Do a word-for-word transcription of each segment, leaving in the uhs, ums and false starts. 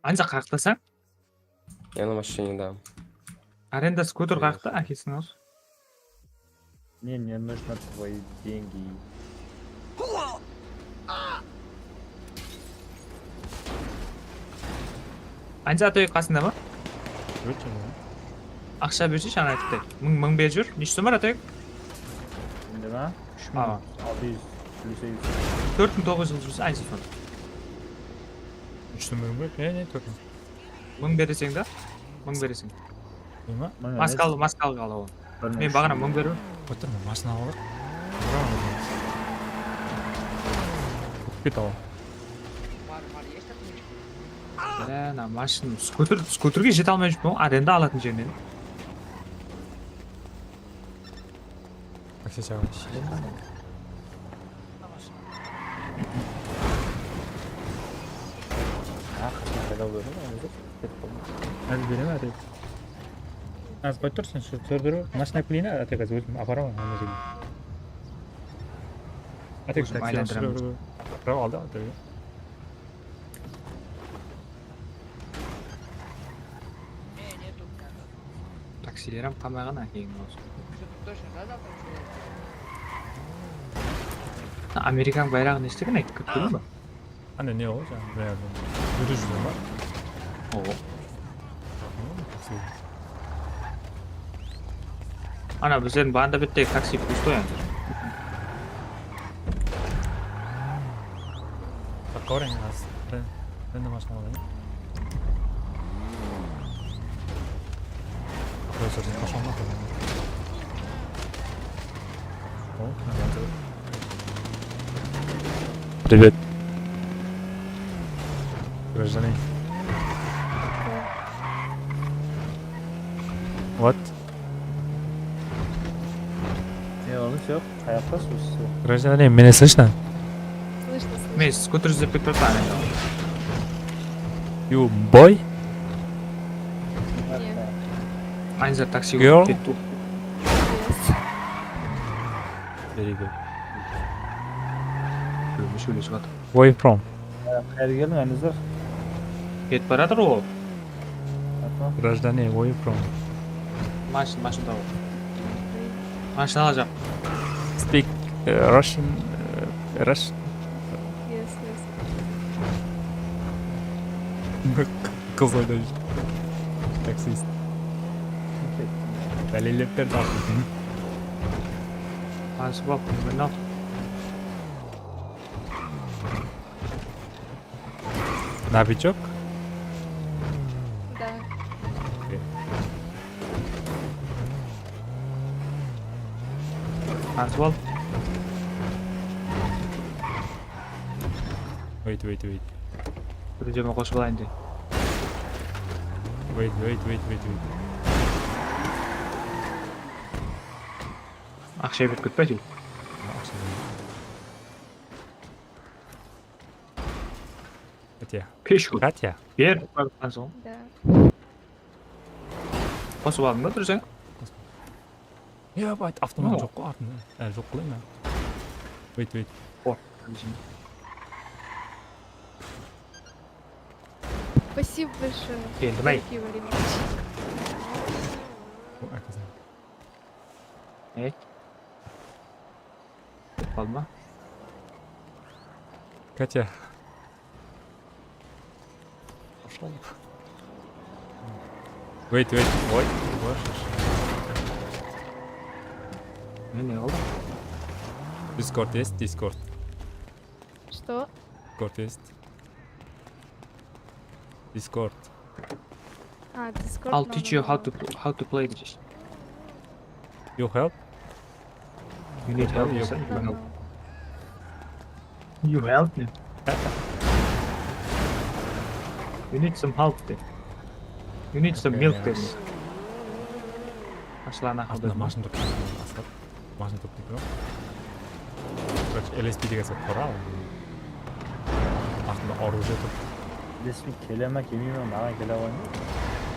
Anca qayaqtasań? Я на машине, да. Arenda skuter qayaqta, ákesiniń aws. Мне не нужно твои деньги. Anca Atoy qasında ma? Өте ма? Aqsha berse, jańa aytıptı. Mıń, mıń berip júr. Neshe sum bar, Atoy? Şimdi ma? Úsh Awa. mıń altı júz elli segiz. Tórt mıń toǵız júz elli segiz, aytsa sonı. Úsh mıń ber, e, ne tórt mıń? Mıń bereseń da. Mıń bereseń. Nima? Mıń Maska emes, al, maska al, al, al. bir mıń Men úsh baǵana júz. Mıń berdim. Otırma, mashina alıp. Ket al. Ana mashina, skuter, skuterge jete almay júrmen, arenda alatın jerinen. Taksi chaǵıp. Ha, qashan payda boldı, endi ketip qaldı. Házir bereme, Atek. Házir qoyıp tur, sen shu tórdiri mashina kileyin, Atek, házir ózim aparaman, ana jerge. Atek, Ózim aylandıraman. Biraq aldı, Atek. Taksiler hám qalmay qalǵan, ákeńiń bolsın. Amerikan bayraǵı neshte eken, aytıp ketpedim ba? Ana ne o, jańa, bári. Júri júri ma? Oo. Ana, bizlerdiń banda bettegi taksi pustoy endi. Qaqqa barayın, az. Ben, ben de mashina alayın. Professor, sen qashan ma? O, ne yaptı? Привет. Гражданин. Вот. Ne oldı, joq? Qayaqtasız siz? Гражданин, meni слышно? Слышно, слышно. Men skuter izlep ketip atırman endi. You boy? Нет. Aynzar taksi Girl? ketip. Yes. Very good. Birew sóylesip atır. Where you from? Qayerge keldiń, Anizar? Ketip baratır ol. Ata. Гражданин, where you from? Mashina, mashina tawıp. Mashina alajaq. Speak uh, Russian, uh, Russian. Yes, yes. Qız oynaydı. Taksist. Dálillep berdi artıq. Tanısıp al, bundan al. Novichok? Да. Okey. Tanısıp al. Wait, wait, wait. Bir jeme qosıp alayın de. Wait, wait, wait, wait, wait. Aqsha berip ketpe, áytewir. Aqsha. Katya. Peshku. Katya. Ber, barıp soń. Да. Qosıp aldıń ba, durıs, á? Ya, bayt, avtomat No. joq qo artında. Á, joq qılay ma? Wait, wait. Or. Спасибо большое. Keldim, áy. Thank you very much. O, ákesin. Ey. Qaldı ma? Katya. Wait, wait. Oy. Ne, ne oldı? Discord есть, Discord. Что? Discord есть. Discord. А, Discord. I'll No, teach no, you how no. to how to play this. You help? You need help, You yes, sir. No, no. You help me. You need some help, de. You need some Okay, milk, yeah. de. Ashılana Артында машина тұр. Асхат. Машина тұрып кетті ма? Короче, LSPD-ge сатып қара. Артында оружие тұр. Desmi kele ma, kelmey ma, maǵan kele qoyma.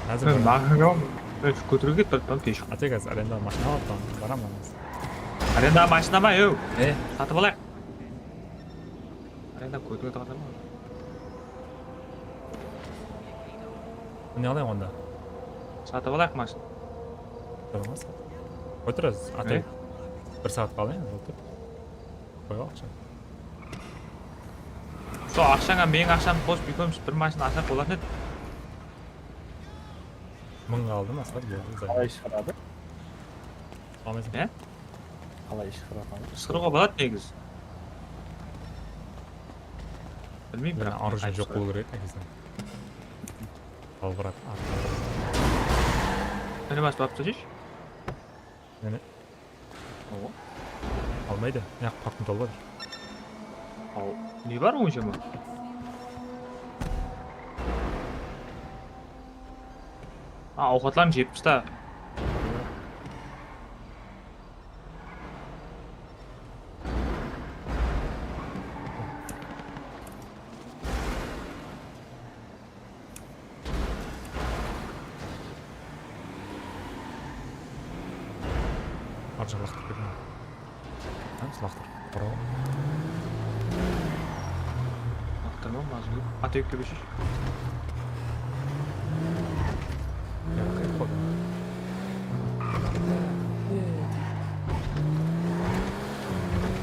Házir Men bir- maǵan kelaman. Men shu kóterge ketip atırman, kesh. Atek, házir arenda mashina alıp baraman. Arenda mashina ma, ew? E? Satıp alayıq. Arenda kóterge ketip atırman. Ne alayıq onda? Satıp alayıq mashina. Tamam, sat. Qoy tur, az, atayıq. Bir saatqa alayıq, otur. Qoy al aqsha. Sol aqshańa meniń aqshamdı qosıp, ekewimiz bir mashina alsaq bolatın edi. Mıń qaldı, Asqar, boldı. Qalay shıǵaradı? Almaysań. Ne? Qalay shıǵaradı? Shıǵarıwǵa boladı negizi. Bilmeymen, biraq orujie joq bolıw kerek edi negizi. Al, brat, al. Mine, bas, bap, túsish. Mine. Awa. Almaydı. Mına jaq parkın toldı. Al. Ne bar onsha ma? A, awqatlarıń jep tasta. Arjaq laqtırıp ketken. Hám laqtırıp. Bro. Laqtırma, mazı. Atayıq kebeshish.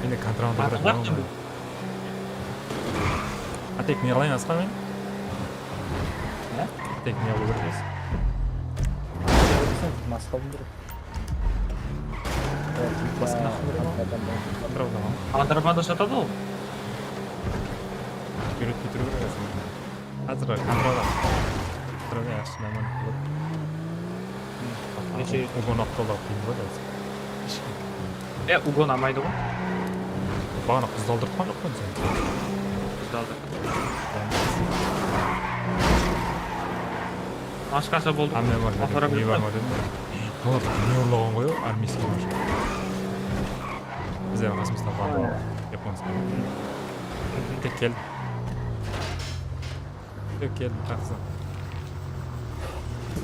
Endi kontrabanda. Atayıq ne qılayın, Asqar, men? Ne? Atayıq ne qılıw kerekpez? Mas qıldım bir. Basqana qılıw kerek. Kontrabanda. Kontrabanda satadı ǵoy. Úyretpey turıw kerek. Házir kontrabanda. Kontrabanda yaqshı, naman qılıp. Neshe? Ugon avtolıq qıyın ǵoy házir. E, Ugon almaydı ǵoy. Baǵana qızdı aldırtqan joq pa sen? Qızdı aldırttım. Ashqasa boldı. Hámme bar, ne bar ma dedim. Bular ne urlaǵan ǵoy, armiyskiy mashina. Bizlerdiń qasımızda bar, yaponskiy. Tek keldi. Tek keldi, qaqsa.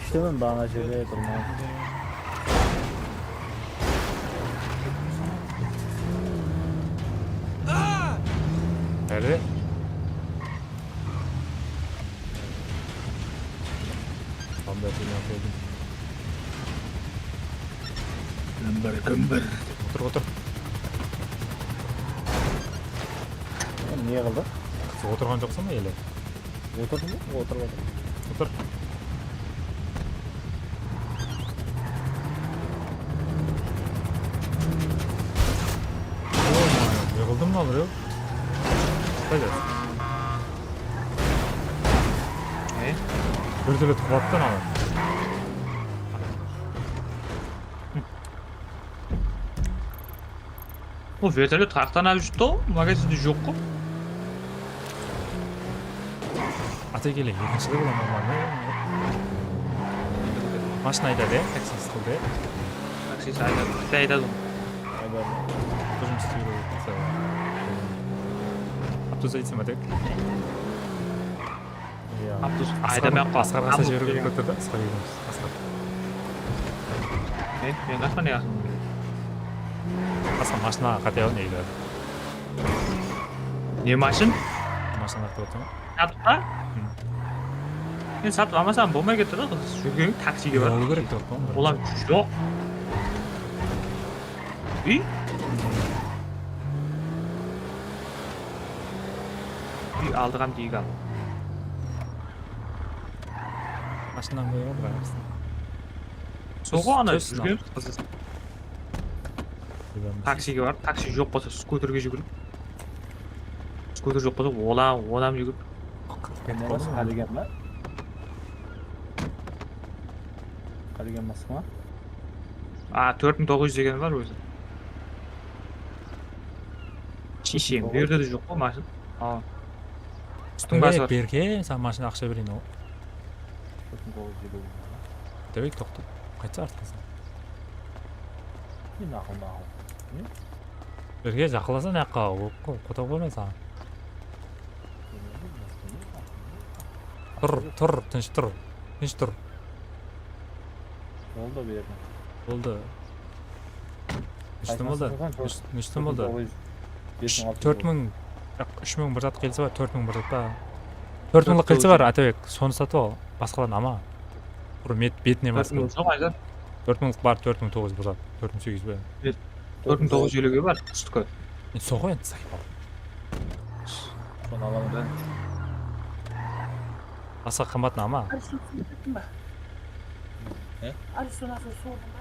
Ishte men baǵana jerde turman. Áre. Qanday qıynaw keldim. Gúmbir, gúmbir. Otır, otır. Ne qıldı? Otırǵan joqsań ba ele? Otırdım, otırıp atırman. Otır. Ne qıldı mınaw birew? Qayda? Ne? Vertolyot qulattı anaw. Bul vertolyot qayaqtan alıp júrdi-aw, magazinde joq ǵo. Ata kele, ekinshi de bola normal. Mashina aydadı, ya, taksist qıldı, ya. Taksist aydadı, Xitay aydadı. Aydadı. Hújim islep júredi. Aptus aytsam, Atabek. Iya. Aptus aydamay-aq qoy. Asqarǵa asa jiberip turdı da, Asqar ekewimiz. Asqar. Men, men qasqa ne qasqa? Asqar mashinaǵa qáte al, ne deydi? Ne mashın? Mashina aytıp atırman. Satıp pa? Men satıp almasam bolmay ketti da, júrgen taksige bar. Alıw kerek dep atırman. Olar joq. Úy? Úy aldıq hám deyik al. Mashinadan qoyıp al, biraq. Sol ǵo ana júrgen qız. Taksige barıp, taksi joq bolsa, skuterge júgirip. Skuter joq bolsa, olam, olam júgirip. Qáligen ba? Qáligen basqa ma? A, tórt mıń toǵız júz degeni bar ózi. Shisheń, bu jerde de joq ǵo mashina. A. Ústiń bası bar. Berke, saǵan mashina aqsha bereyin, o. Tórt mıń toǵız júz elli. Debek, toqta. Qaytsa artqa sen. Ne maqul, maqul. Ne? Berke, jaqınlasa, mına jaqqa, o, qo-, qotap qoymaysań. Tur, tur, tınısh tur. Tınısh tur. Boldı, berdim. Boldı. Neshten boldı? Neshten boldı? Tórt mıń, biraq, úsh mıń bir zat kelisi bar, tórt mıń bir zat pa? Tórt mıńlıq kelisi bar, Atabek, sonı satıp al, basqalardan alma. Bir met-, betine basqı. Dört mıń soǵay da. Dört mıńlıq bar, dört mıń toǵız júz bosat. Dört mıń segiz júz beren. Dört mıń toǵız júz eliwge bar, ústiki. E, soǵay endi, sayıp al. Sonı alaman da. Basqa qımbat nama? Arslon, suw ichtin ba? E? Arslon, suw ichtin ba?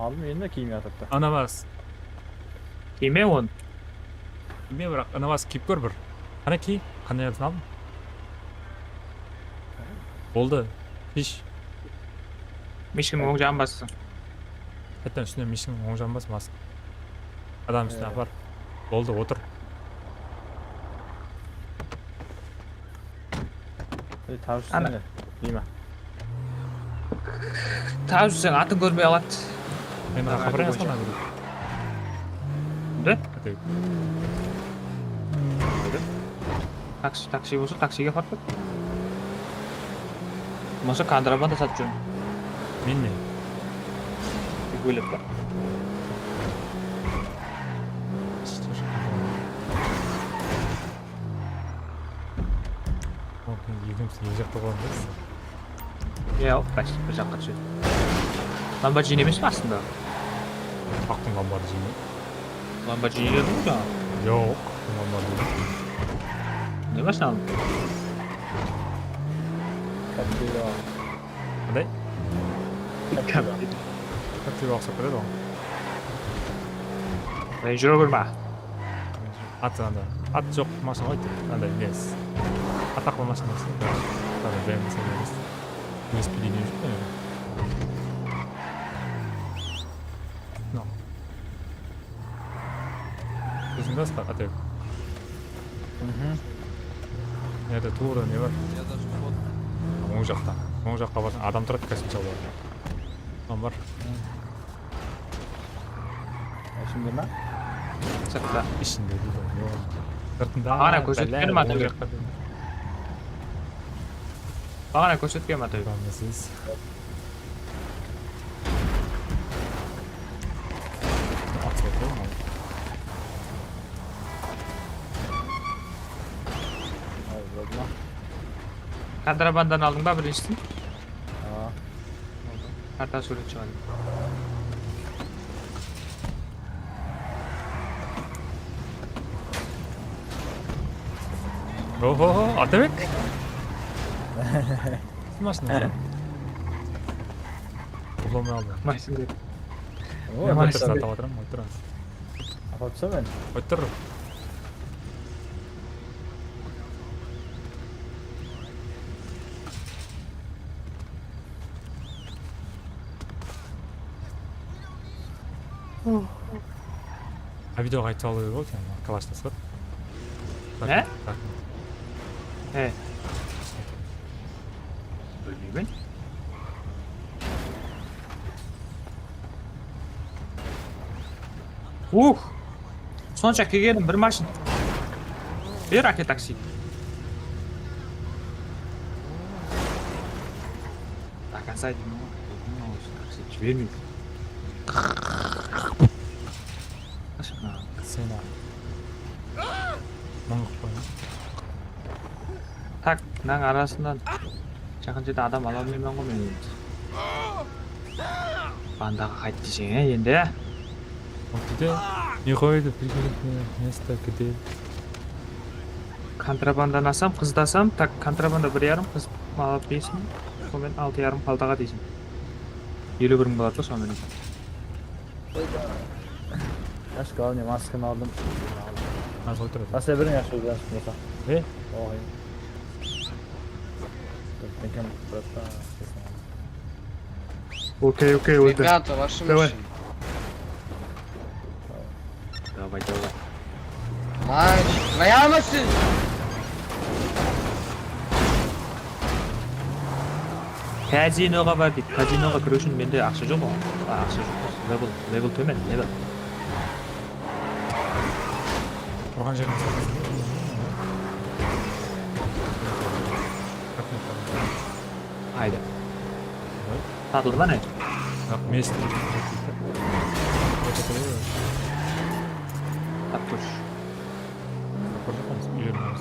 Aldım endi, kiyim atıptı. Anabas. Kiyme on. Bilmeymen, biraq, anawas kiyip kór bir. Qáne kiy, qanday alırsın aldın? Boldı, kish. Mishkin oń jaǵın bassın. Hátten ústine mishkin oń jaǵın bas, mas. Adam ústine apar. Boldı, otır. Ey, tawıs. Ana. Deyme. Tawıs sen atın kórmey aladı. Men xabar yazǵan bir. Ne? Taksi, taksi bolsa, taksige aparıp ket. Bolmasa kontrabanda satıp júrmen. Men ne? Dep oylap ta. Ekewimiz eki jaqta qoyamız. Iya, bir jaqqa túsedi. Lamborghini emes pe astında? Aqtıń Lamborghini. Lamborghini dedim ǵoy jańa. Joq, Lamborghini. Ne mashina aldın? Captiva. Qanday? Captiva. Captiva uqsap ketedi ǵoy. Range Rover ma? At anda. At joq mashina ǵoy, tek anday nes. Ataqlı mashina emes. Anda B M W emes. Velosipedin júrip. No. Óziń de asqar, Atebek. Mhm. Mına jerde tuwrı ne bar? Oń jaqta. Oń jaqqa barsań, adam turadı, kosmetika bar. Adam bar. Ishinde ma? Sırtta. Ishinde deydi. Sırtında. Baǵana kórsetkenim, Atebek. Baǵana kórsetkenim, Atebek. Kontrabandanı aldıń ba birinshisin? Aa. Karta súwret shıǵadı. Oho, Atabek. Mashina. Ulamay aldı. Mashina. O, mashina satıp atırman, qoyıp turasız. Apatsam men. Qoyıp tur. Ha, videoǵa aytıp alıw kerek eken, kalashta sat. Ne? He. Bilmeymen. Uh! Sonsha kelgenim bir mashina. Ber, áke, taksi. До конца deymen ǵoy. Taksi jibermeydi. Sen al. Mıń qılıp qoyma. Tak, mınanıń arasınan jaqın jerde adam ala almayman ǵoy men endi. Bandaǵa qayt deyseń, e, endi. Deydi, не ходит, место где. Kontrabandanı alsam, qızdı alsam, tak, kontrabanda bir yarım, qız alıp bes mıń, sonıman altı yarım qaldı aǵa deyseń. Eliw bir mıń boladı da sonıman. Ash, главное, maskanı aldım. Házir qoyıp tur. Maskan beriń, ash, bolsa. Ne? Oy. Okey, okey, óldi. Ребята, ваши машины. Давай, давай. Мальчик, моя машина! Kazinoǵa bar deydi. Kazinoǵa kiriw ushın mende aqsha joq ǵoy. A, aqsha joq. Level, level tómen, level. Turǵan jerim. Ayda. Satıldı ma ne? Biraq mesti. Tap kósh. Uyerimiz.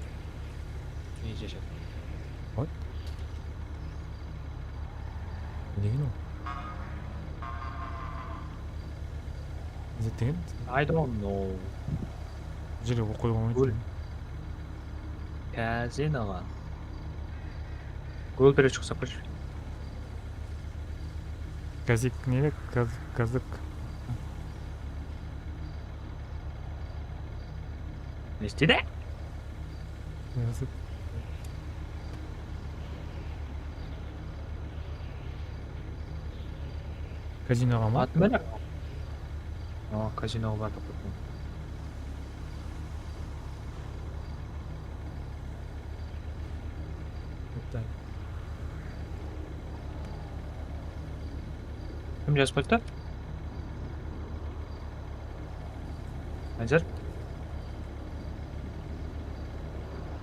Ne jashap? What? Ne degen ol? Ne zat degen? I don't know. Bul jerge qoyıp almaydı. Ól. Kazinoǵa. Gol beredi, shıqsaq qoyshı. Gazik ne? Gaz, gazik. Ne istedi? Gazik. Kazinoǵa ma? Atın bere. Aa, kazinoǵa barıp. Bitti. Kim jazıp qoyıptı? Házir.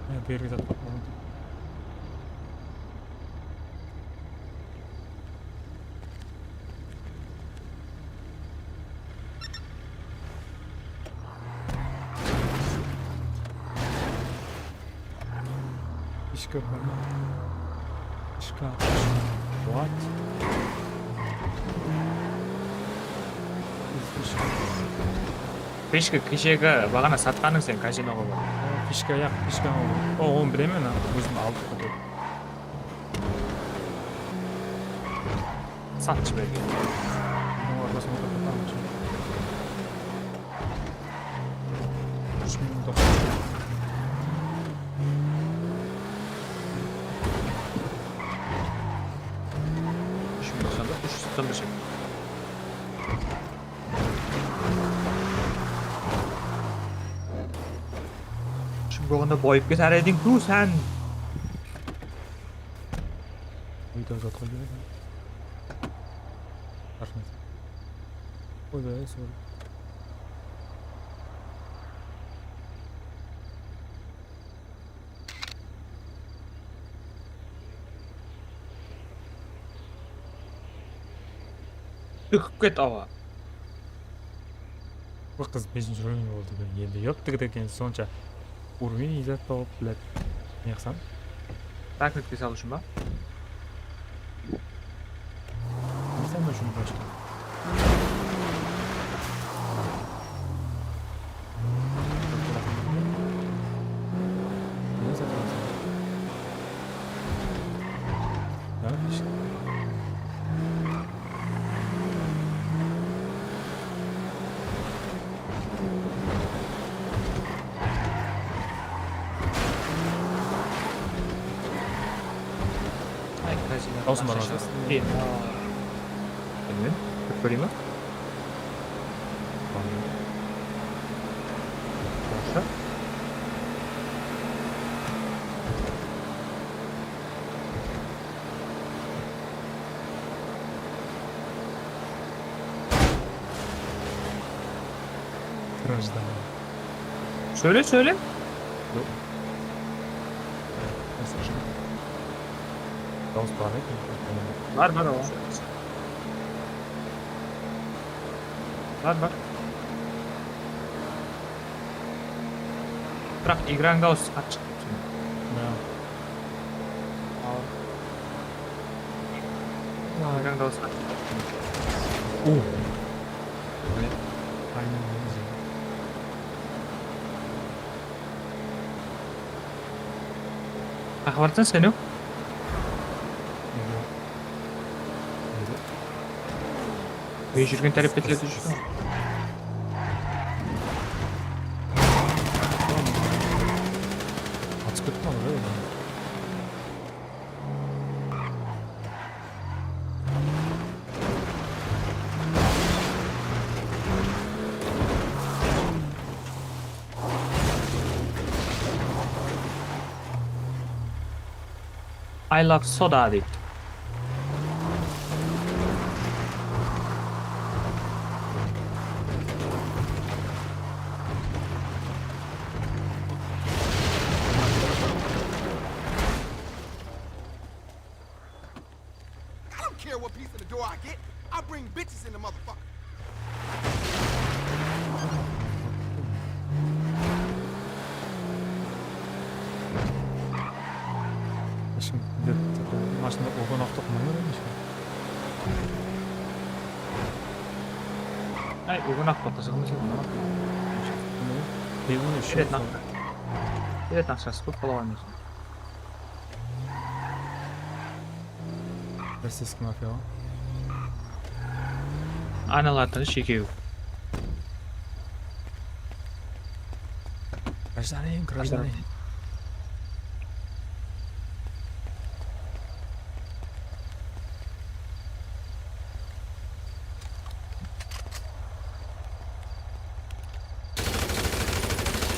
Ya, bergi zat. Fishka bar ma? Fishka. What? Fishka. Fishka keshegi baǵana satqanıń sen kazinoǵa barıp. Fishka, yaq, fishka. O, onı bilemen, a, ózim aldım. Satshı bergen. Olar basın otırıp. Úsh mıń toqsan. Úsh mıń toqsan bir, úsh júz toqsan bir. Shıń bolǵanda boyıp keter ediń, tuwsan. Úyde zat qoy beredi. Raxmet. Qoy beredi, sorry. Tókip ket awa. Bul qız beshinshi úrovень boldı, endi yoptıgı eken, sonsha úrovень izat tawıp biledi. Ne qılsam? Raketke salıwshı ma? Ne qılsam ushın qoshtı. Ay, kazino. Dawsın bar ma? Bilmeymen. Kirip kóreyim ba? Yaqshı. Гражданин. Sóyle, sóyle. Yoq. Dawıs bar eken. Bar, bar, o. Bar, bar. Biraq igranıń dawısı qattı shıqtı. Ya. Al. Igranıń dawısı qattı. O. Aynen. Qaqıp atırsań sen? Men júrgen tárepke tilep júrsiń. Atıp ketip qaldı ǵoy. I love soda deydi. I don't care what piece of the door I get. I bring bitches in the motherfucker. Eshkim, mashina urǵan avtoqım bar edi eshkim. Ay, urǵan avtoqqa shıǵamız endi. Keretin aqshası kóp bola qoymasın. Rossiyskiy mafiya. Aynalatırısh ekew. Гражданин, гражданин.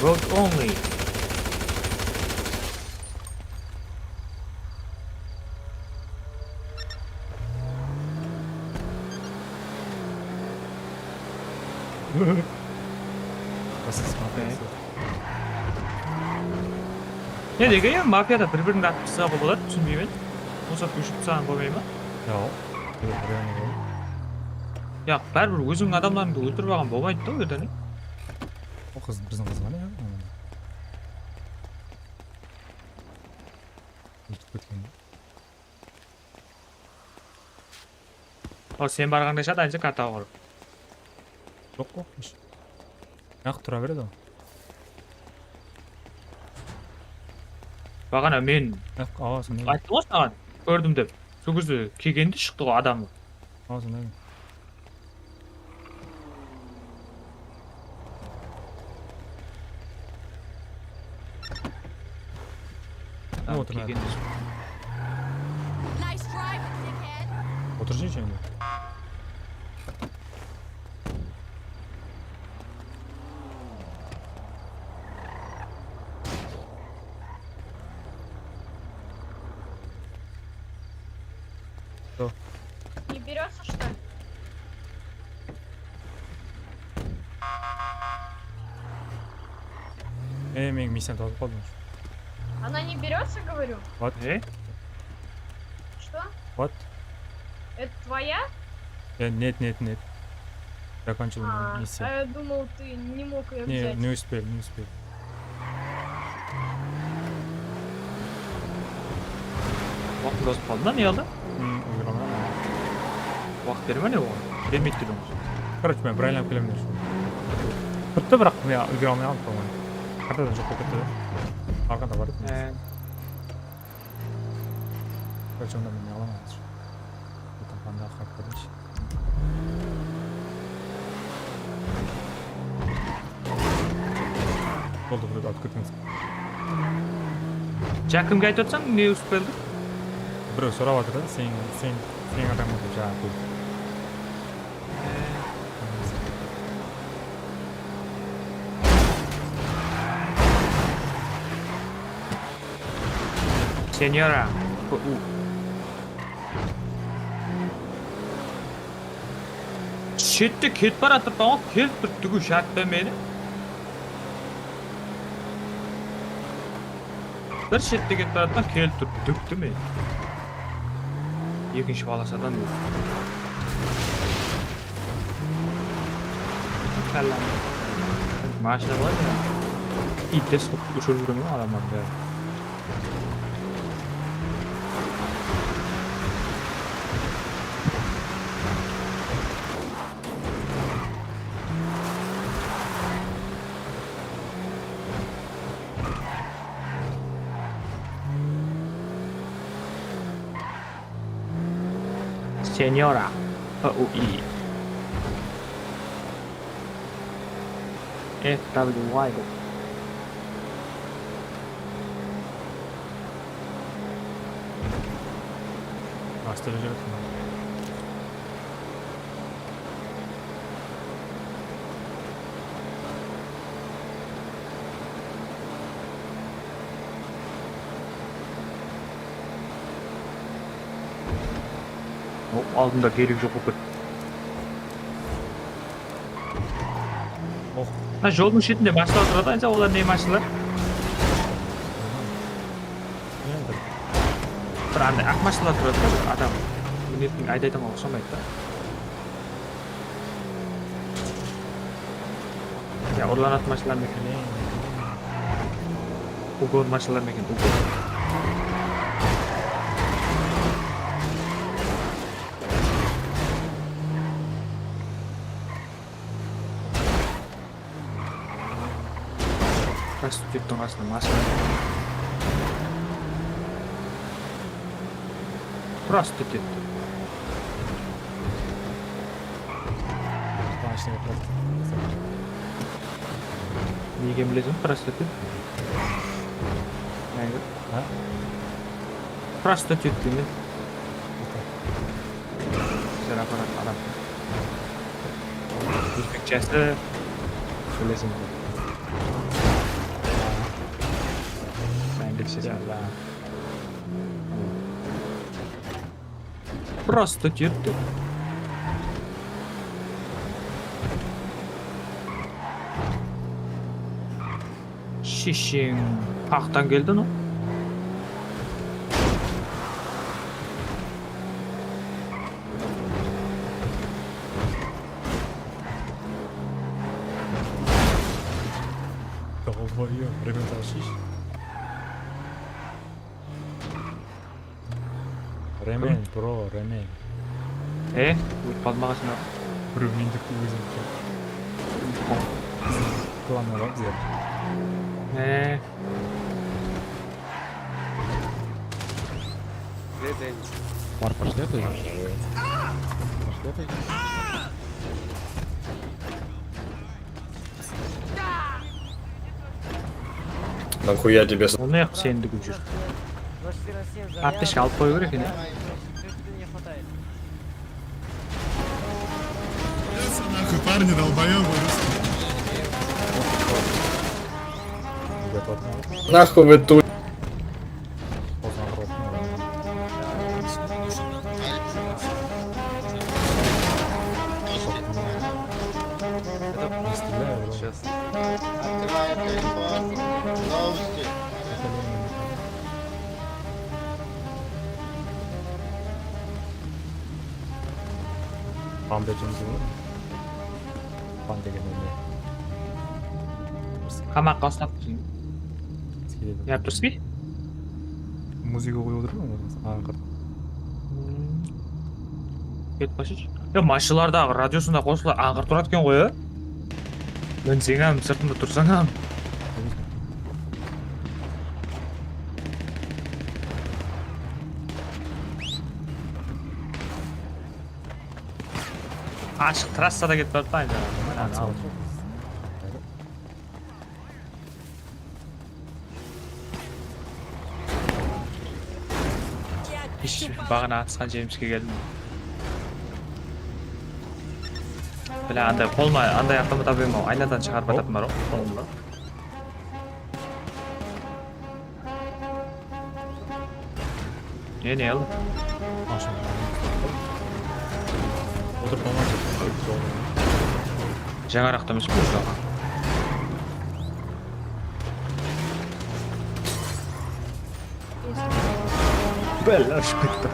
Road only. Rossiyskiy mafiyası. Ne degen, ya, mafiyada bir-birin atıp taslayıńa boladı, túsinbeymen. Bosap kóshirip taslaǵan bolmay ma? Yoq. Yoq, báribir ózińniń adamlarıńdı óltirip alǵan bolmaydı da, o jerde, ne? O qız, biziń qız ǵana, ya. Ótip ketken. O, sen barǵanda shadı, ancha karta bar. Joq ǵo, hesh. Yaq tura beredi o. Baǵana men ayttım ǵo saǵan, kórdim dep. Sol gezde kelgende shıqtı ǵo adamı. Awa, sonday. Tamam, otur, kelgende shıqtı. Nice drive, dickhead. Otur, endi. Что? Не берётся, что ли? Ey, meniń missiyamdı tawıp qaldım. Она не берётся, говорю. Вот. Ey? Что? Вот. Это твоя? Э, нет, нет, нет. Закончил миссию. А, а я думал, ты не мог её взять. Не, не успел, не успел. Waqtı ozıp qaldı ma, ne qıldı? Hmm, úlgere almay. Waqıt berme ne oǵan? Bermeydi dedim. Короче, men bir aylanıp kelemen. Turıptı, biraq men úlgere almay qaldım, по-моему. Qartadan joq bolıp ketti de. Arqanda bar edi. He. Короче, onda men ne qılaman házir? Telefonda qarap kórinshi. Boldı, birewdi alıp ketińiz. Jańa kimge aytıp atırsań, ne uspeldi? Birew sorap atır da, sen, sen, seniń atań ba dep jańa kóp. He. Senyora. U. Shette ketip baratırıppan ǵoy, kelip tur, túgiw shártta meni. Bir shette ketip baratırıppan, kelip tur, dúkti meni. Ekinshi polosadan. Kallam. Mashina bar ya. Iytes qılıp ushırıp júremen adamlardı. Senyora. P U I. F W Y. Bastırıp júretin. O, aldımda keregi joq bolıp ketti. Oh. Mına joldıń shetinde mashinalar turadı, aytsa, olar ne mashinalar? Bilmeymen, bir, bir anday aq mashinalar turadı da, bir adam minetin, aydaytuǵınǵa uqsamaydı da. Ya, urlanatın mashinalar ma eken? Ugon mashinalar ma eken? Ugon. Prostituttıń qasında mashina. Prostitut. Mashina prostitut. Ne ekenin bileseń be, prostitut? Máńgi. Ha? Prostitut deymen. Bizler aparatın adam. Ózbekshası bileseń be? Máńgi bileseń be? Prostitut. Shesheń, qaqtan keldi, no? Долбоёб, ремень ташиды. Remen, bro, remen. E, ótip qaldı maǵan shınar. Birew mendikti ózi. Klanlar bar bizde. E. Бар, пошли это. Пошли это. Нахуя тебе с- Onı yaq sendigi júr. Aptechka alıp qoyıw kerek eken, ya. Нахуй, парни, долбоёбы. Нахуй вы тут. Сейчас. Открываем телефон. Новости. Панда jumısı bar. Панда degen ne? Qamaqqa uslap. Yaptırıspay? Muzıka qoyıp otır ma, ańqır. Ketip qalsın. Ya, mashinalardaǵı radiosında qosıla ańqır turadı eken ǵoy, ya. Minseń hám, sırtında tursań hám. Ashıq trassada ketip baratır da, ayda. Hish, baǵana atısqan jerimiske keldim. Bile, anday qolıma, anday avtomat alıp edim-aw, aynadan shıǵarıp atatın bar ǵoy, qolımda. Ne, ne aldı? Mashın. Otırıp almaz. Jańaraqta emes pe, jańa? Bálle ushıp ketti.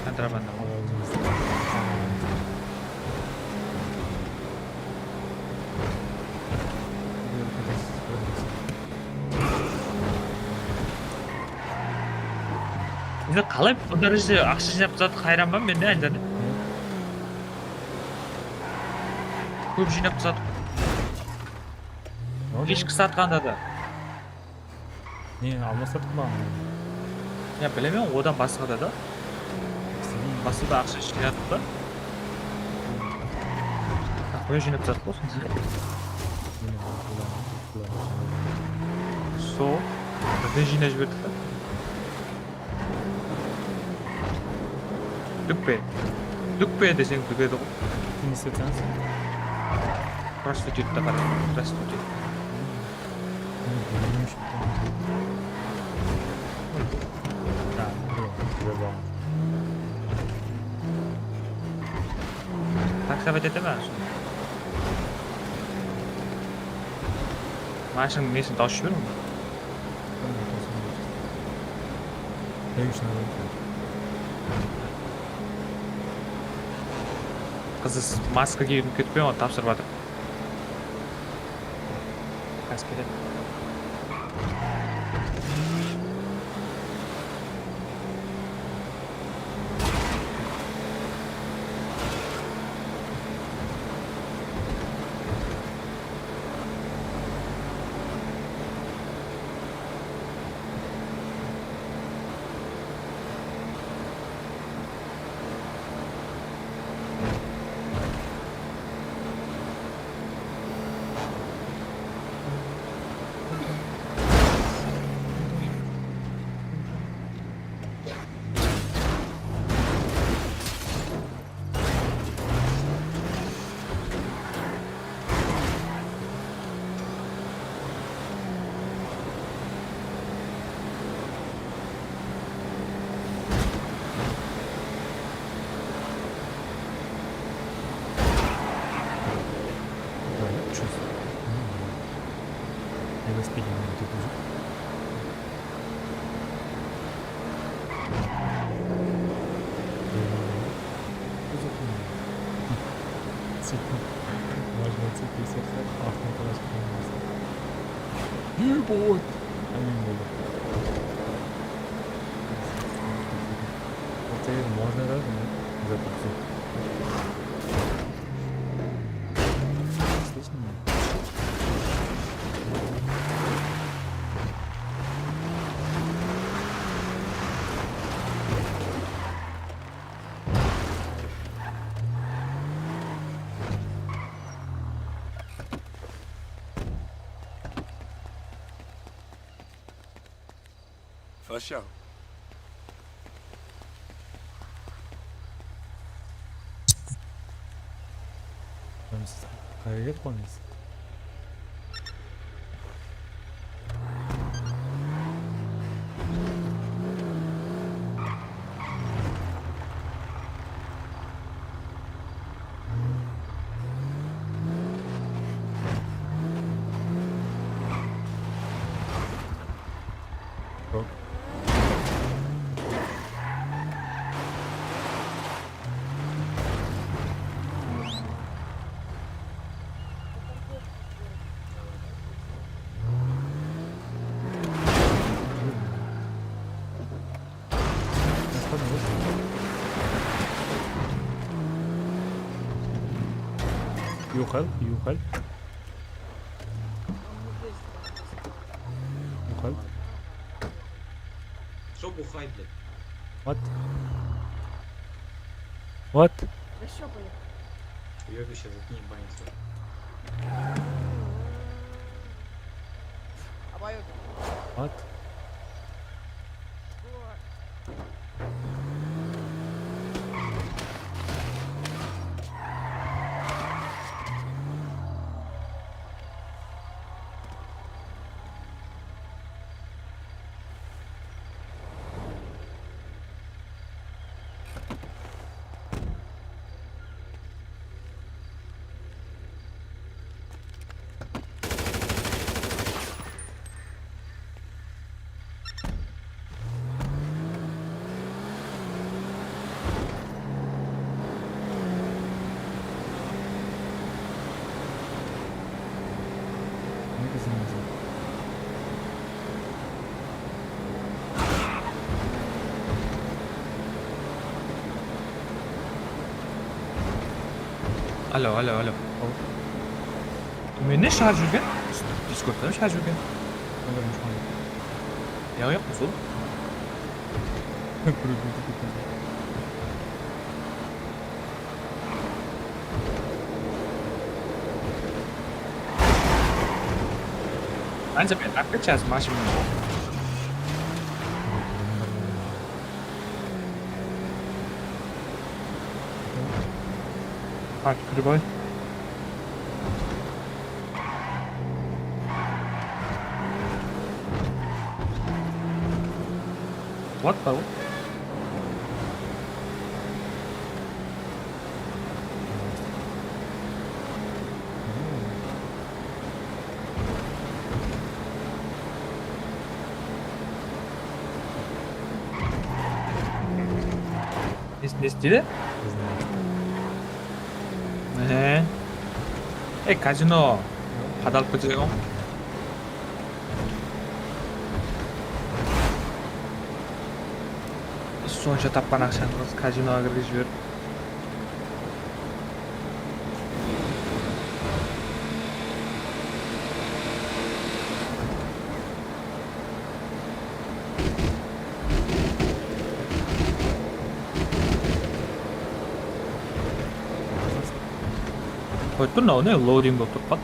Kontrabanda. Endi qalay bu dárejede aqsha jıynap tazadı, hayranman men de, áne. Kóp jıynap tazadı. Fishka satqanda da. Ne, almastırdıp pa? Ya, bilemen, odan basqa da da. Basqa da aqsha jıynadı da. Qoya jıynap tazadı ǵoy. Sol, birden jıynap jiberdik ta. Dúkpe. Dúkpe deseń dúgedi ǵoy. Ne isletseń? Prostitutka qara. Prostitutka. Taksavat eteme. Mashın nesin tawıs jiber. Qızı maska kiyip ketpey, onı tapsırıp atır. Házir keledi. Velosipedini ótip júr. Можно цепь, если что, автомат. Ебать! Амин, блин. Вот теперь можно, да, запустить? Отлично. Sasha. Qayerge qoyamız? Yok. Yo'qol, yo'qol. Yo'qol. Что бухает, блядь? What? Вот. Да что будет? Уёбище, заткни баню свою. Обоюдно. Вот. Alo, alo, alo. Menden shıǵarıp jibergen? Diskordtan shıǵarıp jibergen. Yaǵıy qosıl. Anca men apet jazdım, ashım. Hak, kirip al. What the? Ne, ne istedi? Ee. E, kazino. Qadalıp ketedi ǵoy. Sonsha tapqan aqshańdı kazinoǵa kirgizip jiber. Qoyıp tur, mınaw ne, loading bolıp turıp qaldı.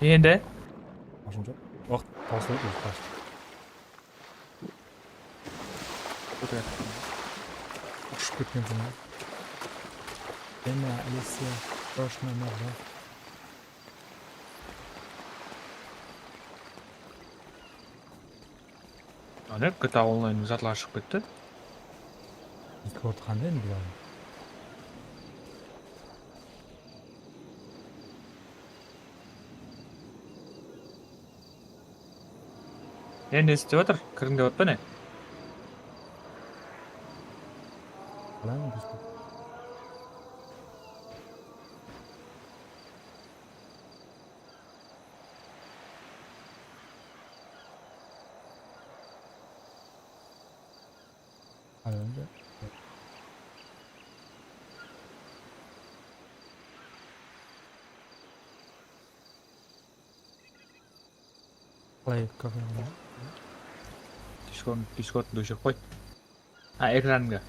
Endi? Mashın joq. Waqıt tawsılıp edi. Ushıp ketkenseń ya. Ena, Alesya, срочно назад. Ane, GTA onlayn zatlar shıǵıp ketti. Discord qanday endi bulardıń? Ne, ne istep atır? Kiriń dep atpa ne? Qalaymın Discord? Qalaymın? Qalay kafeǵa? Discord, Discordtı óshirip qoy. Ha, ekranıńdı.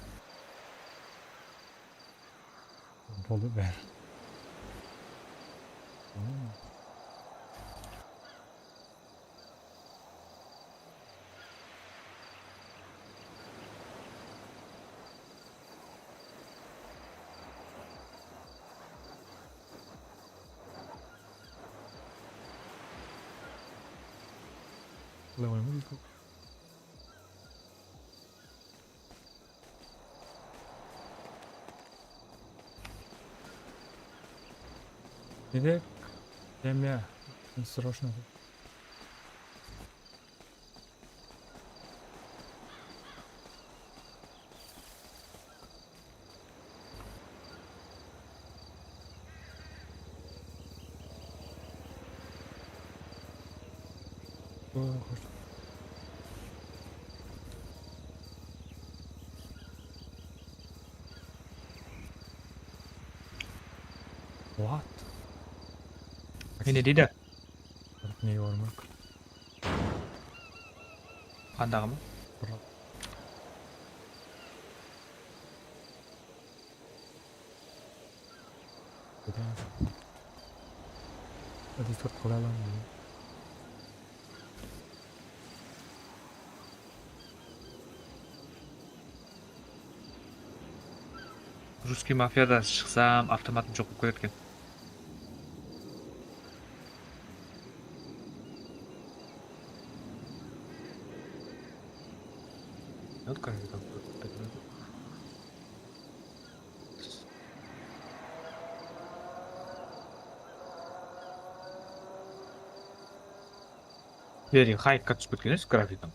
Boldı bári. Qılay qoyayın ba? Dedek, semya, srochno. What? Mende deydi. Ne var mı? Qandaǵı ma? Restart qıla alaman. Russkiy mafiyadan shıqsam, avtomatım joq bolıp ketken. Beri haykqa túsip ketken edi grafikan.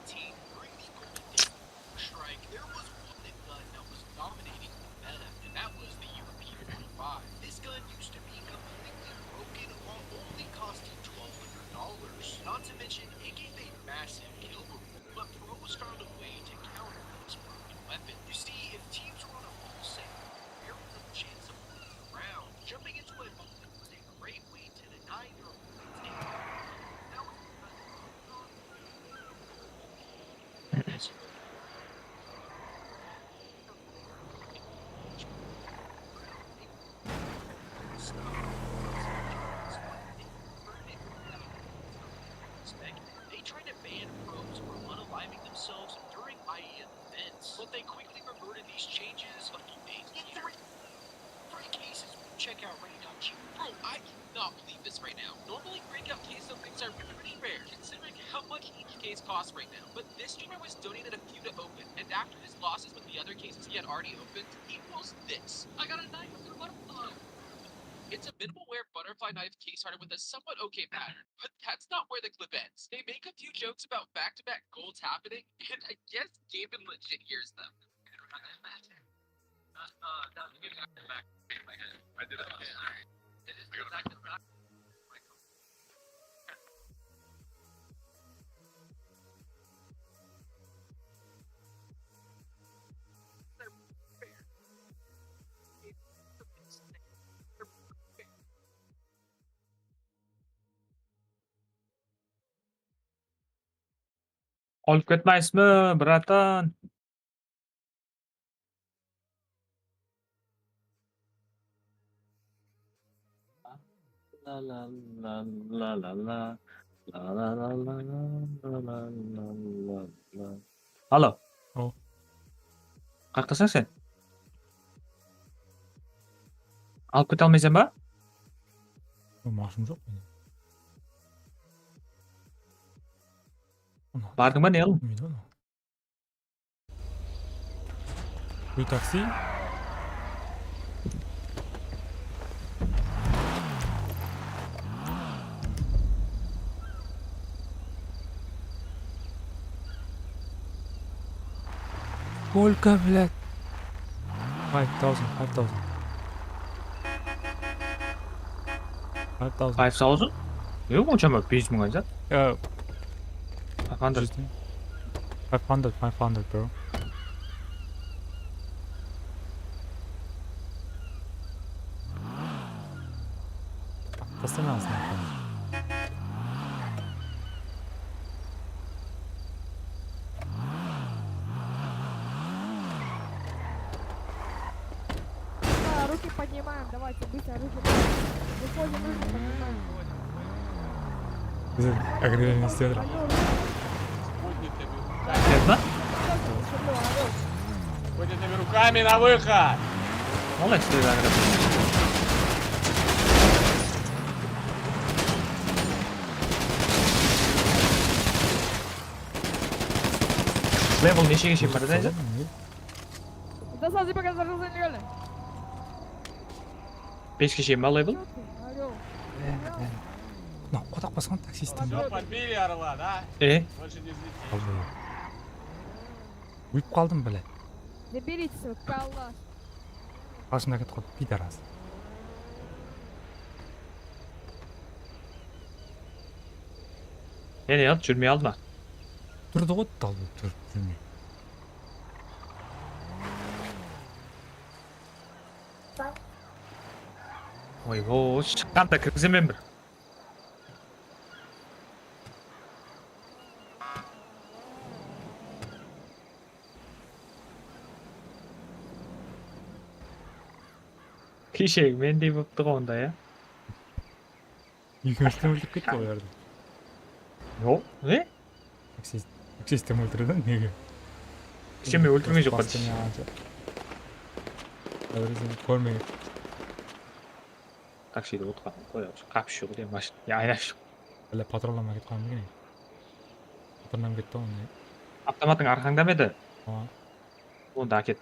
Team, bring the golden gun. Strike. There was one gun that was dominating the meta, and that was the U M P forty-five. This gun used to be completely broken while only costing twelve hundred dollars. Not to mention, it gave a massive kill reward, but pros found a way to counter this broken weapon. You see, if teams were on a full set, there was a chance of winning the round. Jumping into a moment was a great way to deny their opponents a— They tried to ban pros from unaliving themselves during I E M events, but they quickly reverted these changes a few days later. Free cases we check out right now, too. Bro, I cannot believe this right now. Normally, breakout cases of things are pretty rare, considering how much each case costs right now. But this streamer was donated a few to open, and after his losses with the other cases he had already opened, he posts this. I got a nine hundred butterfly. It's a minimal wear butterfly knife case started with a somewhat okay pattern, but that's not where the clip ends. They make a few jokes about back-to-back golds happening, and I guess Gambin legit hears them. Alıp ketmeysizmi, bratan? La la la la la la. La la la la la la la la. Alo. Alo. Qayaqtasań sen? Alıp kete almaysań ba? Mashın joq mende. Bardıń ba, ne qıldıń? Bilmeydi anaw. Uy, taksi. Сколько, блядь? Five thousand, five thousand. Five thousand. Five thousand? Yoq, onsha ma, bes mıń aytsa. Five hundred. Five hundred, five hundred, bro. Tastamańız. Да, руки поднимаем, давайте, быстро руки поднимаем. Выходим, руки поднимаем. Biz agreleniyestedi. Allo, ruki. Ketme? Allo, allo. Поднятыми руками на выход! Молодец, ты, Загреб. E, bul neshege shekem baradı endi? До сразу пока зарезали. Beske shekem ba level? Орёл. Mına qodaq basqan taksistten. Всё, подбили орла, да? E, Больше не взлетит. Ólip qaldım, блядь. Заберите свой калаш. Qasımda ketip qaldı, pidaras. e, ne yap, júrmey aldı ma? Turdı ǵoy, dal bolıp turıp júrmey. Oy, o, shıqqanda kirgizemen bir. Keshegi mendey bolıptı ǵoy onda, ya? Ekewimizdi óltirip ketti ǵoy, yardım. Yok, ne? Taksist, taksistten óltirdi, nege? Keshegi men óltirgen joq pa. Bastım ya, anca. Házir sen kórmegen. Takside otırǵanın qoyıp, qapı joq, ya, mashina, ya, aynap joq. Bile patronlama ketip qaldı eken. Patronlam ketti onday. Avtomatıń arqańda ma edi? Aa, Onda áket.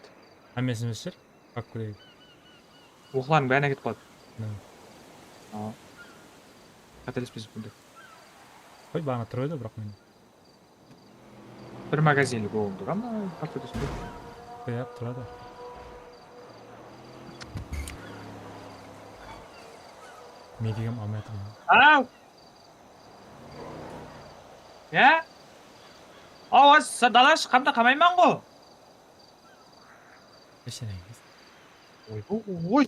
hámmesini eshir. Как курей. Oqlardıń bárin áketip qaladı. Ne? Aa. Qátelespesek bunda. Qoy, baǵana tur edi, biraq men. Bir magazinlik oǵın tura ma? Qátelespesek. Qoyaq, turadı. Mediyam almay atırman. Aw! Ya? Awa, dala shıqqanda qamayman ǵo. Esheneńiz. Oy, oy, oy.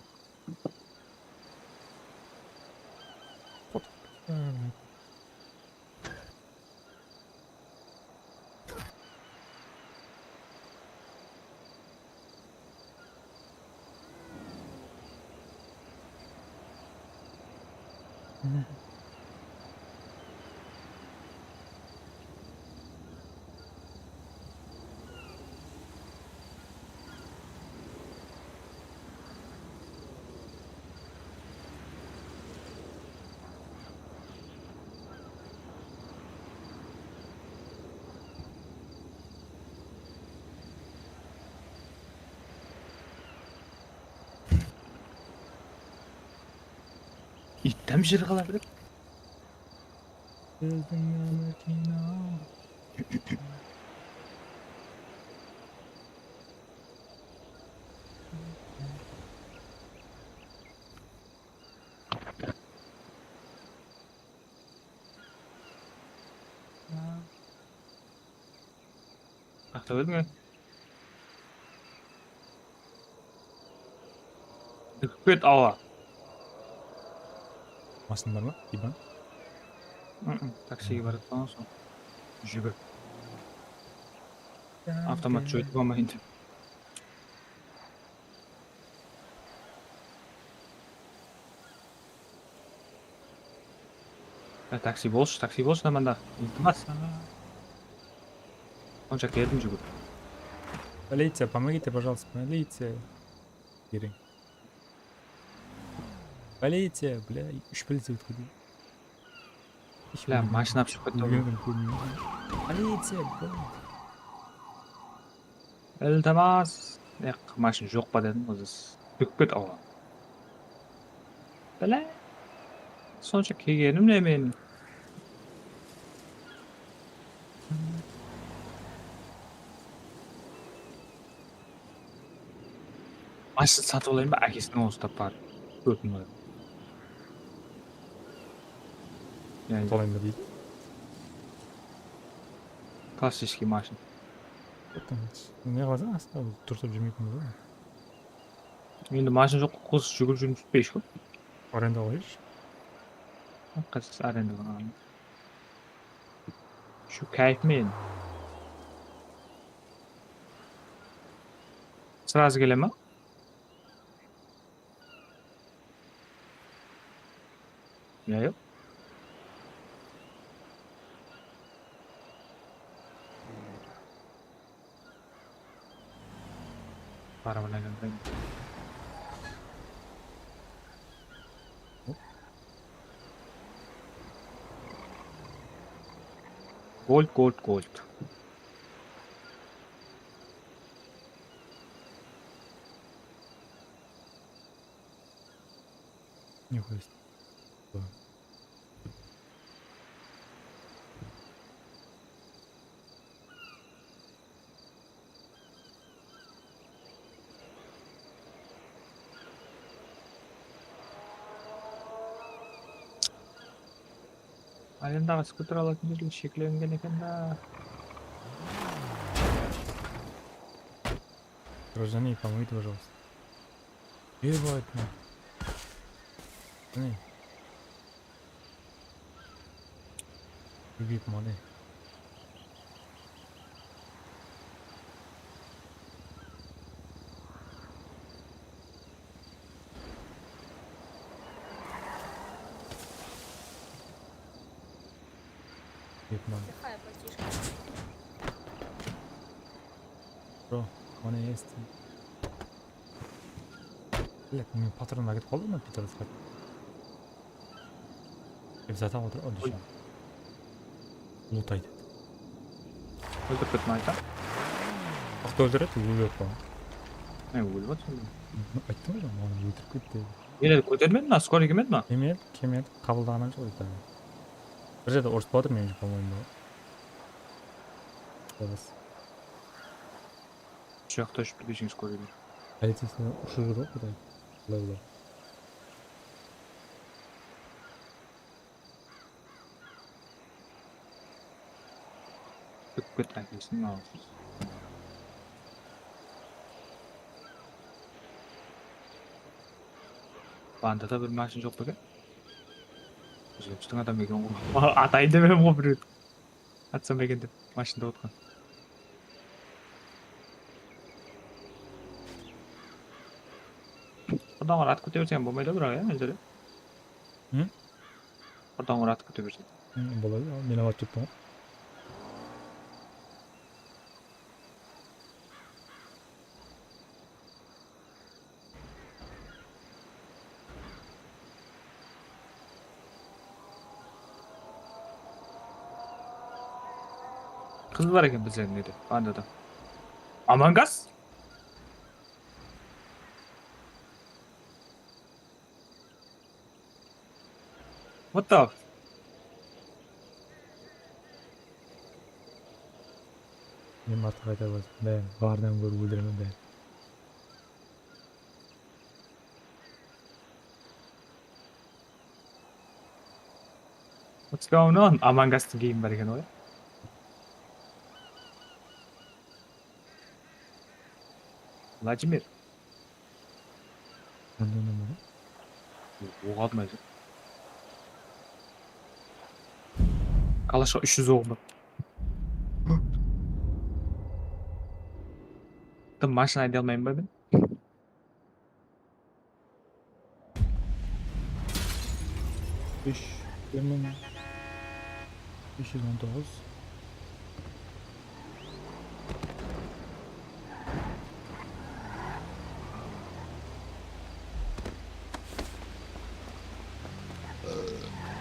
Iyttem jırǵıla bilip. Bizdiń Amirkino. Aqta bilme. Júgip ket, awa. Mashın bar ma? Iban? Taksige baratpan soń. Júgir. Avtomat joytıp almayın dep. Ya, taksi bolshı, taksi bolshı da mında. Iltimas. Onsha keldim júgirip. Полиция, помогите, пожалуйста, полиция. Kerek. Полиция, бля, úsh полиция ótip ketedi. Bля, mashina shıǵıp ketti ǵoy. Policiya, bro. Iltimas. Eq, mashina joq pa dedim, ozı. Júgip ket, awa. Bile. Sonsha kelgenim ne meniń? Mashina satıp alayın ba, ákesiniń onı uslap barıp. Kóp mıń. Yani, Satıp alayın ba deydi. Klassiskiy mashina. Ne qılasań, astında turtırıp júrmeytuǵın bola ma? Endi mashina joq, qız júgirip júrip túspeyshi ǵoy. Arenda qoyısh. Qız arenda qoyǵan. Shu kayf men. Srazı kele ma? Ya, yoq. Arabanı aylandırayın. Gold, gold, gold. Ne qoyasın? Alemdaǵı skuter alatın jerler sheklengen eken da. Гражданин, помогите, пожалуйста. Ебать, на. Mine. Любит моды. Любит моды. Плохая поддержка. Bro, mına esti. Блядь, men patronlar ketip qaldı mı, pitorasqa? Dep zat alıp otır, o dusha. Lutaydı. Óltirip kettim, ayta. Waqıt óltiredi, ólip atpa. Ne, ólip atır. Ayttım ǵoy, maǵan óltirip ketti. Ele kótermedi ma, skoriy kelmedi ma? Kelmedi, kelmedi. Qabıldaǵan joq eken. Bir jerde urısıp atır, men, по-моему. Yalnız. Ushaqta ushıp ketpeseń, skoriy. Policiyalar ushıp júr ǵoy, Quday. Qılay bular. Kútip ket, ákesin alıp. Bandada bir mashina joq pa eken? Bizge biziń adam eken ǵoy. Atayın dep edim ǵoy birewdi. Atsam eken dep, mashinada otırǵan. Adamlar at kúte berse bolmaydı, biraq, ya, menzere. Hı? Adamlar at kúte berse. Hı, boladı, ya, men alıp turıppan. Qız bar eken bizlerdiń nede, bandada. Among Us? What the? Men artıq ayta berdim. Bárin, barınan kóri óltiremen bárin. What's going on? Among Us-tıń geyimi bar eken ǵoy. Vladimir. Mında ne bar? Oq atmaydı. Kalashqa úsh júz oǵım bar. Tım mashina ayday almayman ba men? Úsh, bir mıń bes júz on toǵız.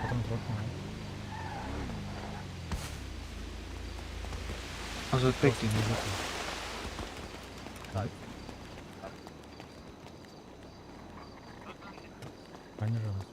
Adam turıp. Azatbek. Qáne jaǵas?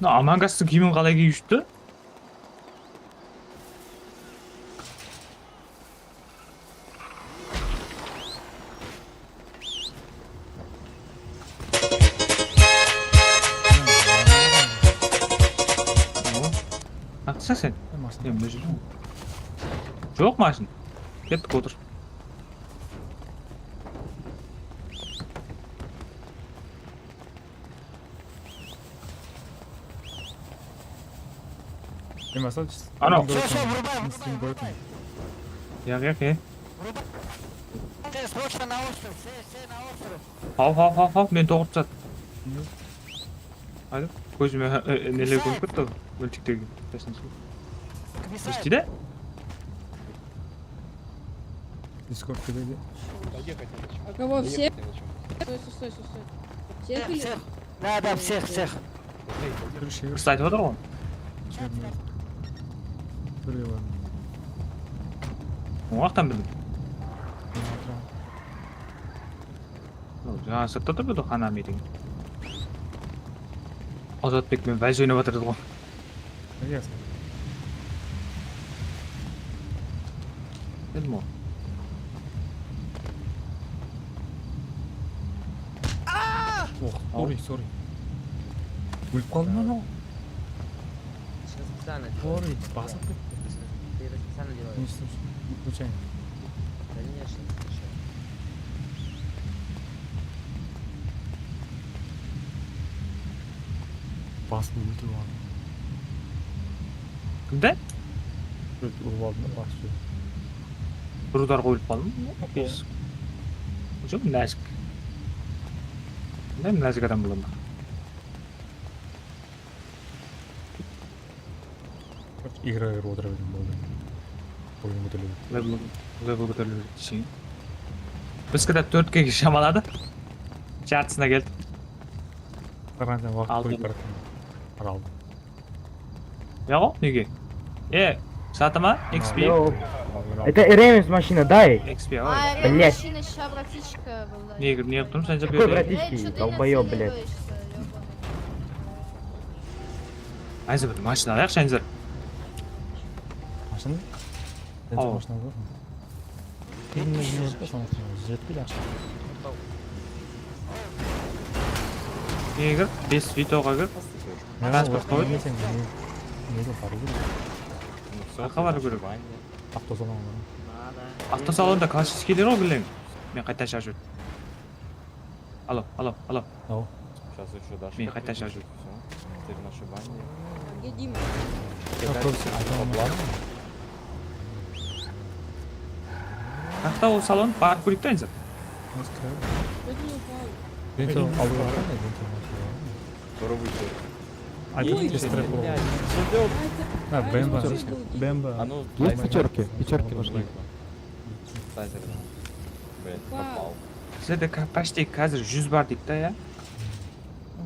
Mına Among Us-tıń kiyimin qalay kiyip júripti? Aqsa sen? Mashina. Mine, mine júrme. Joq mashina. Kettik, otır. Endi asal. Anaw. Все, все, вырубаем, вырубаем, вырубаем. Yaq, yaq, e. Все, срочно на остров, все, все на остров. Haw, haw, haw, haw, men toǵıp tasat. Aydı, kózime, e, e, neler kórinip ketti, multiktegi. Eshitedi? Discord kebedi. А кого, всех? Стой, стой, стой, стой, стой. Всех или? Всех. Да, да, всех, всех. Kirish. Kıs aytıp atır ǵoy. Birge bar. Ońaqtan bildim. Jańa sırtta tur edi Hanami degen. Azatbek menen Vájja oynap atırdı ǵoy. Bildim ǵoy. Oh, sorry, sorry. Ólip qaldım anaw. Sorry, basıp ketti. Ты это специально делаешь? Не случайно. Конечно, случайно. Basın óltirip aldım. Kimdi? Urıp aldım da, basıp. Bir udar qoyıp qaldım. Okey. Joq, názik. Bunday názik adam bola ma? Igr, igr otıra bergen boldı. Oyın kóteriledi. Level, level kóteriledi deseń. Biz kitap tórtkege shamaladı. Jartısına keldik. Qarań, sen waqıt qoyıp baratırman. Araldı. Yaǵo, nege? E, satıma? X P. Yo. Это R M S машина, дай. X P, oy. Блядь. Машина ща, братишка, была. Ne, ne qılıp turmıs, sen? Какой братишка, долбоёб, блядь. Ayza, bir mashina alayıq, Shayınzar. Mashina? Awa. Mashina bar. Jetpeydi aqsha. Nege kir? Bes Vitoǵa kir. Transport qoy. Nege barıw kerek? Arqa barıw kerek. Avtosalon bar. Avtosalonda klassiskiyler ǵoy, bilem. Men qayta sharj ettim. Alo, alo, alo. Alo. Сейчас ещё дашь. Men qayta sharj ettim. Теперь наши бани. Где Дима? Qaqta ol salon barıp kóreyik ta, endi. Vento alıp atır ma, vento. Попробуйте. Aytır, test drive. Ha, B M W. B M W. Есть пятерки? Пятерки нужны. Блять, попал. Sizlerde ka-, почти házir júz bar deydi da, ya?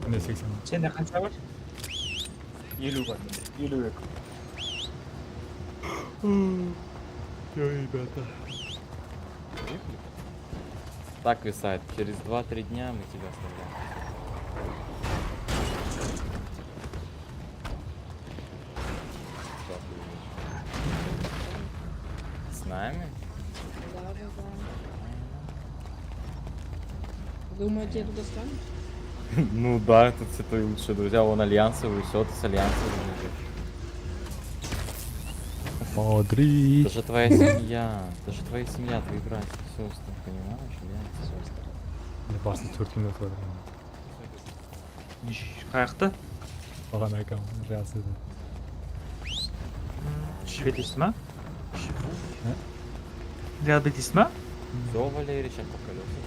Mende seksen. Sende qansha bar? Eliw bar mende. Eliw eki. Yo, ребята. Так, Висайт, через два-три дня мы тебя оставляем. С нами? Да, да, да. Думаете, я туда встану? Ну да, тут все твои лучшие друзья, вон альянсовый, все, ты с альянсовыми же. Смотри. Это же твоя семья, это же твоя семья, твои братья, сестры, понимаешь, альянсы, сестры. Basın tórtken otırdı. Qayaqta? Baǵana aytam, jası edi. Shved esti ma? Há? Realda esti ma? Всё, Валерий, щас по колёсам.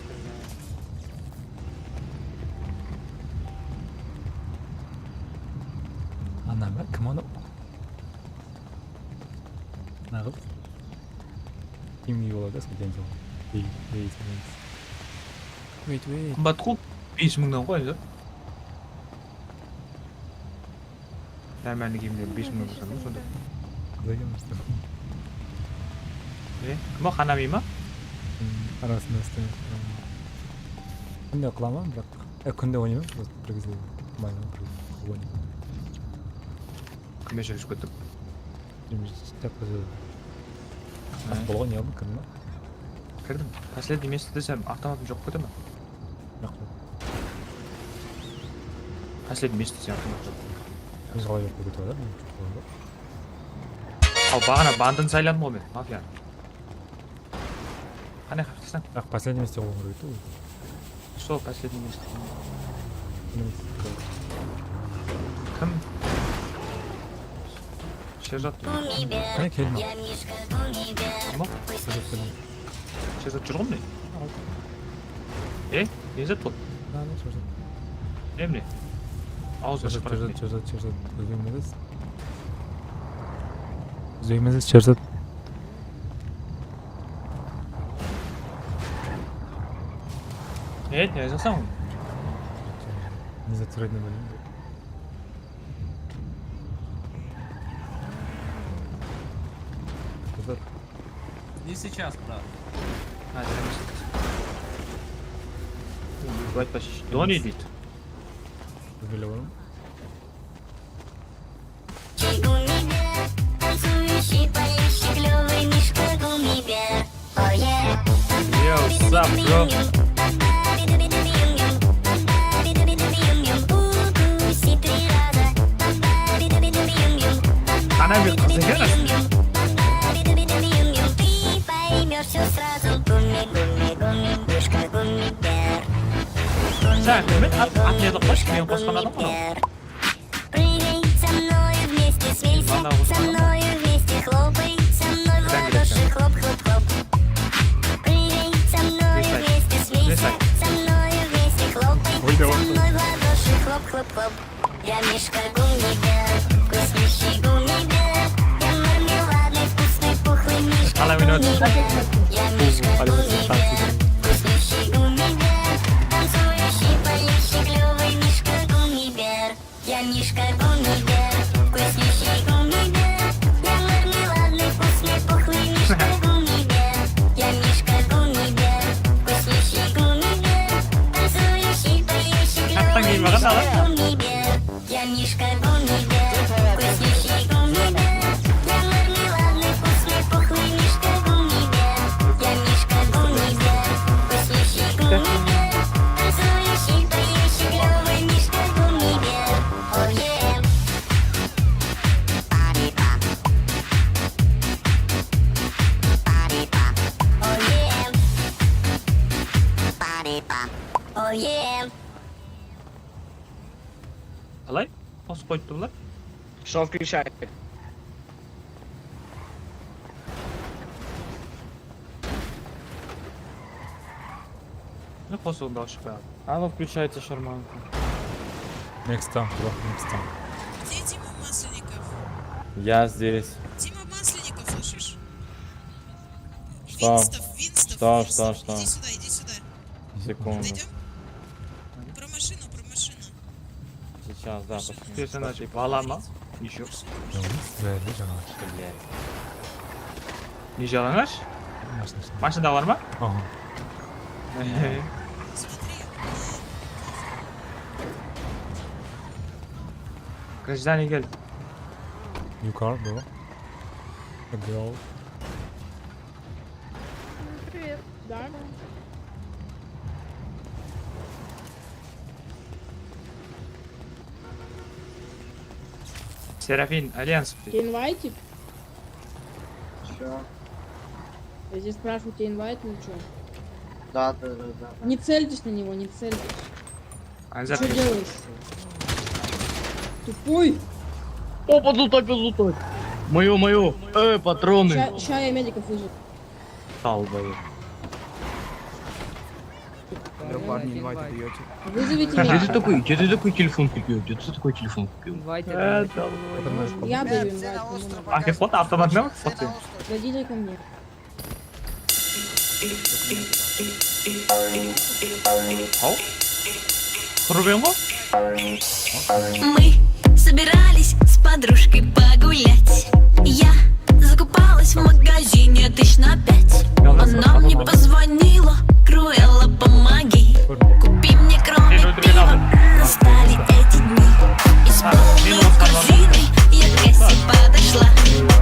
Ana ma? Kim anaw? Naqıl? Kim iyi boladı, sen densiz. Wait, wait, wait. Wait, wait. Qımbat qıl, bes mıńnan ǵoy, ya. Nármálnıy kiyimler bes mıńnan baslandı ma sonda? Qızı ekenmiz. E, kim o, Hanami ma? Hmm, arasında islemiz. Kúnde qılaman, biraq. E, kúnde oynaymız, просто bir gezde qılmayman, bir gezde qılıp oynayman. Kimmen sóylesip kettim? Jep qoysa. Há. Bolǵan, ne aldın, kirdiń ba? Kirdim. Последний место desem, avtomatım joq kete ma? Joq. Последний место desem, avtomat joq. Biz qalay joq kete bar? Al, baǵana bandını sayladım ǵoy men, mafiya. Qanday qılıp taslan? Biraq последний место qoyıw kerek edi ǵoy. Sol последний место. Kim? Sherzat. Qáne, keldim. Kim ol? Sherzat, keldim. Sherzat júr ǵo mine. E, ne zat bul? Qáne, Sherzat. Ne mine? Awzı ashıq. Sherzat, Sherzat, Sherzat. Ózbek emes. Ózbek emes, Sherzat. E, ne jazasań? Ne zat soraydın bilmeymen. Sherzat. Не сейчас, брат. Házir emes. Aytpa, Doni deydi. Bilip alayın. Танцующий, поющий, клёвый Мишка Гумми Бер. Oh yeah. Yo, what's up, bro? Укуси три раза. Qana bir qız eken aslında. Ты поймёшь всё сразу. Гумми, Гумми, Гумми, Мишка Гумми Бер. Sen, Mehmet, at, at ne qılıp qoyshı, men qosqan adam ǵo. Прыгай со мною вместе, смейся со мною вместе, хлопай со мной в ладоши, хлоп, хлоп, хлоп. Прыгай со мною вместе, смейся со мною вместе, хлопай со мной в ладоши, хлоп, хлоп, хлоп. Я Мишка Гумми Бер, вкуснющий Гумми Бер. Я мармеладный, вкусный, пухлый Мишка Гумми Бер. Я Мишка Гумми Бер, вкуснющий Гумми Бер. Танцующий, поющий, клёвый Мишка Гумми Бер. Я Мишка Гумми Бер, вкуснющий Гумми Бер. Я мармеладный, вкусный, пухлый Мишка Гумми Бер. Я Мишка Гумми Бер, вкуснющий Гумми Бер. Танцующий, поющий, клёвый Мишка Гумми Бер. Я Мишка Гумми Бер, вкуснющий Гумми Бер. Я мармеладный, вкусный, пухлый Мишка Гумми Бер. Я Мишка Гумми Бер, вкуснющий Гумми Бер. Танцующий, поющий, клёвый Мишка Гумми Бер. Oh yeah. Oh yeah. Qalay? Qosıp qoyıptı bular. Что включает? Ne qosıǵın dawıs shıqpay atır. Alo, включайте шарманку. Next time, bro, next time. Где Дима Масленников? Я здесь. Дима Масленников, слышишь? Что? Винстов, Винстов, Что, Винстов. Что, что? Иди сюда, иди сюда. Секунду. Подойдём? Про машину, про машину. Сейчас, да, пошли. Персонаж бала ma? Еще. Bári jalańash. Блядь. Ne jalańash? Mashinada. Mashinada bar ma? Aha. Гражданин, kel. New car, bro. A girl. Привет. Да. Серафин, Альянс. Тебя инвайтить? Чё? Я здесь спрашиваю, тебя инвайт или чё? Да, да, да, да, да. Не цельтесь на него, не цельтесь. Ты чё делаешь? Тупой! Опа, тут опять лутай! Моё, моё! Э, патроны! Ща, ща я медиков вызову. Долбоёб. Алло, парни, инвайт даёте? Вызовите меня. Где ты такой, где ты такой телефон купил? Где ты такой телефон купил? Инвайт. Э, долбоёб. Я даю инвайт, кому надо. А, кел, фото, автомат, да? Фото. Зайдите ко мне. Ау? Рубен ǵo? Мы собирались с подружкой погулять. Я закупалась в магазине тысяч на пять. Она мне позвонила, Круэлла, помоги. Купи мне, кроме пива, настали эти дни. И с полной корзиной я к кассе подошла.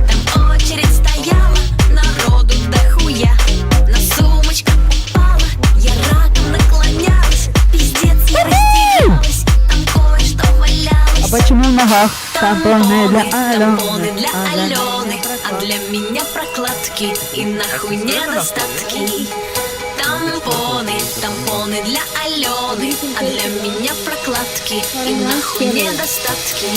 Там очередь стояла, народу дохуя. Но сумочка упала, я раком наклонялась. Пиздец, я растерялась, там кое-что валялось. А почему в ногах тампоны для Алены? Тампоны для Алены, а для меня прокладки и нахуй недостатки. Тампоны, тампоны для Алены, а для меня прокладки и нахуй недостатки.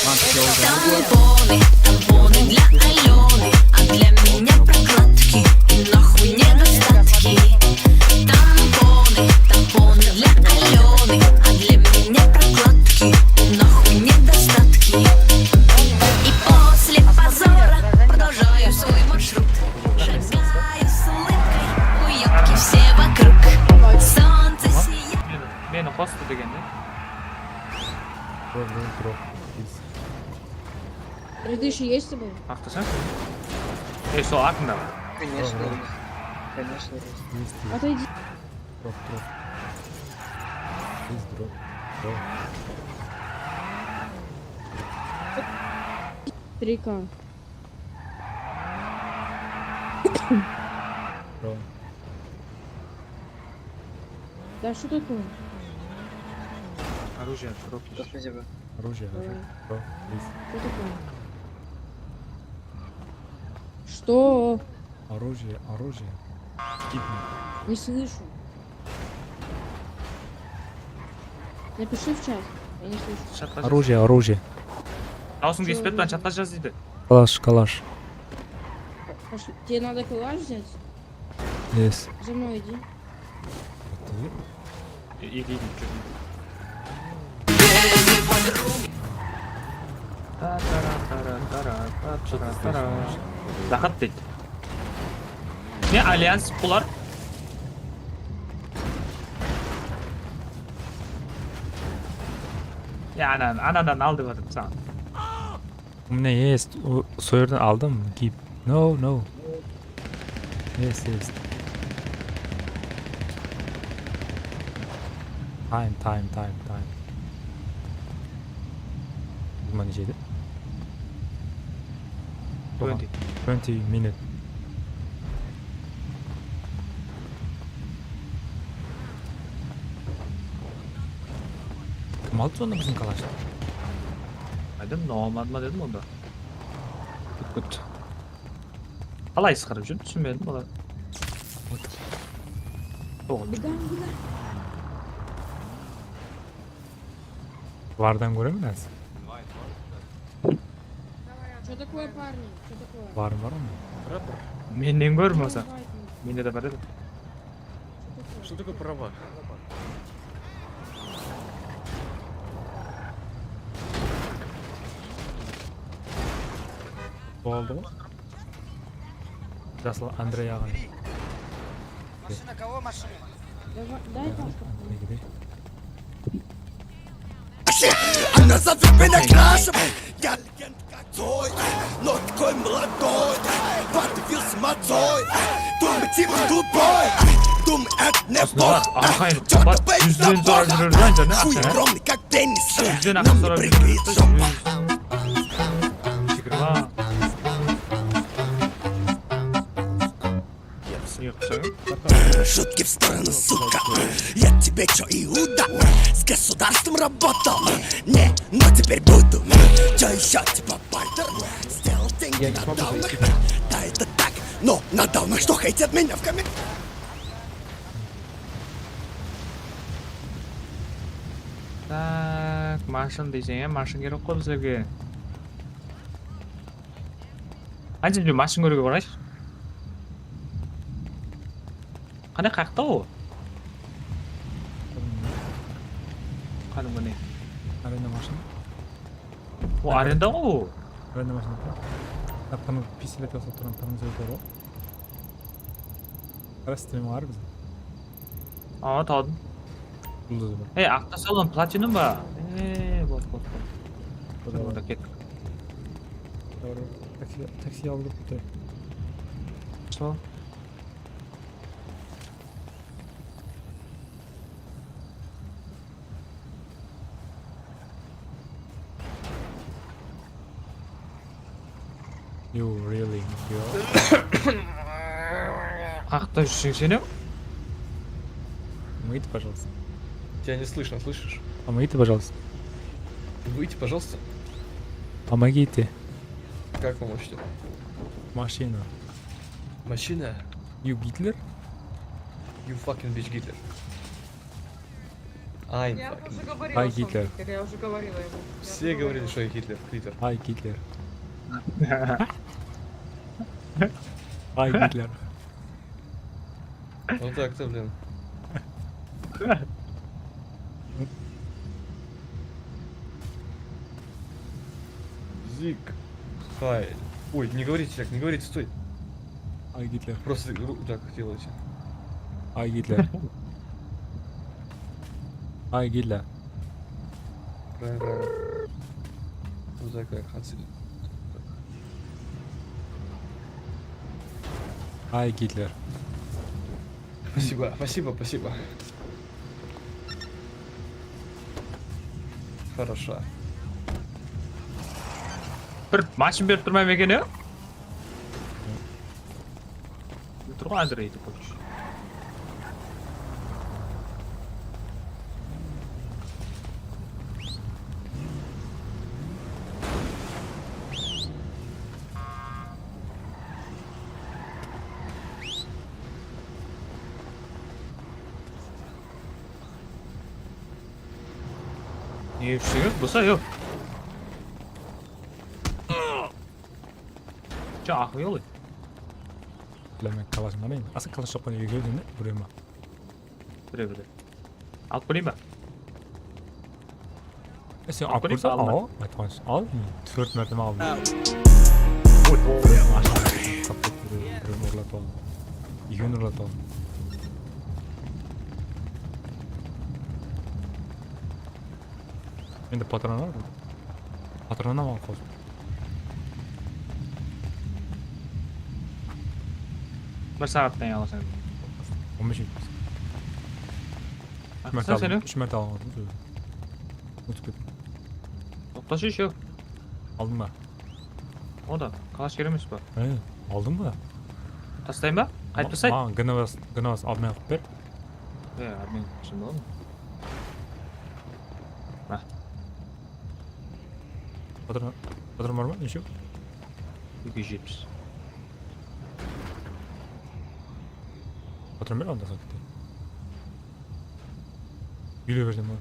Тампоны, тампоны для Алёны, а для меня прокладки и нахуй недостатки. Тампоны, тампоны для Алёны, а для меня прокладки и нахуй недостатки. И после позора продолжаю свой маршрут. Шагаю с улыбкой, уёбки все вокруг. Солнце сияет. Meni qostı degende. Предыдущий есть с тобой? Aqtasań? E, sol artında. Конечно, есть. Конечно, есть. Отойди. Drop, drop. Есть drop. Drop. Три К. Drop. Да что такое? Оружие, дроп есть. Что такое? Оружие, оружие. Дроп есть. Что такое? Что? Оружие, оружие. Give me. Не слышу. Напиши в чат. Я не слышу. Chatqa jaz. Оружие, оружие. Dawısıń kespet, mına chatqa jaz deydi. Калаш, калаш. Пошли. Тебе надо калаш взять? Yes. За мной иди. Иди, иди, иди, júr. Laqat deydi. Ne, Alliance bular? Ya, anan, anadan al dep atırmız saǵan. Mine, есть, sol jerden aldım. Keep. No, no. Есть, есть. Time, time, time, time. Jigirma neshe edi? Twenty. Twenty minute. Kim aldı sonda biziń kalashtı? Aydım, nomadma dedim onda. Good, good. Qalay ısqırıp júr, túsinbedim bular. Soǵın. Бегом, бегом. Vardan kóremen házir. Что такое, парни? Что такое? Varım bar onda. Mennen kór bolsa. Mende de bar edi. Что такое? Что такое права? Boldı ǵoy. Jasıl Andrey aǵa. Машина кого машина? Давай, дай паспорт. Она зовёт меня крашем. Я легенда как Цой, но такой молодой. Подавился мацой. Думай, типа тупой. Думай, это не бог. Чё-то бейт на бог. Хуй огромный, как теннис. На мне прыгает жопа. Шутки в сторону, сука. Я тебе чё, Иуда? С государством работал? Не, но теперь буду. Чё ещё, типа бартер? Сделал деньги на даунах. Да, это так, но на даунах что хейтят меня в комментариях? Так, mashın deyseń, ya, mashın kerek ǵoy bizlerge. Qansham júr mashın kóriwge barayıq. Qáne, qayaqta ol? Qádimgi ne? Arenda mashın. O, arenda ǵoy ol. Arenda mashın. Pistolette uslap turǵan prizvoy bar ǵoy. Qara, stream bar bizde. Awa, tawdım. Juldız bar. Ey, aqta salon platinum ba? Ey, bot, bot, bot. Bot, bot. Onda ket. Taksi, taksi alıp tur. Sol. You really, you. Qaqta júrseń sen-ew? Помогите, пожалуйста. Тебя не слышно, слышишь? Помогите, пожалуйста. Выйти, пожалуйста. Помогите. Как помочь-то? Машина. Машина? You Гитлер? You fucking bitch Гитлер. I'm fucking Гитлер. Я уже говорила, что он Гитлер, я уже говорила ему. Я уже говорила. Все говорили, что я Гитлер, Клитер. Ай, Гитлер. Ай, Гитлер. Ну так-то, блин. Зиг. Хай. Ой, не говорите так, не говорите, стой. Ай, Гитлер. Просто ру-, так делайте. Ай, Гитлер. Ай, Гитлер. Правильно, правильно. Вот так, как, отсюда. Ай, Гитлер. Спасибо, спасибо, спасибо. Хорошо. Bir mashın berip turmayma eken, ya? Tur ǵoy, házir eytip qoyıpshı. Ne ushın yoq? Bolsa yoq. Aqıl yoq. Bilemen, kalasın alayın. Asa kalas joq pa, nege keldiń de, birew ma? Bire, bire. Alıp keleyim ba? E, sen alıp keleyim ba? Al, aytqanınsha, al, tórt mártebe aldım. Oy, oy, birew urlatıp aldım. Ekewin urlatıp aldım. Endi patron bar. Patronnan al qosıp. Bir saattan alasań. On bes etpes. Úsh márte aldım. Úsh márte aldım. Ótip kettim. Toqtash, eshek. Aldıń ba? O da, kalash kerek emes pa? He, aldıń ba? Tastayın ba? Qaytpasay? Maǵan gnovas, gnovas obmen qılıp ber. He, obmen qılıp ber. Há. Patron, patron bar ma? Neshe? Eki júz jetpis. Patron ber onda, satıp kete. Ele berdim ǵoy.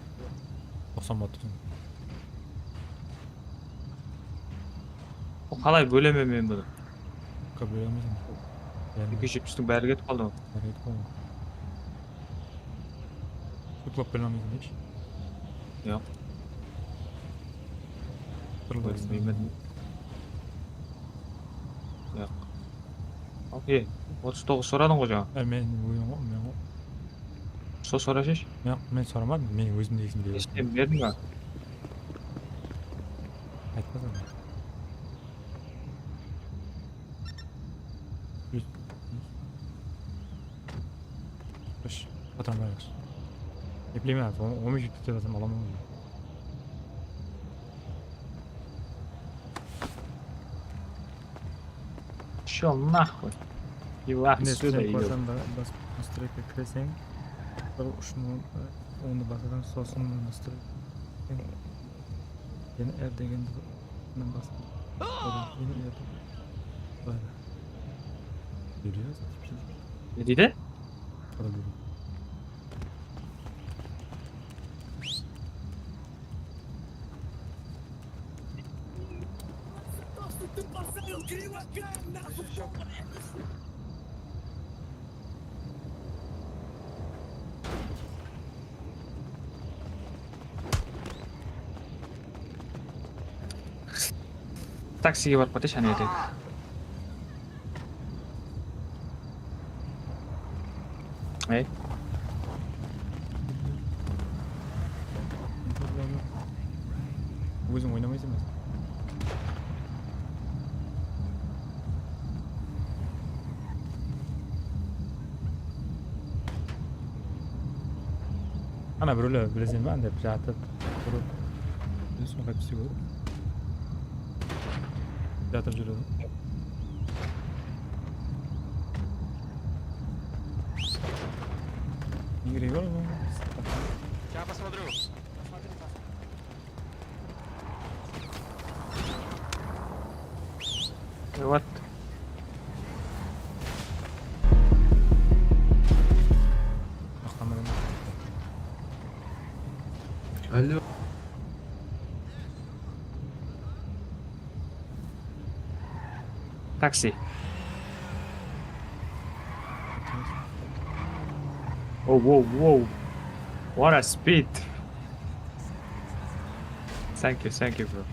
Toqsan baht tursań. O qalay bólemen men bunı? Bóle almaysań. Eki júz jetpistiń bári ketip qaldı ǵoy. Bári ketip qaldı. Uklap bere almaysań hesh? Yoq. Turıldı. Bilmedim. Yoq. Okey. Otız toǵız soradıń ǵoy jańa. E, men óyim ǵoy, men ǵoy. Sol sorasayshı. Yoq, men soramadım. Men ózimniń esimde. Sen berdiń ba? Aytpasam. Qısh, patron bar. Epleymen, on, on bes júz dep atsam alaman ǵoy. Пошёл нахуй. Міне, сен қойсаң, ba-, bas-, настройка кіресең, bir ushın on-, onı basasań, soсын настройка. Endi R degendi basıp. Endi R degen. Bayda. Ne deydi? Qara buyruq. Taksige barıp keteyik, jáne erteń. Ey. Óziń oynamaysań ba? Ana, birewler bileseń ba, andep jatıp turıp, bilesiń ǵoy, qáytip islep. Jatıp júredi. Игры bar ǵoy. Сейчас посмотрю. Вот. Aqlamadım. Алло. Taxi. Oh, whoa, whoa. What a speed. Thank you, thank you, bro.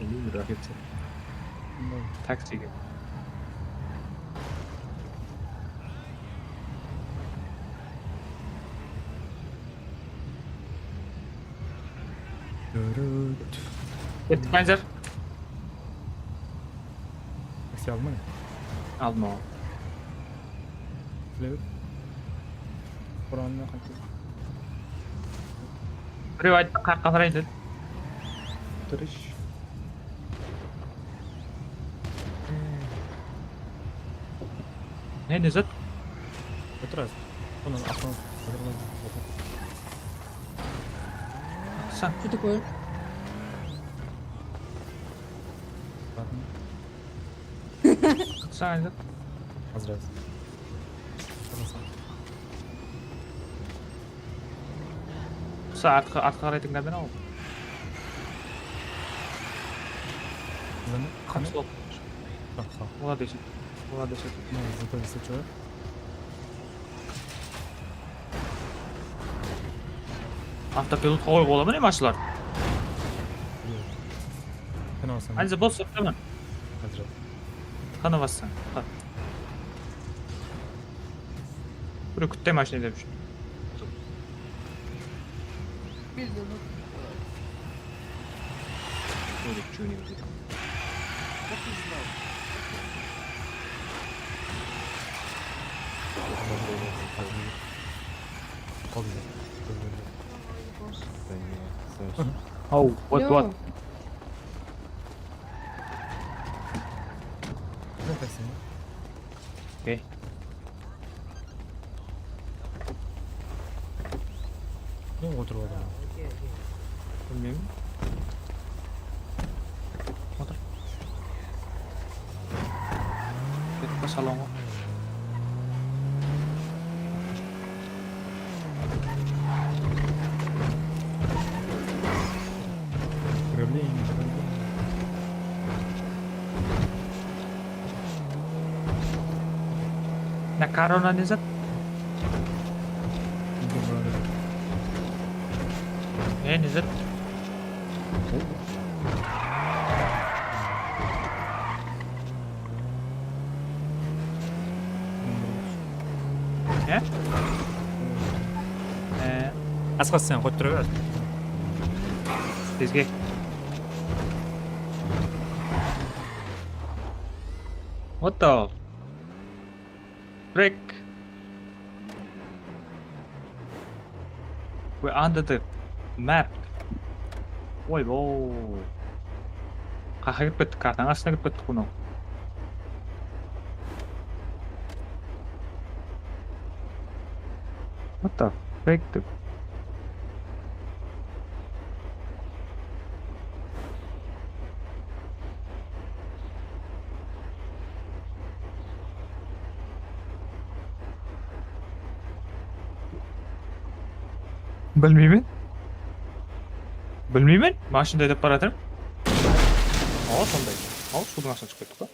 Endi raket. Taxige. Kettik, Panzer. Taksi aldım mı? Aldım, aldım. Bilew. Buranına qaytayıq. Birew ayttı, qayaqqa qarayın dedi. Tırış. Ne, ne zat? Otıras. Bunıń aqın. Qıqsa. Что такое? Qıqsa, aytır. Qıqsa, artqa, artqa qaray tıńla meni al. Qamsıl. Olar desek. Olar desek. Mına, zıta desek, joq. Avtopilotqa qoyıp ola ma ne mashinalar? Yoq. Qanasań? Házir bos, toqtaman. Házir. Qana bassań. Qa. Bir kútte mashina dep júr. Ólip júrmeydi. Qaldı. Aw, what, what? Okey. Ne otırıp atır? Bilmeymen. Otır. Ketip salonǵa. Na korona ne zat? E, ne zat? Ne? E. Asqar, sen qoyıp tura ber. Tezge. What the? Break. We're under the map. Oy, oy. Qayaqqa kirip kettik? Kartanıń astına kirip kettik bunıń. What the frick, dude? Bilmeymen. Bilmeymen. Mashina aydap baratırman. Awa, sonday. Awa, suwdıń astına túsip kettik pa?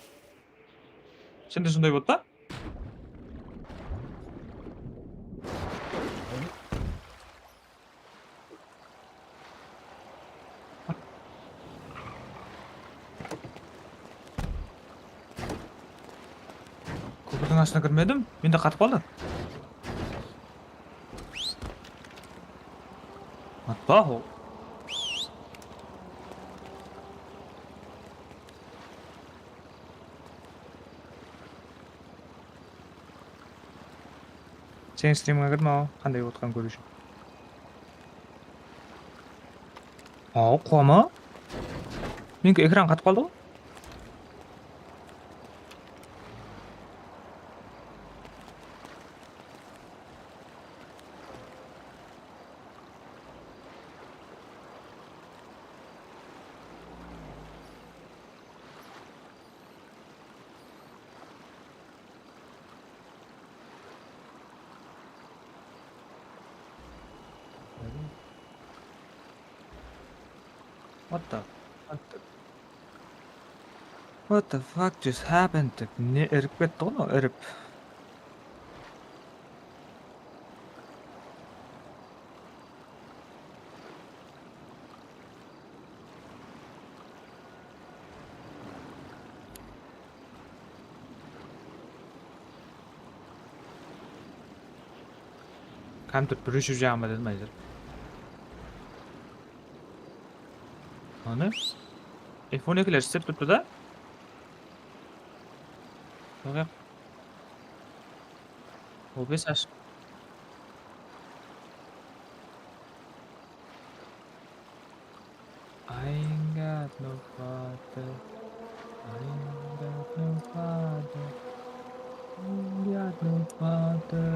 Sende sonday boldı pa? Kópirdiń astına kirmedim. Mende qatıp qaldı. Atpa ol. Seniń strimine kirdim, awa, qanday otqanın kóriwshi. Aw, quwama. Meniki ekran qatıp qaldı ǵoy. What the, what the, what the fuck just happened? Dep ne irip ketti ǵoy mınaw, irip. Kompyuter bir óship jaǵan ba dedim házir. Anı? F on ekiler islep turıptı da. Baqayıq. O bes ash. I ain't got no father. I ain't got no father. I ain't got no father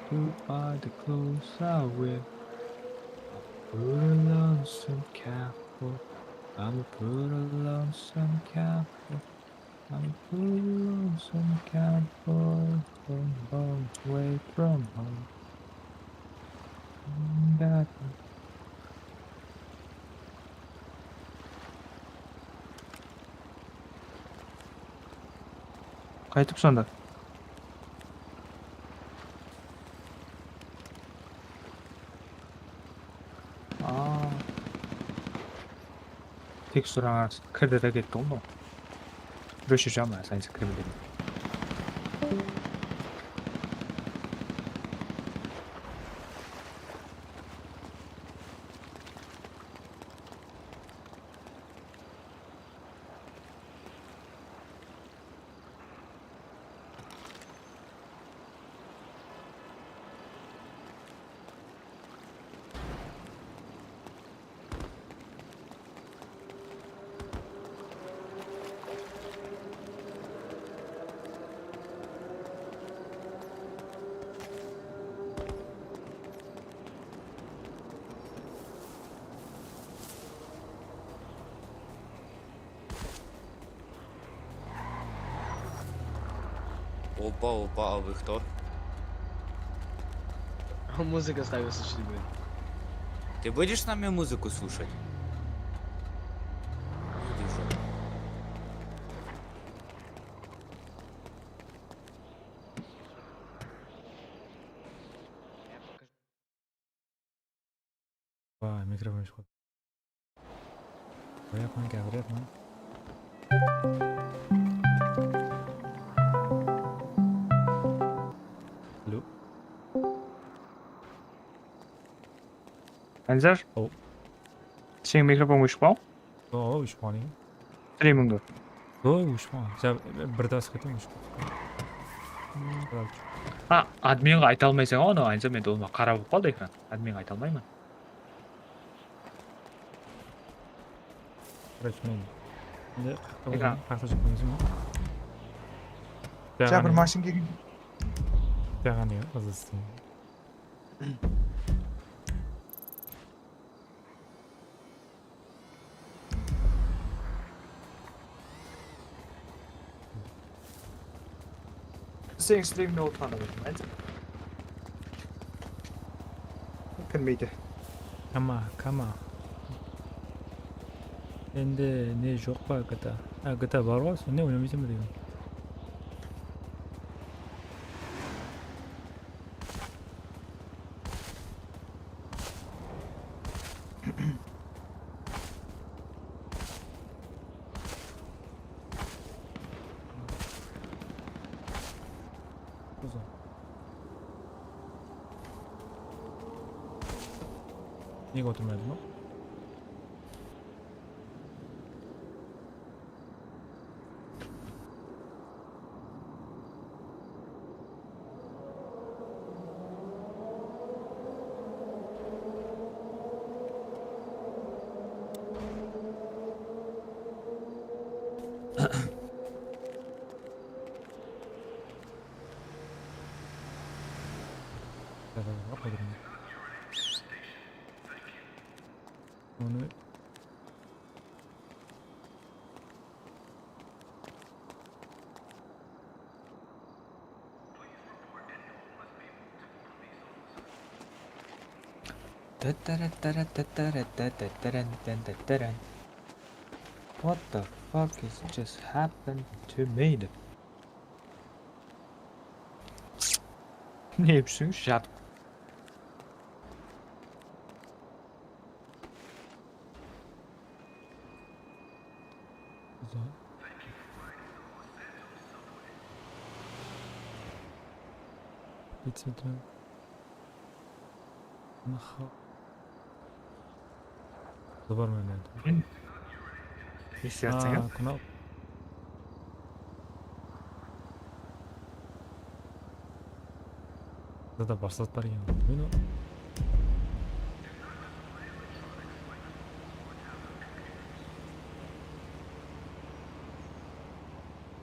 to buy the clothes I wear. I'm a poor lonesome cowboy. I'm a poor lonesome cowboy. I'm a poor lonesome cowboy from far away from home. That Qaytıp sonda. Aa. Teksturańa kirdi de ketti ǵoy mınaw. Bir óshirip jaǵaman, sayınsız kirmedi. Опа, опа, а вы кто? Музыка ставил, слушай, блин. Ты будешь с нами музыку слушать? Будешь же. Vay, mikrofon shıǵıp. Qoyapman, gápirepman. Alo. Anzar? Aw. Seniń mikrofon óship qalǵan. Yoq, óship qalǵan eken. Streamingdi. Yoq, óship qalǵan. Ja, bir das ketem óship qalǵan. Ha, adminge ayta almaysań ǵoy onı, Anzar, mende ulıwma qara bolıp qaldı ekran. Adminge ayta almayman. Короче, men endi qırqta bolayın, qırqta júz qoymasam. Ja, bir mashina kelgen. Jaǵan ya, azızsın. Seniń streamingde otırǵandı bilmeydi. Kirmeydi. Kama, kama. Endi ne joq pa G T A? Ha, G T A bar ǵoy, sonda oynamaysań ba deymen. Uzun. Nege otırmaydı mı? Onı Tattara, tara, tattara, tattara, tattara. What the fuck is just happened to me? Ne ushın jat? Uza. Geçsin turan. Naha. Zubar men endi. Ne isleyatsań, ya? Kunal. Zada baslat bar eken. Meni.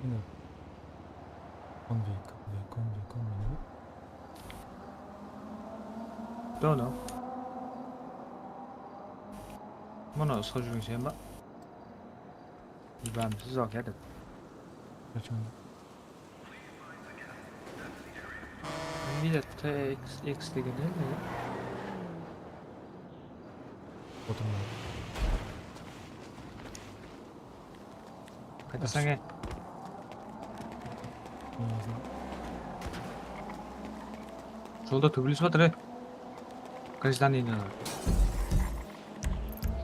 Meni. Konvey, konvey, konvey, konvey. Don't know. Mına usqa júrgen sen ba? Júbámsiz ol ketip. Qachon? Neydi T X, X degen ne? Otırma. Qaytasań, e? Jolda tóbelis batır, e. Gajdanin.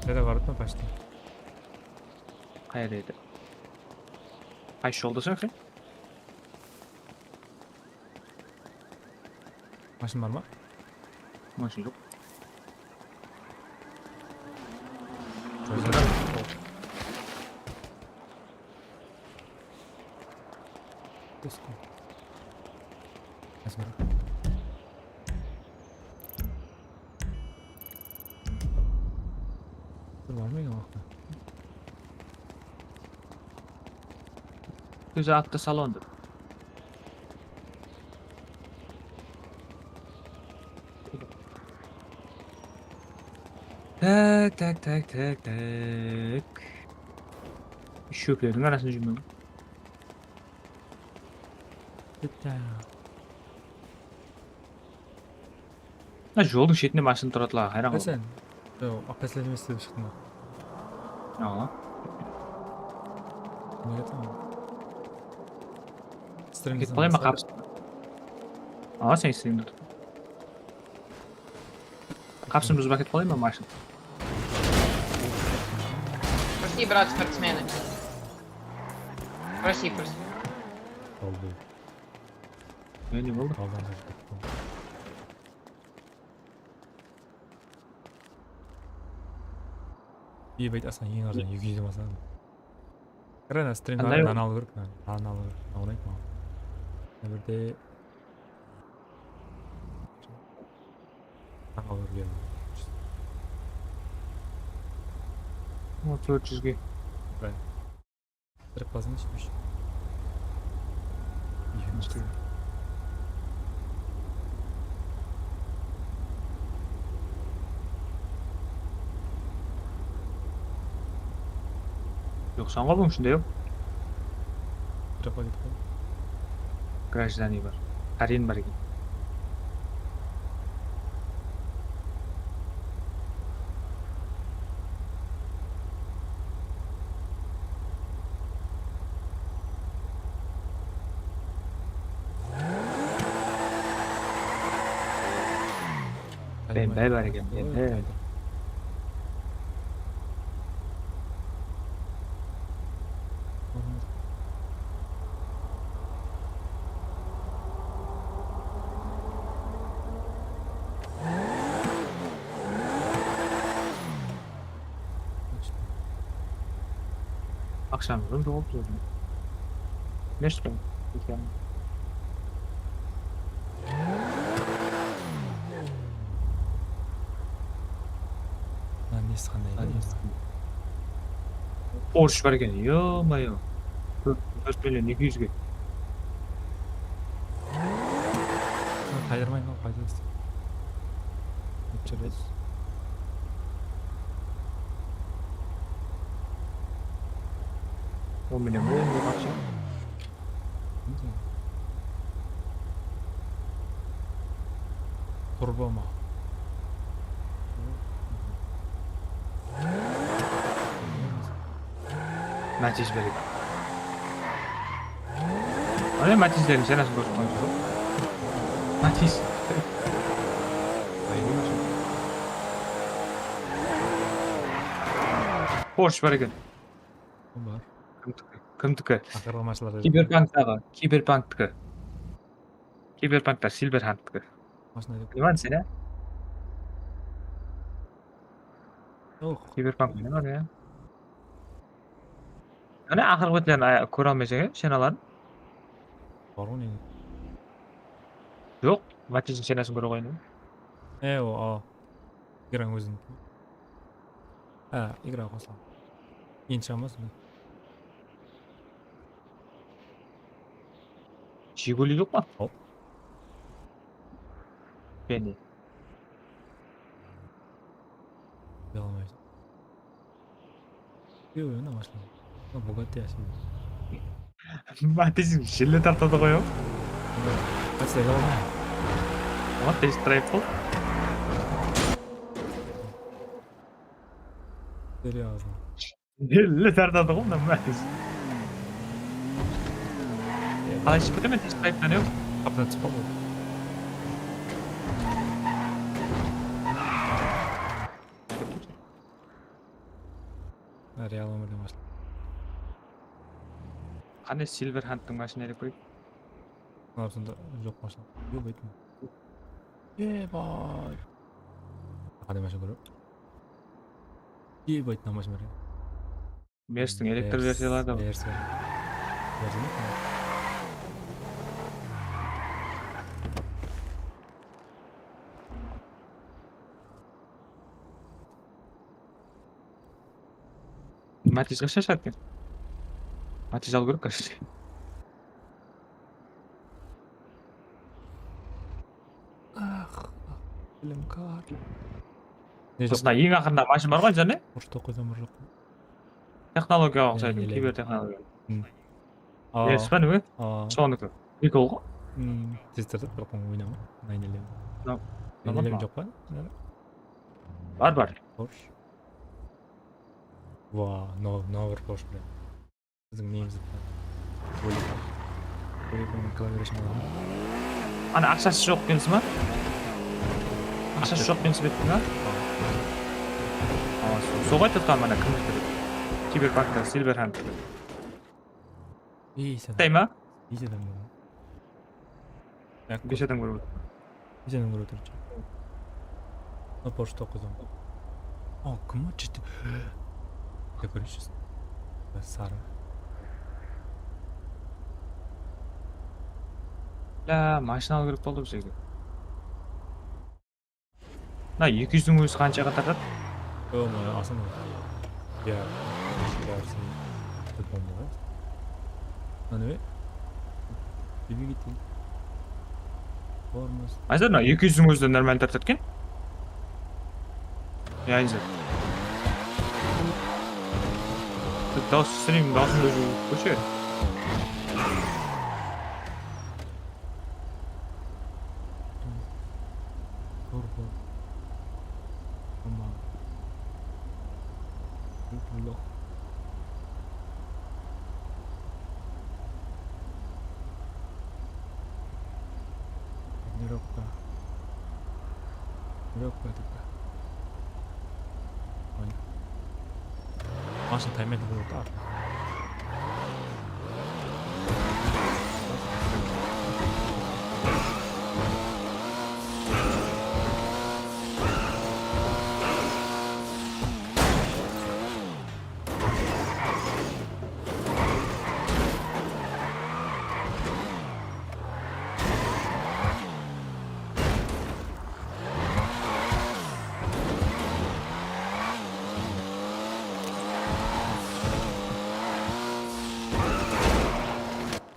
Jere barıp pa, почти? Qayerde edi? Qaysı joldasań sen? Mashın bar ma? Mashın joq. Let's go. Mashın bar. Dur, barmaydı waqtı. Ózi avtosalondı. Tak, tak, tak, tak, tak. Shóplerdiń arasında júrmen. Bitta. Mına joldıń shetinde mashina turadı la, hayran qaldım. Sen? Yoq, опасный emes dep shıqtım. Awa. Nege tamam? Ketip qalayın ba qapısın? Awa, sen isleyim. Qapısın buzıp áketip qalayın ba mashina? Пошли, брат, спортсмены. Пошли, пошли. Oldı. Ne, ne boldı? Aldan. Ey, bayt, aslan, eń arzan, eki júz elli alsam. Qara, ana, strimde qanday? Nani alıw kerek, nani, nani alıw kerek, nani unaydı maǵan. Mına berde nani alıw kerek. O, tórt júzge. Right. Kírip qalsın, ishpey. Joqsań ǵoy bunıń ishinde, yoq. Kírip qal, ketip qal. Grajdanin bar. Arin bar eken. Bembe bar eken, bembe. Aqshamızdan joǵalıp júr. Neshta? Mınaw nesi qanday edi? Porsche bar eken, ё-моё. Tórt million eki júzge. Qaydırmayın ǵoy, qaydırasız. Júresiz. On million ǵoy endi aqsha. Turbo ma? Matiz beredi. Ana Matizlerdiń sanasın kórip turıpsız ǵoy. Matiz. Porsche bar eken. Bar. Kimdiki? Kimdiki? Aqırǵı mashinalar. Kiberpanktaǵı, Kiberpanktıki. Kiberpankta Silverhunttiki. Mashina dep. Bilmedin sen, ya? Yoq. Kiberpank oynaman, ya. Ana aqırǵı betlerin kóre almaysań, ya, shenaların. Bar ǵoy, nege? Joq, Matizdiń shenasın kóre qoyayın. E, o, a. Igrań óziniń. Ha, igra qosıladı. Endi shıǵaman sonda. Jiguli joq pa? Hop. Beni. Uya almaysań. Yoq, mına mashina. Mına Bugatti ya şimdi. Matiz jelle tartadı ǵoy, o. Qasda uya almaysań. Oǵan test drive qıl. Seriyazno. Elli tartadı ǵoy mına Matiz. Qalay shıǵıp ketemen test drive'tan, yoq? Qapıdan shıqpa bul. Real ómirden bashla. Qáne Silverhunttın mashina ele qoyıp. Mına sonda joq mashina. Yoq, aytma. Ebay. Qanday mashina kórip? Ебать, mına mashina bar. Mercediń elektr versiyaları da bar. Mercedes. Mercedes. Matiz qashan shıǵadı eken? Matiz alıw kerek, короче. Ax, bilim kar. Ne joq? Usına eń aqırında mashina bar ǵoy, jáne? Ur toqız bar joq. Texnologiyaǵa uqsaydı, kiber texnologiya. Aa. Espan be? Aa. Sonıki. Prikol ǵoy. Hmm, teztirdik, biraq onı oynama. Nine eleven. Nine eleven joq pa? Bar, bar. Xosh. Wa, no, no bir Porsche bilen. Biziń nemiz. Ana aqshası joq ekensiz ma? Aqshası joq ekensiz bettiń a? Soǵay tutqan mana kimdir. Kiberpankta Silverhand. Ey, sen. Qıtay ma? Ey, sen. Bes adam kórip otır. Bes adam kórip otır. Mına Porsche toqız on. Al, kim o? Jeti. Kóresiz. Sarı. La, mashina alıw kerek boldı bizlerge. Mına eki júzdiń ózi qanshaǵa tartadı? Ё-моё, asıl. Ya, yarısın. Tutpam ǵoy. Ana be. Bilmey kettim. Bormız. Ayzat, mına eki júzdiń ózi de normal tartadı eken. Ya, Ayzat. Dawıs stream, dawısın ózi kórshe. Dur, dur. Tamam. Dur, dur, dur. Тренировка. Тренировка, типа. Ой. Mashina taymaydı, bul da.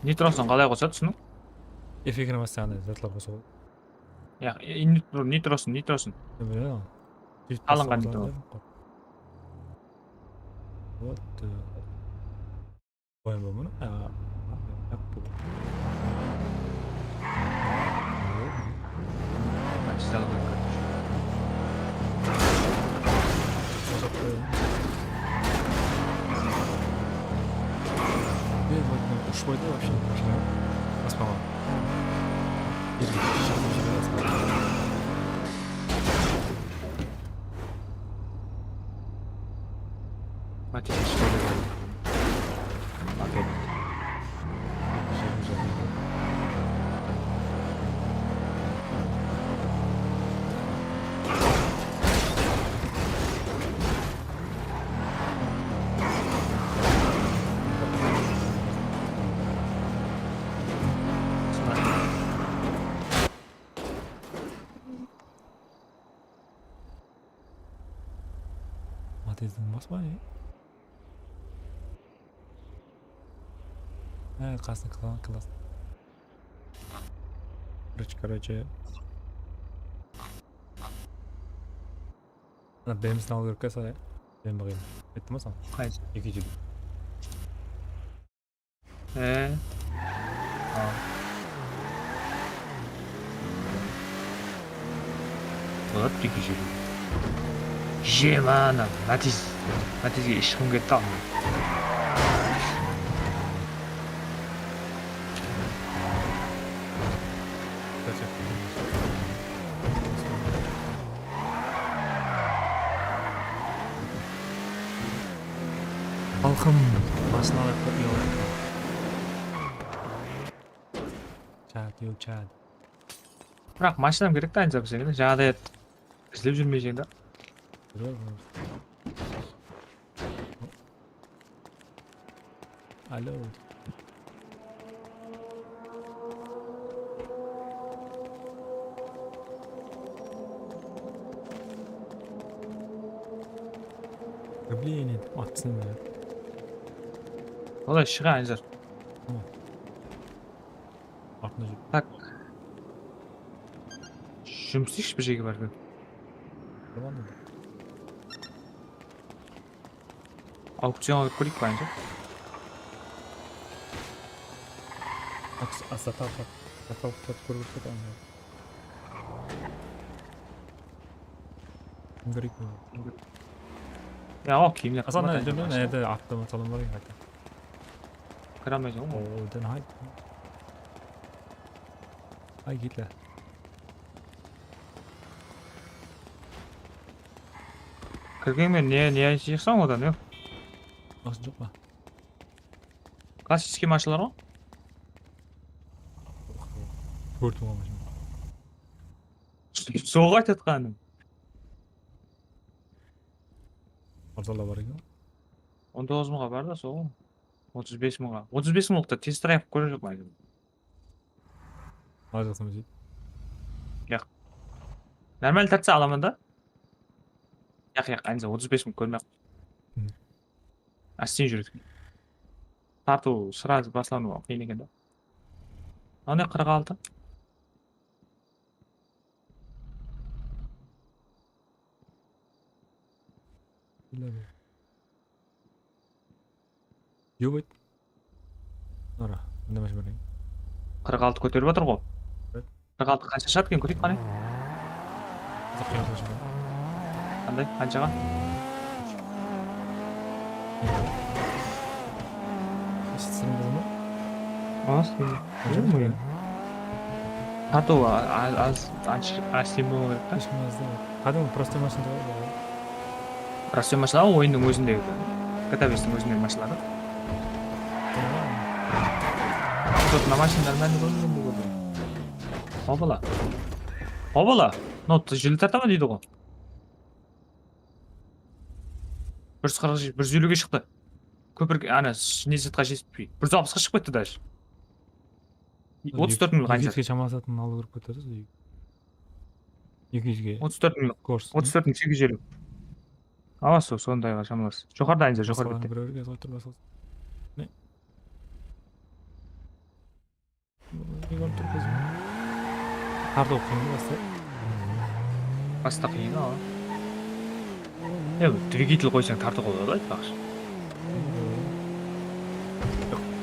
Nitrosın qalay qosadı, túsiniń? Efekini basqanda zatlar qosa qoy. Ya, e, nitro, nitrosın, nitrosın. Alınǵan nitro. Вот. Qoyın bolmadı. Qoydı, вообще, машина baspaǵan. Опять. Matizdiń bas pa ne? Há, qasın klass. Короче, короче. Ana, B M W'ni alıw kerek, ya, saray. B M W. Ketti ma soń? Qaysı? Ekinshi. He. Al. Boladı, ekinshi. Jeman, Matiz. Matizge ishqim ketti al. Xalqım, basın alayıq, bir uyalayıq. Chad, yo, Chad. Biraq mashinam kerek ta, Anzar, bizge. Jańaday izlep júrmeyjeń da. Alo. Блин, endi attıń ba? Olay shıǵa, Anzar. Tamam. Artına júr. Tak. Jumsayıqshı bir jerge barıp. Tamam. Aukcionǵa kirip kóreyik pa, endi? Aks-, a, sata, sata, sata, sata, kórip kóreyik pa, endi? Kim kóreyik pa? Ya, o, kiyimler Hasan, qımbat, endi, endi, endi, attı matalan bar ya, qayta. Kire almaysań ǵoy. Oo, den hay. Ay, Gitler. Kirgen men ne, ne jıyıqsań odan, yoq? Basın joq pa? Klassiskiy mashinalar ǵoy. Kórdim ǵoy mashina. Soǵıp aytatqanım. Arzalar bar eken. On toǵız mıńǵa bar da, sol. Otız bes mıńǵa. Otız bes mıńlıqta test-drayv kóre joq ma? Alajaqsań ba, jigit? Yaq. Normal tartsa alaman da. Yaq, yaq, Anza, otız bes mıń kórmey-aq. Hı. Ásten júredi. Tartıw srazı baslanıwı qıyın eken da. Mına qırq altı. Bilmeymen. Ёбать. Nara, mında mashina bar eken. Qırq altı kóterip atır ǵo. Evet. Qırq altı qansha shıǵadı eken, kóreyik qáne. Qızıq qıyın qılışım. Qanday? Qanshaǵa? Sırıń qızı ma? Bilmeymen. Tartıw a-, a-, az, anshı, ásten bolıw kerek ta. Eshkim azdı. Qádimgi prostoy mashina da bar ǵoy. Prostoy mashina, oyındıń ózindegi, G T A bestiń ózindegi mashinalar. Тут на машине нормально kórmegen bul kórdim. Hopala. Hopala. No, júli tartaman deydi ǵoy. Bir júz qırq, bir júz elliwge shıqtı. Kópirge, ana, ne zatqa jetpey. Bir júz alpısqa shıǵıp ketti даже. Otız tórt mıń. Eki júzge shamalasatın alıw kerek boldı da. Eki júzge. Otız tórt mıń. Kors. Otız tórt mıń segiz júz elliw. Awa, sol, sondayǵa shamalas. Joqarıda, Anzar, joqarı bette. Birew gaz qoyıp tur, basqası. Ne? Ne kórip tur kózime? Tartıw qıyın ba basta? Basta qıyın, awa. Ya, dvigatel qoysań, tartıw qıla aladı, aytpaqshı.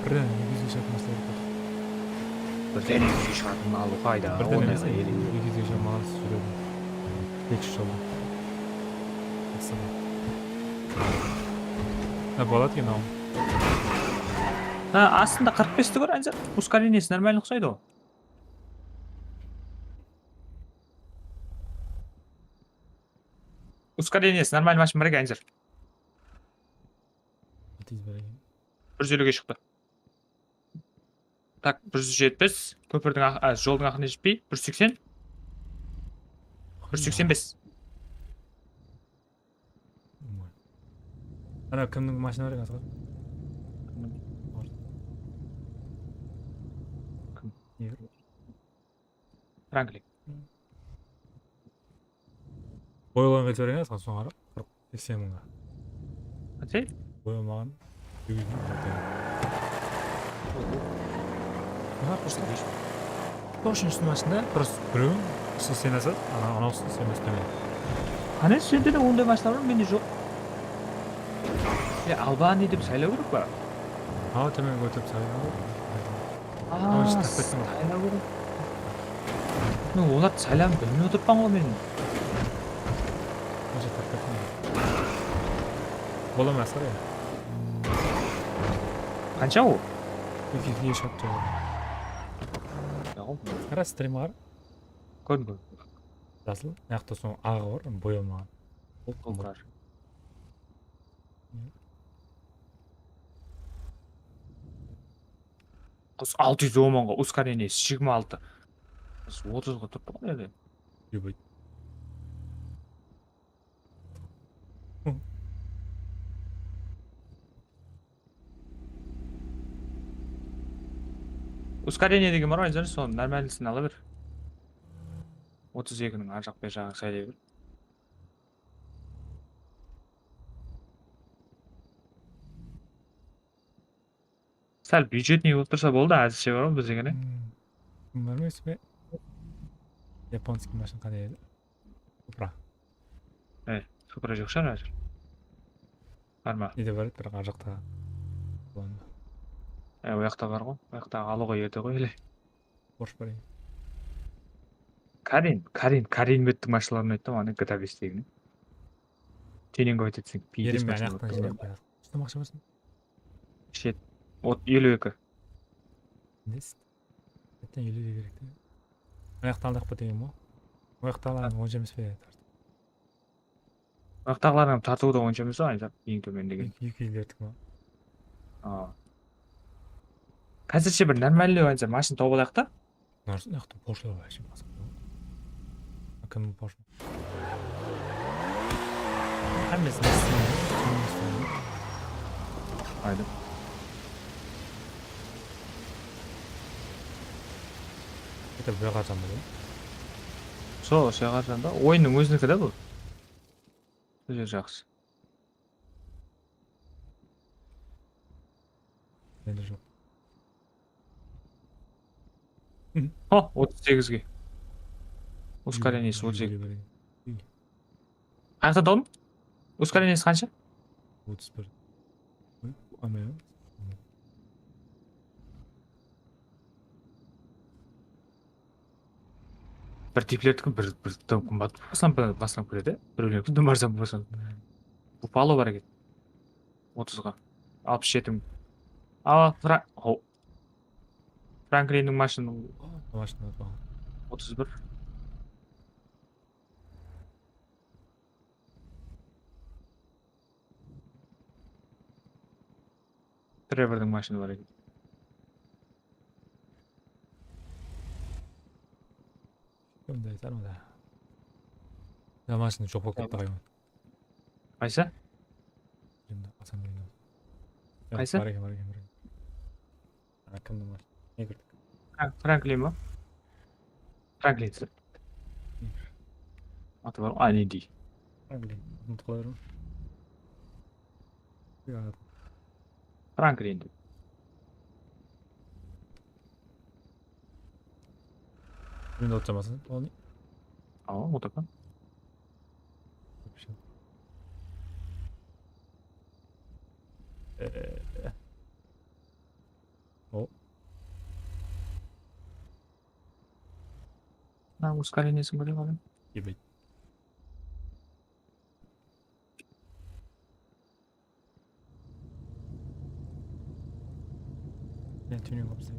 Birden eki júzge shıǵatın alıw kerek. Birden eki júzge shıǵatın alıw qayda? Birden emes, eki júzge shamalas júredi. Eki júz jolda. Asıra. Ha, boladı eken, awa. Ha, astında qırq besti kór, Anzar. Uskoreniesi normalno uqsaydı ǵo. Uskoreniesi normalno mashina bar eken, Anzar. Tez bar eken. Bir júz eliwge shıqtı. Tak, bir júz jetpis. Kópirdiń aq-, a, joldıń aqırına jetpey. Bir júz seksen. Bir júz seksen bes. Ana kimniń mashina bar eken, Asqar? Kim? Franklin. Boyalǵan qılıp jiberiń, Asqar, sońaraq qırq seksen mıńǵa. Qancha? Boyalmaǵan. Aha, просто точно usı mashina, просто birewin usı sen asat, ana, anawsın sen bes tómen. Qáne, sende de onday mashina bar ma? Mende joq. E, Albani dep saylaw kerek pa? Awa, tómen ótip saylaw kerek. Aa, saylaw kerek. Men olardı saylaǵan bilmey otırıppan ǵoy men. Bola ma, Asqar, ya? Qansha ol? Eki, eki, eki, eki. Qara, strimge qara. Kórdim, kórdim. Jasıl, mıyaqta soń aǵı bar, boyalmaǵan. Bul qumır. Qız altı júz on mıńǵa, uskoreniesi jigirma altı. Qız otızǵa turıptı ǵoy, ele. Ебать. Uskorenie degen bar ǵoy, Anzar, sonıń normalnısın ala ber. Otız ekiniń arjaq berjaǵın saylay ber. Sál byudjetnıy bolıp tursa boldı, házirshe bar ǵoy bizdegine. Hmm. Kim bar ma, ismi? Yaponskiy mashina qanday edi? Supra. E, Supra joq shıǵar házir. Bar ma? Nede bar edi, biraq arjaqta. E, oyaqta bar ǵoy. Oyaqta alıwǵa erde ǵoy, ele. Porsche bar edi. Karin, Karin, Karin bettiń mashinaların ayttım, ana G T A bestegini. Tenińge aytıp etseń, piydes mashina. Ushtamaqshı bolsın. Shet. Ot, eliw eki. Nesi? Zaten eliw de kerek te. Oyaqta aldaq pa degen ǵoy. Oyaqta alan onshı emes pe? Oyaqtaǵılardıń tartıwı da onshı emes ǵoy, Anzar, eń tómendegi. Eki, eki ellerdik ma? Aa. Házirshe bir normalnıy, Anzar, mashina tawıp alayıq ta. Narsa, mıyaqta Porsche bar, kim Porsche? Hámmesi. Aydım. Bitir bir qarsan ba? Sol, sol qarsan da. Oyınnıń óziniki da bul. Bul jer jaqsı. Mende joq. Ho, otız segizge. Uskoreniesi otız eki. Qayaqta dawın? Uskoreniesi qansha? Otız bir. Ame. Bir tiplerdiki bir, bir dım qımbat baslan, baslan kiredi. Birewleriki dım arzan baslan. Bufalo bar eken. Otızǵa. Alpıs jeti mıń. Al, Fra-, ho. Franklinniń mashina. Mashina. Otız bir. Trevordıń mashina bar eken. Kimdi aytarman da? Ya, mashina joq bolıp ketti, haywan. Qaysı? Endi Hasan bilen. Qaysı? Bar eken, bar eken, bar eken. Ana kimniń mashina? Ne kirdik? Ha, Franklin ba? Franklin. Atı bar ǵoy, Anedi. Franklin. Umıtıp qala berme. Ya. Franklin dep. Endi otırmasın. Awa, otırman. Ee. O. Mına ускорениесин kórip alayın. Kelmeydi. Sen túyinen qılıp isle.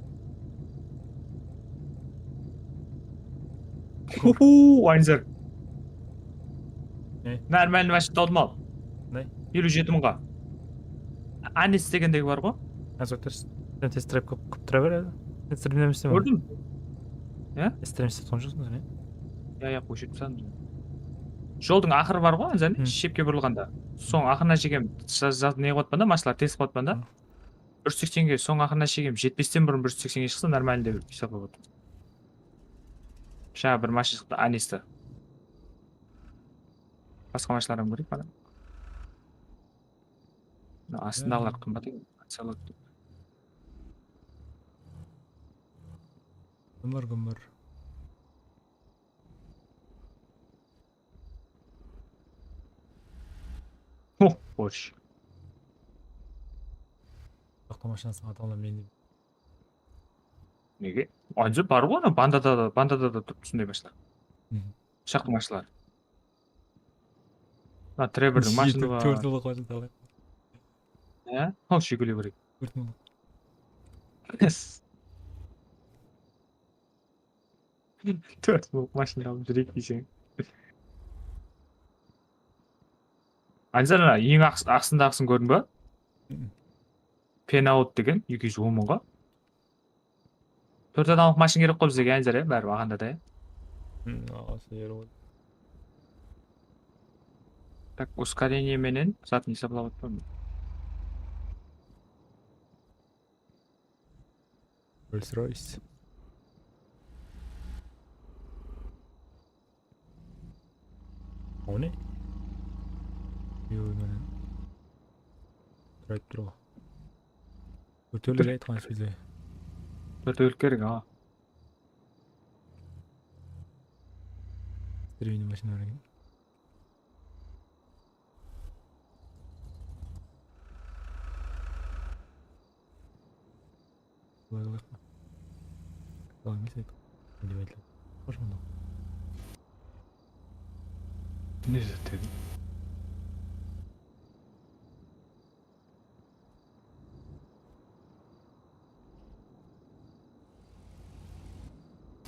Uhu, Anzer. Ne? Normalnıy mashina tawdım al. Ne? Eliw jeti mıńǵa. Anis degendegi bar ǵo. Házir sen test drive qılıp, qılıp tura ber. Sen streamleme istemem. Kórdim. Ya? Stream islep turǵan joqsıń sen, ya? Ya, ya, qoyıp tasladıq. Joldıń aqırı bar ǵo, Anzer, shepke burılǵanda. Soń aqırına shekem ne qılıp atpan da, mashinalar test qılıp atpan da. Bir júz seksen ge soń aqırına shekem, jetpesten burın bir júz seksen ge shıqsa, normalnıy dep esaplap otırman. Jańa bir mashina shıqtı, Anisti. Basqa mashinalardan kóreyik, mana. Mına astındaǵılar qımbat eken, atsaladı. Gúmir, gúmir. Huh, xosh. Soqta mashinasın atańlar mendey. Nege? Anca bar ǵoy, ana bandada da, bandada da turıptı usınday mashina. Shaqtı mashinalar. Mına Trevordıń mashinası bar. Tórt mıńlıq mashina talay. Há? Al, Jiguli bar eken. Tórt mıńlıq. Tórt mıńlıq mashina alıp júreyik deyseń. Anzar, ana, eń aqs-, aqsındaǵısın kórdiń ba? Penout degen, eki júz on mıńǵa. Tórt adamlıq mashina kerek ǵoy bizlerge, Anzar, ya, bári alǵanda da, ya. Tak, ускорение menen zatın esaplap atırman. Rolls-Royce. O ne? Yo, mine. Turıp tur ǵo. Tórt-tórt aytqan sózde. Tórt-tórt kerek, a. Стрёмный mashina bar eken. Bılay qılayıq pa? Bılay emes edi. Ne dep aytıladı? Qosh mınaw. Ne zat dedim?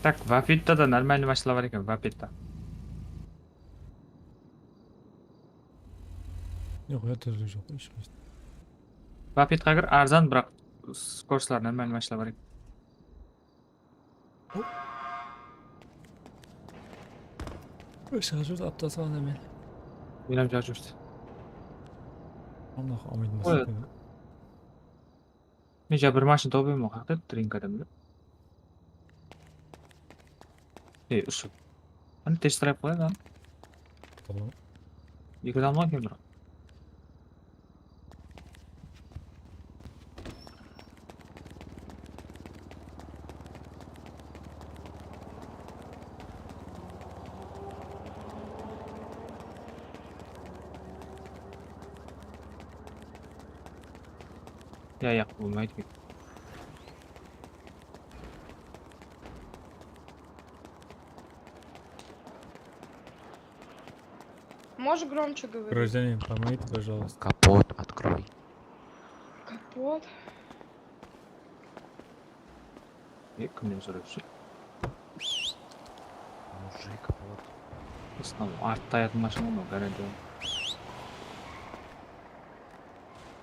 Tak, Vapetta da normalnıy mashinalar bar eken, Vapetta. Yoq, uyaqta joq, hesh qaysı. Vapetta kir, arzan, biraq skorslar normalnıy mashinalar bar eken. Shıǵıp júrdi, aptası ǵana men. Men hám shıǵıp júrdi. Allah, almaydı. Qoy. Men ja bir mashina tawıp edim, o qaqta, trinkadan bilip. Ey, usı. Qáne, test drive qoyayıq, a? Tamam. Eki adam bar eken, biraq. Ya, yaq, bolmaydı eken. Можешь громче говорить? Гражданин, помогите, пожалуйста. Капот открой. Капот? E, kimnen soraysız? Mujik, вот. Islam artta ayatın mashina ǵoy, garantiya.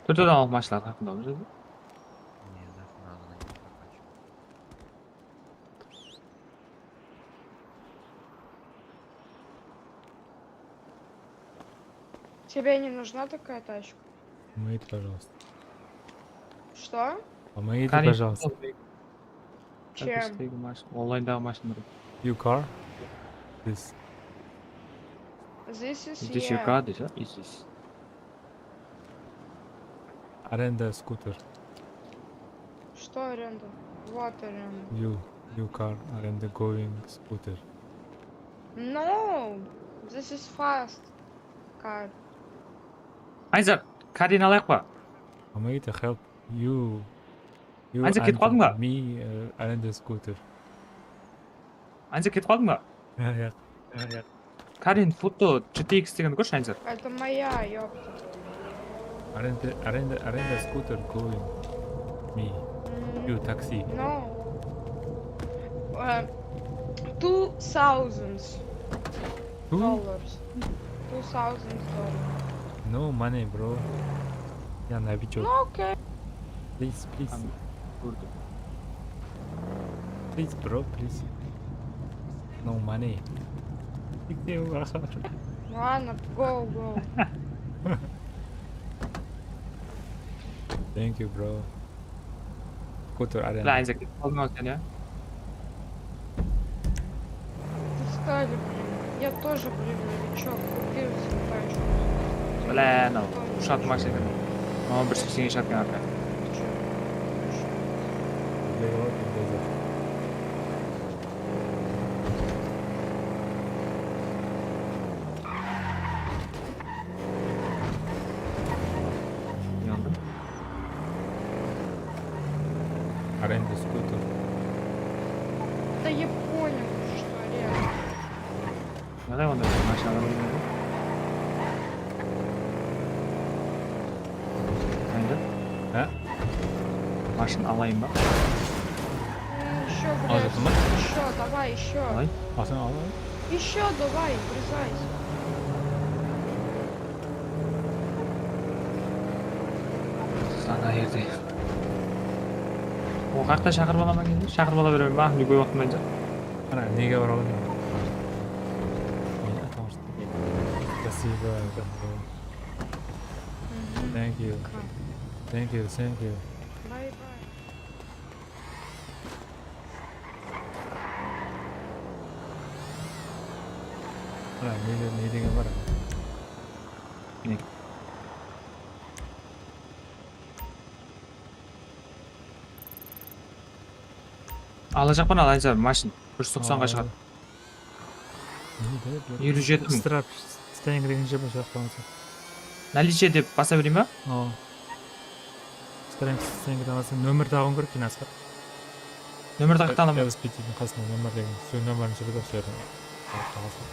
Tórt adamlıq mashinalar haqqında bilesiz be? Ne, нахуй надо на них прокачивать? Тебе не нужна такая тачка? Помогите, пожалуйста. Что? Помогите, пожалуйста. Чем? Onlayndaǵı mashina. You car? This. This is, this your car, this, huh? Is this? Аренда скутер. Что аренда? Вот аренда. You, you car, аренда going scooter. No, this is fast car. Anzar, Karin alayıq pa? Помогите, help. You, you Anzar, ketip qaldıń ba? Me, uh, arenda scooter. Anzar, ketip qaldıń ba? Yoq, yoq, yoq. Karin, foto, G T X degendi kórshi, Anzar. Это моя, ёпта. Аренда, аренда, аренда скутер going me. М, You taxi. No. Uh, two thousand Two? Dollars. Two thousand dollars. No money, bro. Я на бичок. No, okay. Please, please. Tamam, kórdim. Please, bro, please. No money. Ладно, go, go. Thank you, bro. Skuter arenda. Bla, Ayzek, ketip qaldıń-aw sen, ya? Устали, блин. Я тоже, блин, новичок. Купил себе тачку. Bla, anaw, ushatma seni. Maǵan bir seksen shaqırǵan arqa. Ты чё? Yandım. Arenda skuter. Да я понял, что реально. Qanday onda mashina alayın dedi. Endi? Há? Mashina alayın ba? Ещё, блядь, ещё, давай, ещё. Alay. Alsam al. Ещё давай, врезайся. Ana erde. O, qaqta shaqırıp alaman endi. Shaqırıp ala beremen ba? Любой waqıt boyınsha. Ana, nege ura alaman? Спасибо. Thank you. Thank you, thank you. Bye bye. Ana, ne, ne degen bar? Ne? Alajaqpan, alayın, mashina bir júz toqsanǵa shıǵadı. Elli jeti mıń. Strap, Stalingrad degen jer bar, soyaqta alsam. Наличие dep basa bereyin ba? Awa. Stalingrad, Stalingrad alsam, nomer taǵıwım kerek, keyin Asqar. Nomer taǵıp ta alaman. L S P T-diń qasında nomer degen, sol nomerin júredi, sol jerden.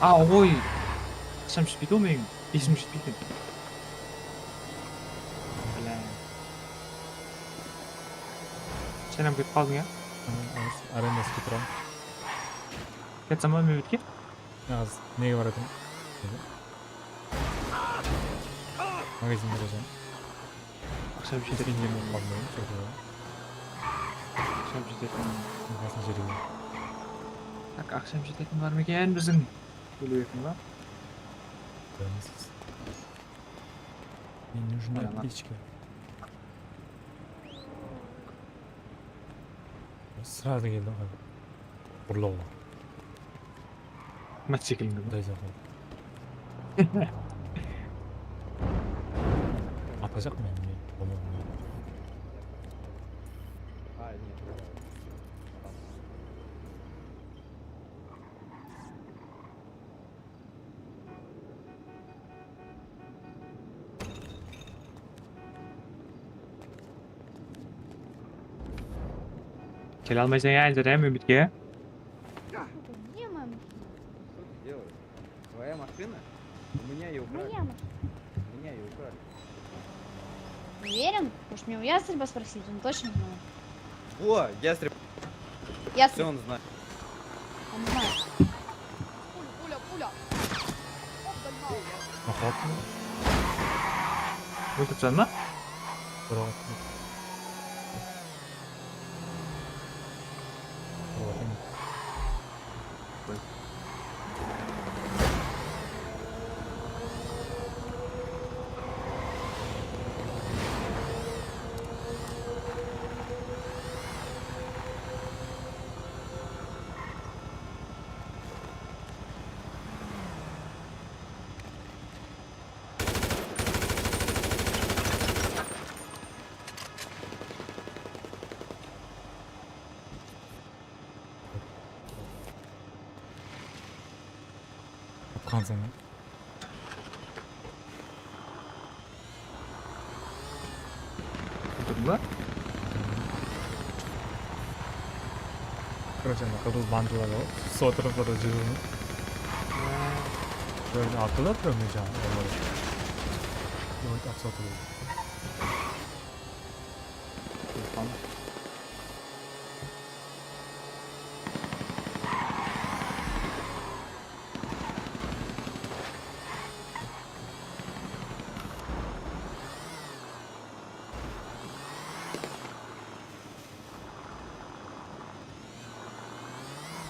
A, oy. Aqsham jetpeydi ǵoy meniń. Esim jetpeydi. Bla. Sen hám ketip qaldıń, ya? Arendası ketiramın. Ketsem ba, Mebetke? Házir nege baratırman? Magazinge barsam. Aqsham jetetin. Aqsham jetetin. Qasın jerge. Tak, aqsham jetetin bar ma eken biziń? Bilmedim ba? Bilmeysiz. Мне нужны аптечки. Сразу keldi ǵoy. Burlawǵa. Mototsiklinde. Dayza ǵoy. Atacaq men, men. Kele almaysań, ya, Anzara, Mebetke. Где моя машина? Что ты делаешь? Твоя машина? У меня её украли. Моя машина. У меня её украли. Уверен? Может, мне у Ястреба спросить? Он точно знает. Во, Ястреб. Ястреб. Всё он знает. Он знает. Пуля, пуля, пуля. Оп, догнал. Охотник. Óltiripseń ba? Bir ot. Atqansın. Turdı ma? Короче, anda qızıl bandılar ǵoy. Sol taraflarda júr. Böyle attılar, bir mınaw jaǵı. Böyle atsa atılır. Tamam.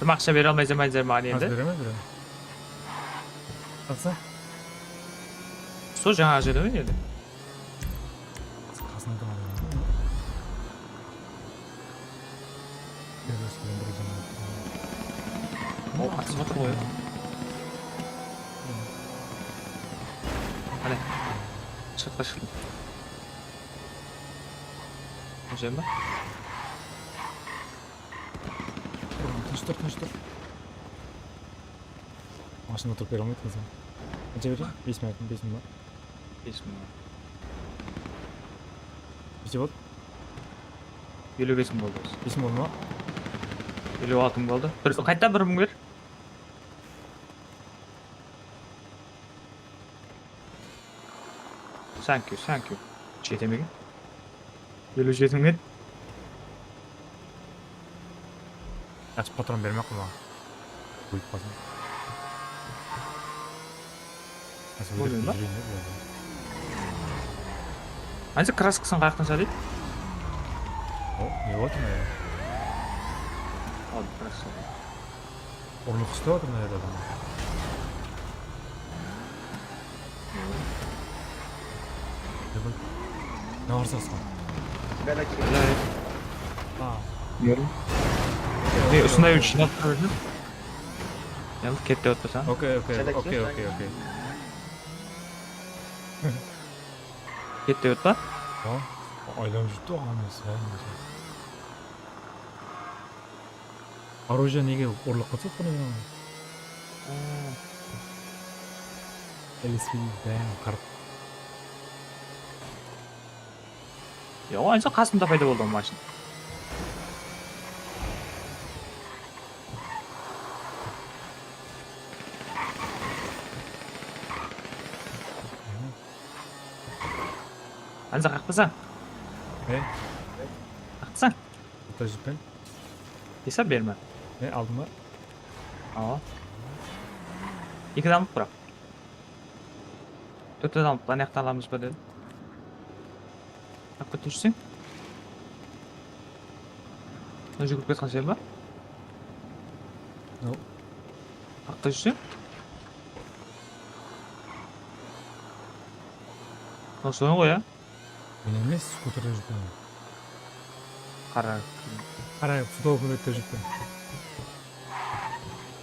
Aqsha bere almaysań, maǵan endi. Házir beremen, beremen. Qatsa? Sol jańaǵı jerde me endi? Qasında turǵan adam. Terrorist penen birge jańaǵı. O, qasında tur ǵoy. Qáne. Sırtqa shıqtım. Jemba? Tınısh tur, tınısh tur. Mashina turıp bere almaydı ekensen. Qansha bereyim? Bes mıń ayttım, bes mıń ba? Bes mıń. Neshe boldı? Eliw bes mıń boldı. Bes mıń boldı ma? Eliw altı mıń boldı. Bir, qayta bir mıń ber. Thank you, thank you. Jetemegen. Eliw jetiń men. Jaqsı, patron bermey-aq maǵan. Ólip qalsam. Bolmaydı ma? Júreyim ya, buladı. Anca kraskasın qayaqtan shalay? O, ne boldı mına? Al, kraska. Urlıq islep atır mına jerde adam. Ne qılsasın? Belek. Ha. Ne, usınday jıynap turıp. Yalnız kette otpasań. Okey, okey, okey, okey, okey. Kette otpa? Ha? Aylanıp júrdi, almasa. Оружие nege urlıq qılsa qonıǵan? L S P bárin qarıp. Ya, o, anca qasımda payda boldı o mashina. Anca qaqpasań. Ne? Qaqpasań. Ota jipen. Esap berme. Ne, aldım ba? Awa. Eki adam biraq. Tórt adam, ana jaqtan alamız ba dedim. Qaqpa túrseń. Mına júgirip ketken sen ba? Jok. Qaqta júrseń? Mına soń ǵoy, ya. Men emes, skuterde júrip turman. Qara. Qara, futbolka kiyip júrip turman.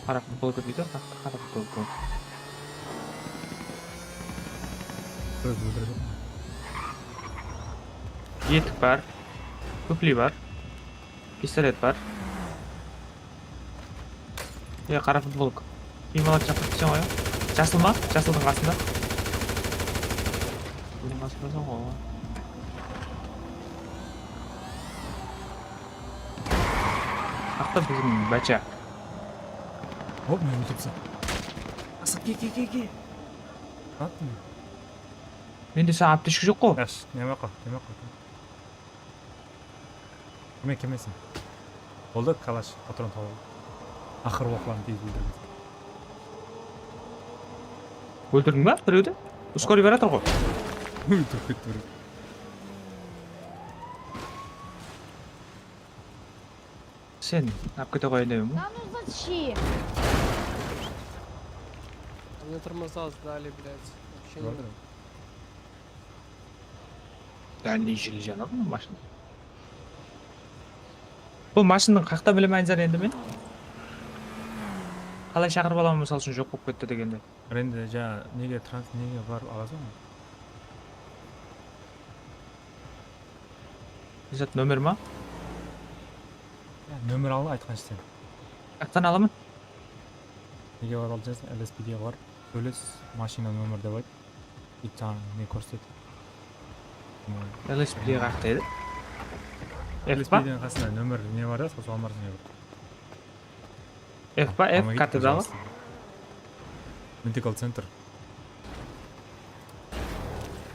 Qara futbolka deydi, qara, qara futbolka. Ózi óltiredi. Etik bar. Kúpli bar. Pistolet bar. Ya, qara futbolka. Kiyim alıp shaqırıp ketseń ǵoy, ya. Jasıl ma? Jasıldıń qasında. Bunıń qasında soń ǵoy. Aqta biziń bacha. Hop, meni óltiripsen. Asad, ke, ke, ke, ke. Attım. Mende saǵan aptechka joq ǵo. Yash, neme qıl, neme qıl. Kime, kimesen? Boldı, kalash, patron tawıldı. Aqır oqların tez óltirgen. Óltirdiń ba birewdi? Uskoriy baratır ǵo. Óltirip ketti birew. Sen, alıp kete qoyayın dep edim. Да ну зачем? Мне тормоза сдали, блядь. Вообще не нравится. Dálniy jili janadı mashina. Bul mashinanıń qaqta bilemen zar endi men. Qalay shaqırıp alaman, mısal ushın, joq bolıp ketti degende. Endi jańa nege trans, nege barıp alasań ǵoy. Izzat, nomer ma? Ya, nomer al, aytqanshı sen. Qayaqtan alaman? Nege barıp alasań, L S P D bar. Sóyles, mashina nomer dep ayt. Bitta ne kórset. L S P D qayaqta edi? F pa? L S P D diń qasında nomer ne bar da, sol soǵan barsań ne bar. F pa, F, kartadaǵı. Medical center.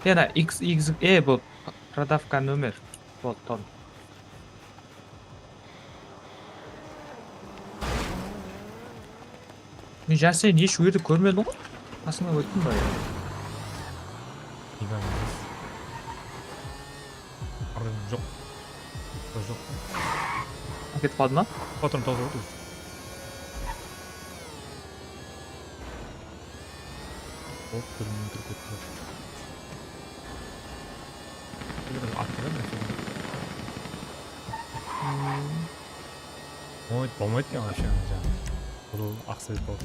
Yana X, X, e, bul продавка nomer. Bol, ton. Men jasayın hesh jerde kórmedim ǵoy. Qasıńnan óttim ba ya? Joq. Joq. Ketip qaldı ma? Patron tawıp atır. Hop, birini óltirip ketti. Bir at bar, mine, sol. Hmm. Bolmaydı, bolmaydı eken, вообще, anaw jaǵı. Bul aqsayıp bolıp.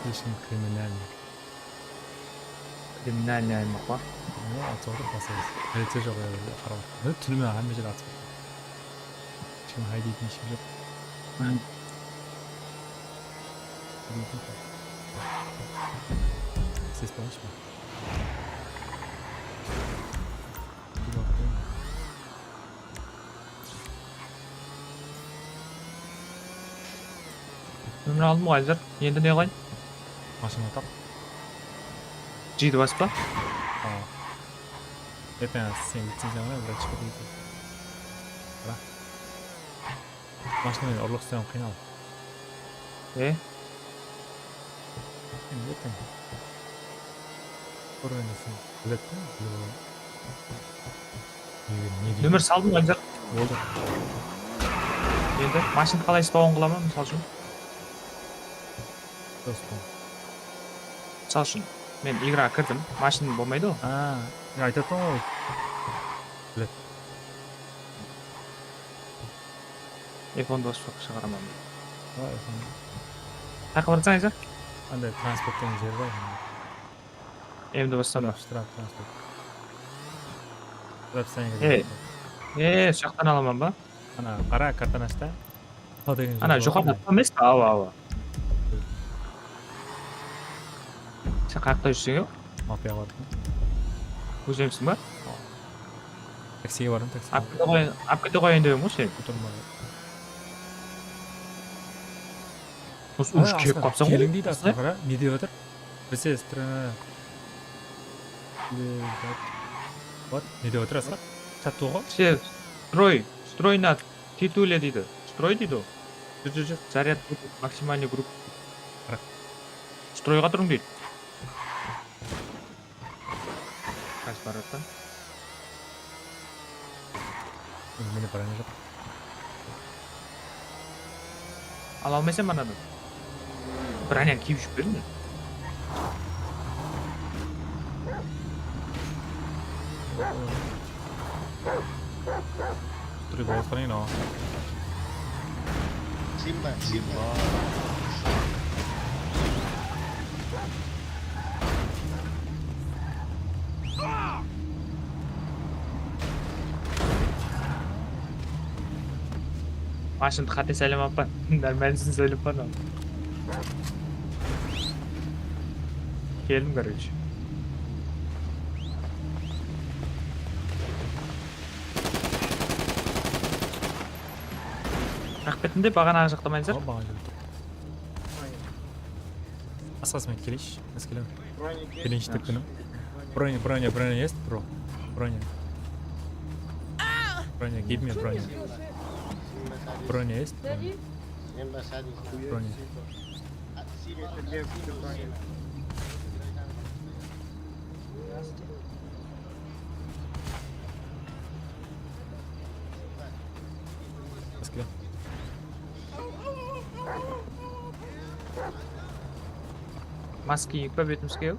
Слишком криминальный. Криминальный aymaq pa? Mına, atsa otır, basayız. Politsiya joq, ya, qarap. Túnime hámme jer atıp. Eshkim haydaytın eshkim joq. Ses bolmashı ma? Nömer aldım ǵoy házir. Endi ne qılayın? Mashina tap. Jedi baspa? Aa. Erteń sen licenciyań bar, vrachqa deydi. Qara. Mashina menen urlıqsınan qıynal. E? Endi erteń. Ko'r endi sen. Biledi da, bilip al. Nege, nege? Nömer saldım ǵoy házir. Boldı. Endi mashina qalay spawn qılaman, mısal ushın? Dostım. Mısal ushın, men igra kirdim, mashina bolmaydı ǵoy. A, men aytatın ǵoy. Biledi. F on da baspa shıǵaraman. A, F on. Qayaqqa barasań, Ayza? Anday transport degen jer bar. Endi bastan ba? Shtraf transport. Shtraf sen. E, e, usı jaqtan alaman ba? Ana, qara, kartanı ash ta. Ana, joqarıda atpa emes pe? Awa, awa. Sen qayaqta júrseń, yoq? Mafiya bar. Ózemsiń ba? Taksige bardım, taksige. Alıp kete qoyayın, alıp kete qoyayın dep edim ǵoy seni. Otırma. Usı, usı kelip qalsań ǵoy. Keliń deydi, astına qara, ne dep atır? Bizde strana. What? Ne dep atır, Asqar? Chattuǵo? Sen, строй, строй на Titule deydi. Строй deydi ǵo. Júr, júr, júr. Zaryad будет, максимальный группа. Qaraq. Stroyǵa turıń deydi. Qaysı barıp atırsań? Mende bronye joq. Ala almaysań banadan. Bronyanı kiyip júrip berme. Turıp alıp qarayın, awa. Simba, Simba. Mashındı qáte saylamappan. Нормальныйсın saylapanman. Keldim, короче. Qaq betinde baǵanaǵı jaqta mayınzır. Al, baǵana jaqta. Asqar, men keleyinshi, men kelemen. Birinshi tepkinim. Броня, броня, броня есть, bro? Броня. Броня, give me броня. Броня есть? Броня. Броня. Maske. Maske kiyip pa betimizge?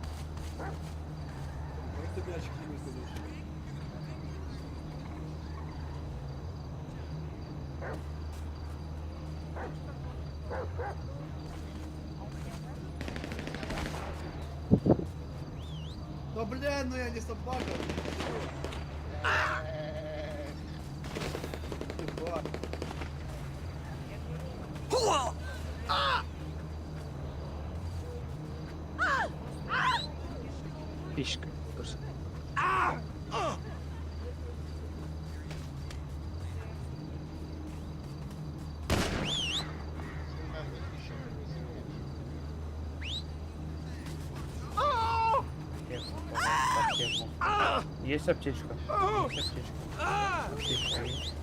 Да блин, ну я не собака. Ты бот. Пишка. Есть аптечка? Есть аптечка? Аптечка есть?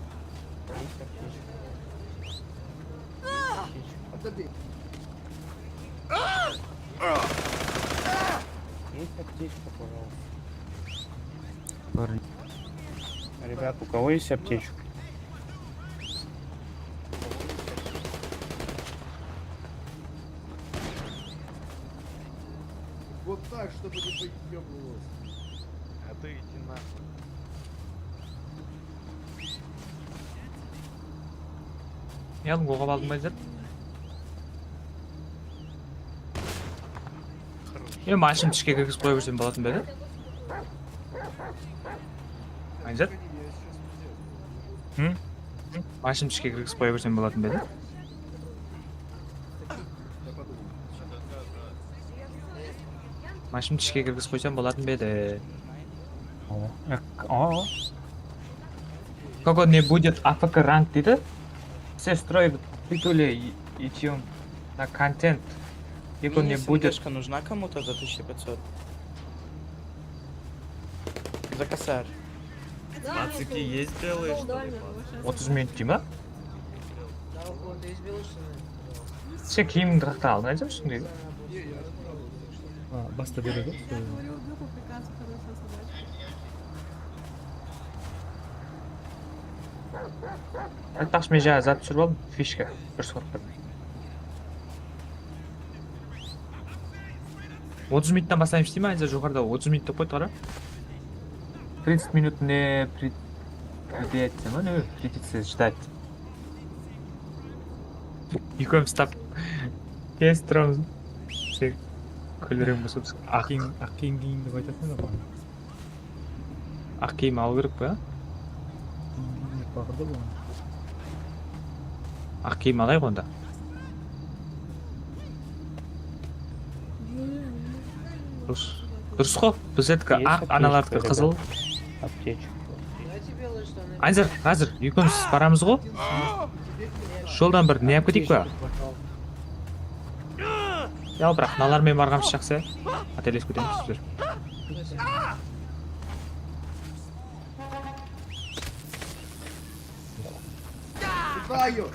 Есть аптечка? Аптечка. Есть аптечка, пожалуйста? Ребят, у кого есть аптечка? Так, чтобы не поёбывалось. А ты иди нахуй. Yalıń oǵap aldım ba, Ańzat? E, mashın ishke kirgizip qoya bersem bolatın ba edi? Ańzat? Hı? Mashın ishke kirgizip qoya bersem bolatın ba edi? Mashın ishke kirgizip qoysam bolatın ba edi? Aa, aa. Kogo ne будет A F K rank deydi. Все строят приколы и идём на контент. Kogo ne будет. Мини-СНГшка нужна кому-то за тысяча пятьсот? За косарь. Пацаки, есть белые, что ли? Otız minut deyim ba? Sen kiyimińdi qaqta aldıń, aytsa shunday. A, basta beredi. Aytpaqshı, men jańa zat túsirip aldım, fishka, bir sotqa. Otız minuttan baslaymiz deymen, aytsa joqarıda otız minut dep qoydı, qara. Тридцать минут не при- Придется, ну, не, придется ждать. Ekewimiz tap. Tez turamız. Sen kúlireń bolsa biz aq. Aq kiyim, aq kiyim kiyiń dep aytadı da bana. Aq kiyim alıw kerek pa? Kiyim kiyip baqırdı bana. Aq kiyim alayıq onda. Durıs. Durıs qo. Bizerdiki aq, analardiki qızıl. Аптечка. Ańzar, házir ekewimiz baramız ǵo. Joldan bir ne alıp keteyik pa? Ya, biraq mınalar menen barǵanımız jaqsı. Qátelesip ketemiz bizler. Куда её?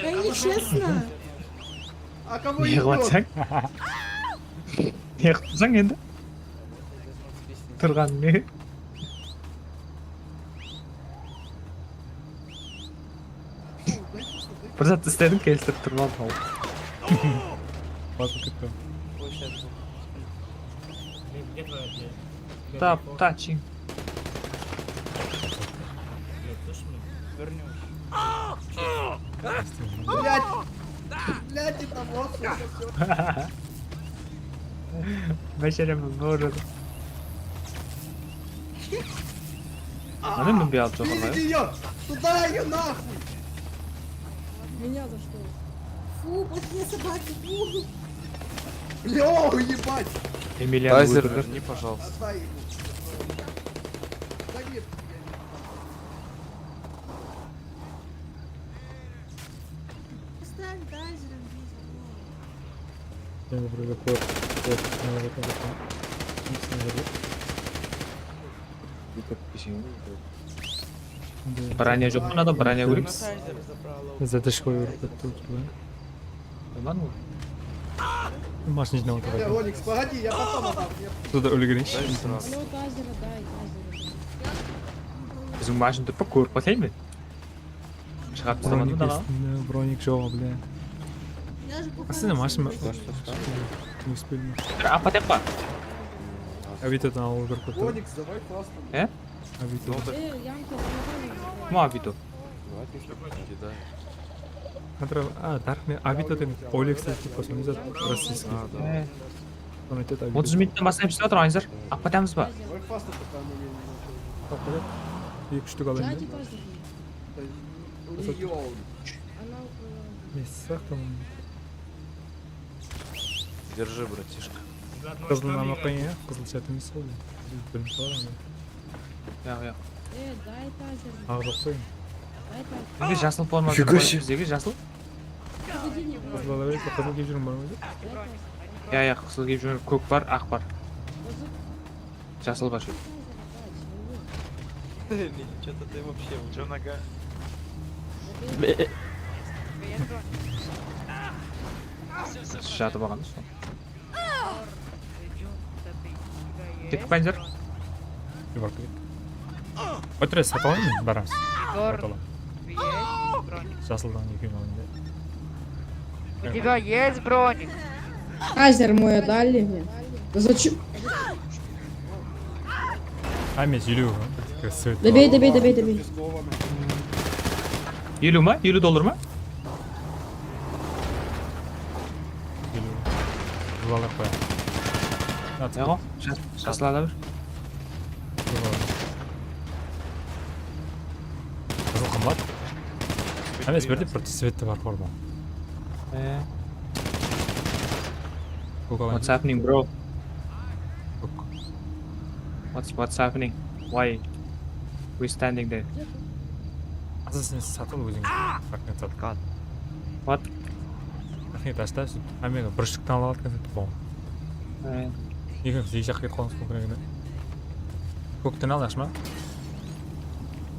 Да нечестно. А кого Ne ебёт? qılasań? Ne qılasań endi? Turǵan ne? Bir zat islediń, kelistirip turıp aldım. Basıp kettim. Tap, taçın. Блядь! Блядь, это вот всё. Báshárem bóri. Ana minbey alıp joqarıǵa. Видите её! Туда её нахуй! Меня за что? Фу, плохие собаки, фу. Бля, ебать! Emilian Тайзер óltirdi. верни, пожалуйста. Отдай ему. Да нет, я не Стань тайзером, Витя, вот. Endi birewge kóp, kóp, kóp, kóp. Branya joq mınada, branya kóreyik. Затычка berip ketti ótip. Aman ol. Mashina jıynap atır. Бля, Оникс, погоди, я потом отдам. Burada ólgereyinshi. Алло, тайзер, дай, тайзер. Biziń mashina turıp pa, kórip qalsayın men. Shıǵarıp taslamady Bronik ma daǵa? Esinde, bronik joq, bля. Я же по Esinde mashina. Франции. Не успели. Bir apa tep pa? Avitodan alıp kirip ketti. Оникс, давай классно. E? Avito. Э, Янка, помогай мне. Kim o Avito? Давай ты что-то кидай. Смотри, а, Dark Knight, Avito degen Oleg Sensitiv kosmoniy zat, rossiyskiy. E. Sonı aytadı Avito. Otız minuttan baslaymız dep atır, Ańzar. Alıp batamız ba? Давай классно пока мы не Eki úshlik alayın Дайте da. пожалуйста. У неё. Она упала. Men sıraqtan. Держи, братишка. Qızıl namaqayın ya, qızıl sert emes ǵoy. Birinshi bar anda. Ya, ya. Э, дай тайзер. Aǵ joq qoy. Дай тайзер. Bizge jasıl forma Figura berip shit. Bizge jasıl. Qızıl ala beredi, qızıl kiyip júrgen bar ma? Дай тайзер. Ya, ya, qızıl kiyip júrgen, kók bar, aq bar. Jasıl bar. Что-то ты вообще уже нога. Jatıp alǵan da sol. Kettik pa, Ańzar? Yuvarlaq kettik. Ótire satıp alayın mı? Baramız. Satıp alayın. Jasıldan ekewin alayın da. У тебя есть броник? Házir moya dali. Zachı. Hámme eliw. Dobey, dobey, dobey, dobey. Eliw ma? Eliw dollar ma? Eliw. Júp alayıq pa? Yaǵo, jaslar da bir. Qızıl qımbat. Emes, birde bir sveti bar forma. E, Kók alayın. What's happening, bro? Kók. What's what's happening? Why we standing there? Azı sen satıp ózińe. Raxmet satıp. What? Raxmet, ashta. Hámmege bir shtıktan alıp atkan satıp. E, Nege eki jaq ketip qalıńız kókiregi. Kókten al, yaqshı ma?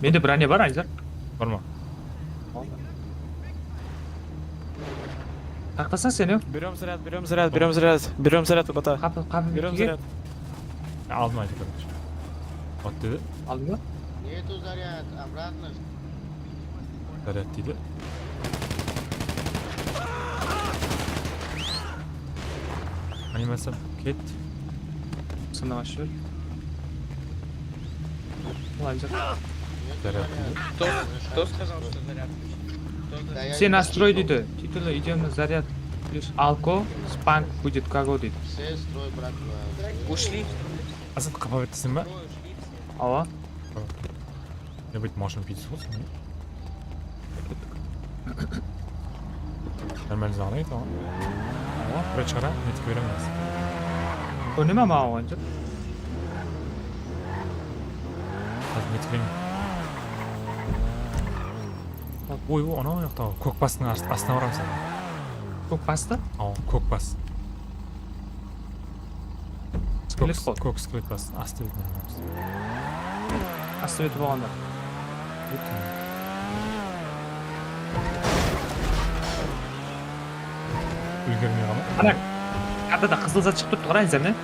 Mende brane bar, Ayzar. Bar ma? Taqtasań sen, yoq? Берём заряд, берём заряд, берём заряд, берём заряд, бата. Qapı, qapı Берём bekige. Заряд. Aldım aytı. At dedi. Aldın ba? Нету заряд, обратно. Zarяд deydi. Animaciya ket. Sınava shör. Ancaq Zarяд deydi. Кто, кто сказал, что заряд? Кто за- Да я Sen не настрой слышал. Deydi. Titulda идём на заряд. Плюс alko, spank будет kago deydi. Все строй, брат. Ушли. Asad, qapa bettisiń ba? Трое ушли все. Awa. Ya, bet mashın pitisi bolsın. Normalno zaǵday tamam. Awa. Bir shıǵara, netip beremiz. Kóneme maǵan oyıncı. Házir netip beremiz. Oy, oy, anaw jaqta, kók bastıń ast-, astına baramız. Kók bastı? Awa, kók bas. Skelet qol. Kók skelet bas, astı betine baramız. Astı beti bolǵanda. Úlgermey qalma. Ana, kartada qızıl zat shıǵıp turıptı, qarań, sen ne?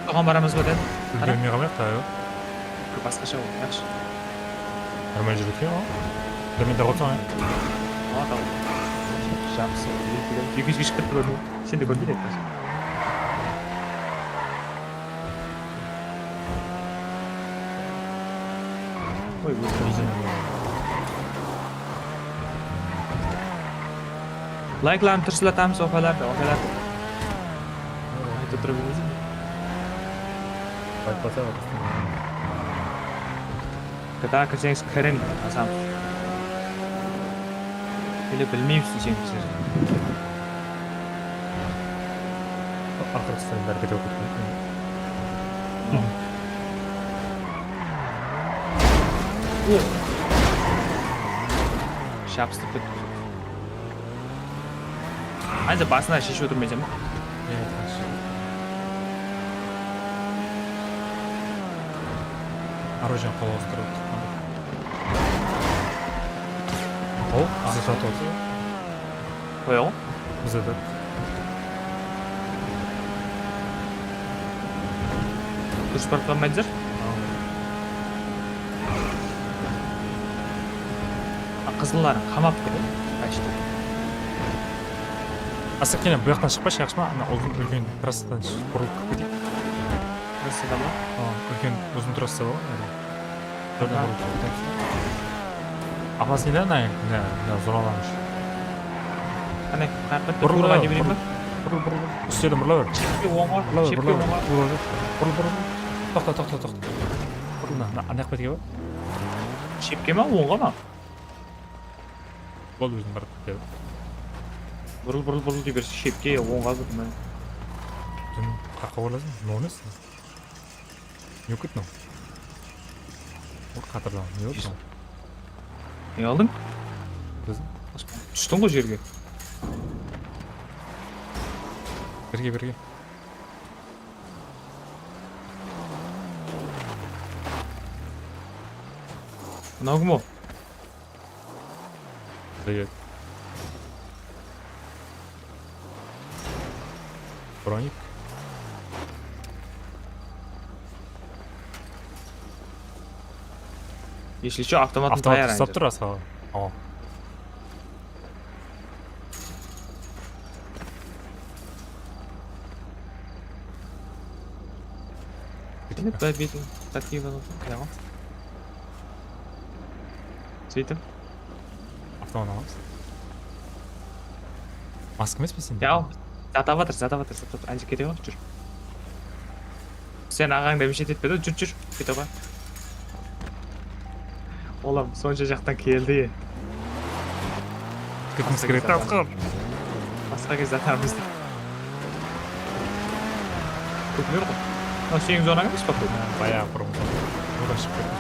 Soǵan baramız ba, dep. Qara. Úlgermey qalmayıq ta, yoq. Bir basqasha ol, yaqshı. Normal júrip eken ǵoy. Dómende qolsań, ya. Awa, tamam. Jabısı. Ekewge shıǵıp turıptı. Sen de kórmey de. Oy, ózim. Layklarını túrsile atamız, okalardı, okalardı. Aytıp turıp emes. Aytpasa. G T A kirseńiz kiriń, azam. Ele bilmeymiz deseń bizler. Aqırı sırın bári ketip ketken. Shapsıtıp kettik. Házir basına sheship otırmaysań ba? Оружие qol alıstırıp. Hop, bizi satıp atır. Qoyaǵo. Bize de. Durıs barıp qalmaydı. A, qızılların qamap tur. Почти. Asa kene bu jaqtan shıqpayshı, yaqshı ma? Ana uzın úlken trassadan burılıp kirip keteyik. Trassadan ba? A, úlken uzın trassa bar ǵoy. Aha. Apasıyla ne, ne, ne, zor alamız. Qane, qayaqqa Burıl, burılǵan burıl, ne bereyim ba? Burıl, burıl, burıl. Ústeden burıla ber. Shepke ońǵa, Burıla ber, shepke burıla ber. ońǵa. Burıl, burıl, burıl. Toqta, toqta, toqta. Burıl, mına, mına, anaq betke bar. Shepke ma, ońǵa ma? Bol, ózim barıp ketedi. Burıl, burıl, burıl dey berse, shepke ya ońǵa burma. Dún qaqqa orlasın, ne oynasın? Ne okıt mınaw? Ur, qatırdan, ne okıt mınaw? Ne aldıń? Biz Tústiń ǵoy jerge. Birge, birge. Mınaw kim ol? Привет. Броник. Если что, avtomatın Avtomat tayar uslap tur, asqaǵa. Awa. Mine, bitiw. Bitiw, bitiw. Sóytip. Avtoman alamız. Maska emes pe sende? Ya, al. Zatap atır, zatap atır, zatap atır. Anca kete ǵoy, júr. Sen aǵańdı mishet etpe de, júr, júr. Kete ǵoy. Olam, sonsha jaqtan keldi. Ketimiz kerek, Asqar. Basqa kez atamız. Kópler ǵoy. Mına seniń zonań emes pa bul? Há, bayaǵı burın. Bul da shıǵıp ketti.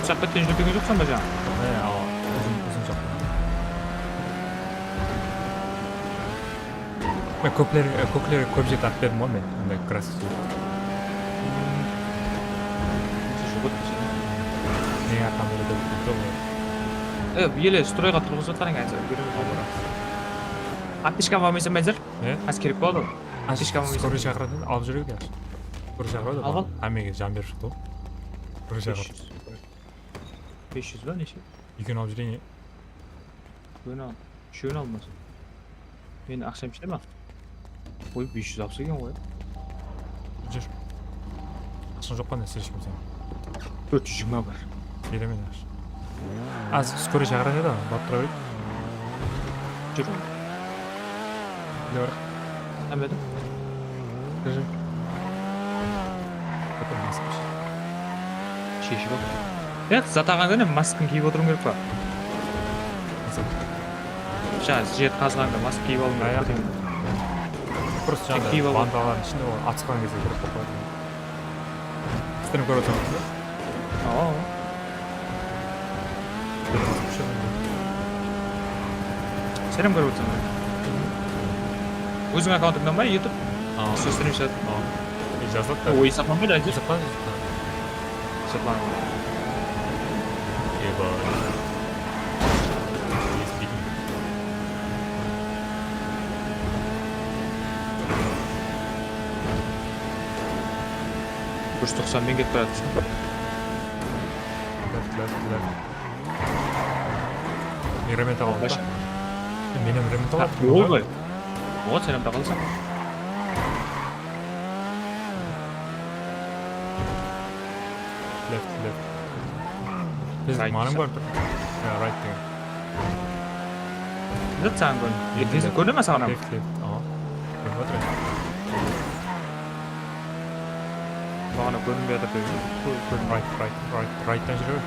Ushaq betten júrip kelgen joqsań ba jańa? Há, awa, uzın, uzın ushaq. Men kókler, e, kókler kóp jerde at berdim ǵoy men, anday kraska suwıp. Meniń arqamda da kóp joq ǵoy. E, ele stroyǵa turǵızıp atırıń, házir úlgeremiz. Aptechka almaysań ba házir? Ne? Házir kerek boladı. Aptechka almaysań. Skoriy shaqıradı, alıp júredi. Skoriy shaqıradı. Al, al. Hámmege jan berip shıqtı ǵoy. Skoriy shaqıradı. Bes júz. Bes júz ba, neshe? Ekewin alıp júreyin. Úshewin al. Úshewin almasın. Meniń aqsham jete ma? Oy, bes júz alpıs eken ǵoy. Júr. Aqshań joq pa ne, srechkam seniń? Tórt júz jigirma bar. Beremen aqsha. Az skoriy shaqıradı, batıra bereyik. Júr. Kele bar. Hámmedim. Júr, júr. Sheship al. Yaq, zat alǵan kúni maskın kiyip otırıw kerek pa? Jańa jer qazǵanda maska kiyip alıw kerek pa deymen. Просто jańa bandalardıń ishinde ol atısqan gezde kerek bolıp qaladı. Stream kórip atırman. Awa. Sen hám kórip atırsań ba? Óziń akkauntıńnan ba, YouTube? Awa. Sol stream shıǵadı. Awa. E, jazıladı da. Oy, esaplanbaydı, áytewir. Esaplan, esaplan. Esaplan. Eba. Júz toqsan men ketip baratır. Left, left, left. Men remet alamız ba? Baş- E, men hám remet alamız. Ol ǵoy. Oǵan sen hám taqalsań. Left, left. Biz right. Manıń bar tur. Ya, right degen. Zat saǵan kórin. Ertesi kóre ma saǵan hám? Left, left. Aha. Kórip atır. Maǵan kórinbey atır degen. Kó-, kórin. Right, right, right, righttan júre ber.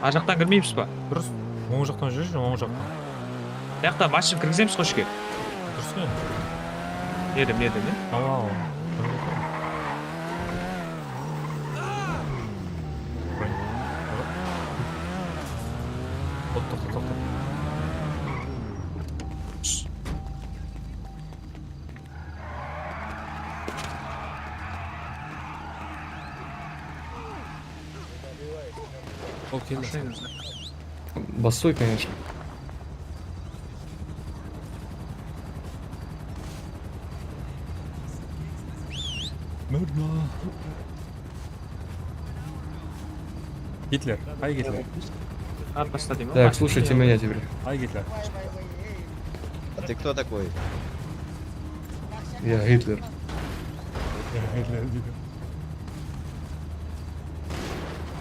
Ar jaqtan kirmeymiz ba? Durıs. Oń jaqtan júrshi, oń jaqtan. Mıyaqta mashina kirgizemiz ǵoy ishke. Durıs pa? Nede, nede, ne? Awa, awa. Toqta, toqta, toqta. Ol keldi. Bosóy, конечно. Mırna. Gitler. Hay Gitler. Atlasqa deymen. Так, слушайте меня теперь. Hay Gitler. А ты кто такой? Я Гитлер. Ya, Gitler deydi.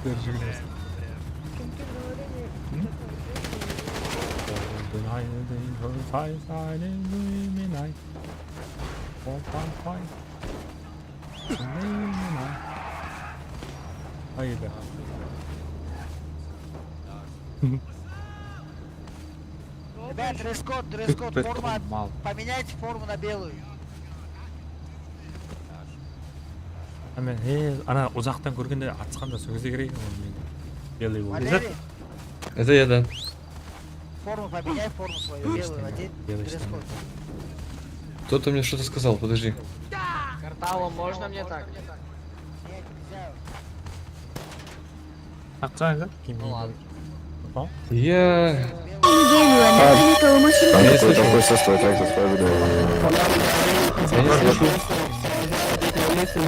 Gitler júrmez. Hayda. Ребят, дресс-код, дресс-код, форма, поменяйте форму на белую. Ana, he, ana uzaqtan kórgende, atısqanda sol gezde kerek eken ǵoy, men. Белый болdı. Валерий, это я, да. Форму поменяй, форму свою белую одень, дресс-код. Кто-то мне что-то сказал, подожди. Картаву можно мне так? Нет, нельзя. Atsań, kim? Ну ладно. Я... Там такой, такой, стой, стой, так, стой, стой. Я не слышу.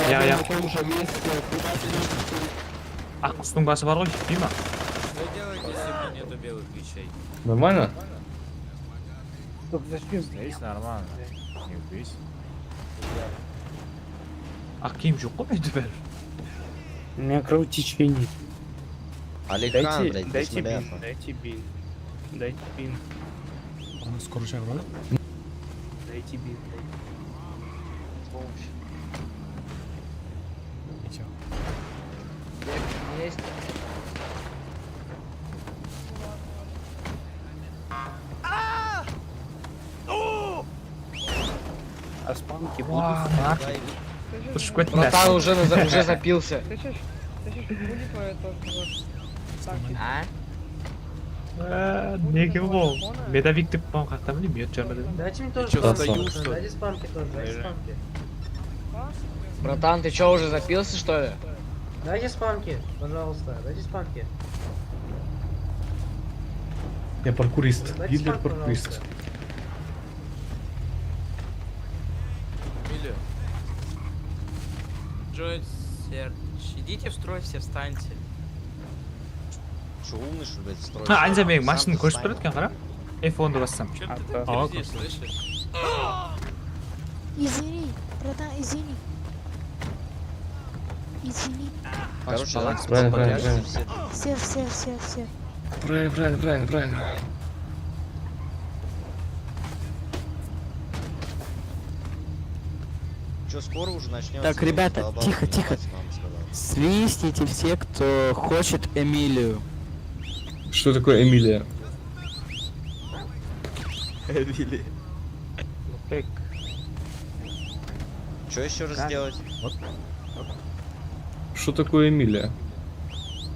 Ya, ya. Aq qustıń bası bar ǵoy, jetpey ma? Что делать, если у меня нету белых вещей? Нормально? Здесь нормально. Не убейся. Aq kiyim joq ǵoy mende báribir. У меня кровотечение. Алихан, Дайте, блядь, дайте бинт, бисмиллахи. Дайте бинт, дайте бинт. Ana скоро shaqıradı. Дайте бинт, дайте. Ничего. А спамки Waa, будут? nark. Ushıp kettiń. Братан уже, на- уже запился. Слышишь? Слышишь, будет твоё тоже. Вот. Так. А? Á, nege bol? Medovik dep qoyǵan qaqta bileyim, yod jarma dedim. Дайте мне тоже чё, спамки, стою, пацаны, что ли? Дайте спамки тоже, дайте спамки. Братан, ты чё, уже запился, что ли? Дайте спамки, пожалуйста, дайте спамки. Я паркурист. Дайте Гитлер спамки, паркурист. Пожалуйста. Эмилио. Джой, Серж, идите в строй, все встаньте. Что умный, что ли, блядь, строй? Ha, Anza meniń mashinamdı kóshirip turadi eken, qara. F ondı bassam. Чё ты А, так пиздишь, слышишь? Извини, братан, извини. Извини. Короче, Баланс давайте правильно, поддержим правильно. все. Все, все, все, все. Правильно, правильно, правильно, правильно. Чё, скоро уже начнётся? Так, ребята, Задолбал тихо, меня тихо. ебать, мама сказала. Свистните все, кто хочет Эмилию. Что такое Эмилия? Эмилия. Pek. Чё ещё раз сделать? Что такое Эмилия?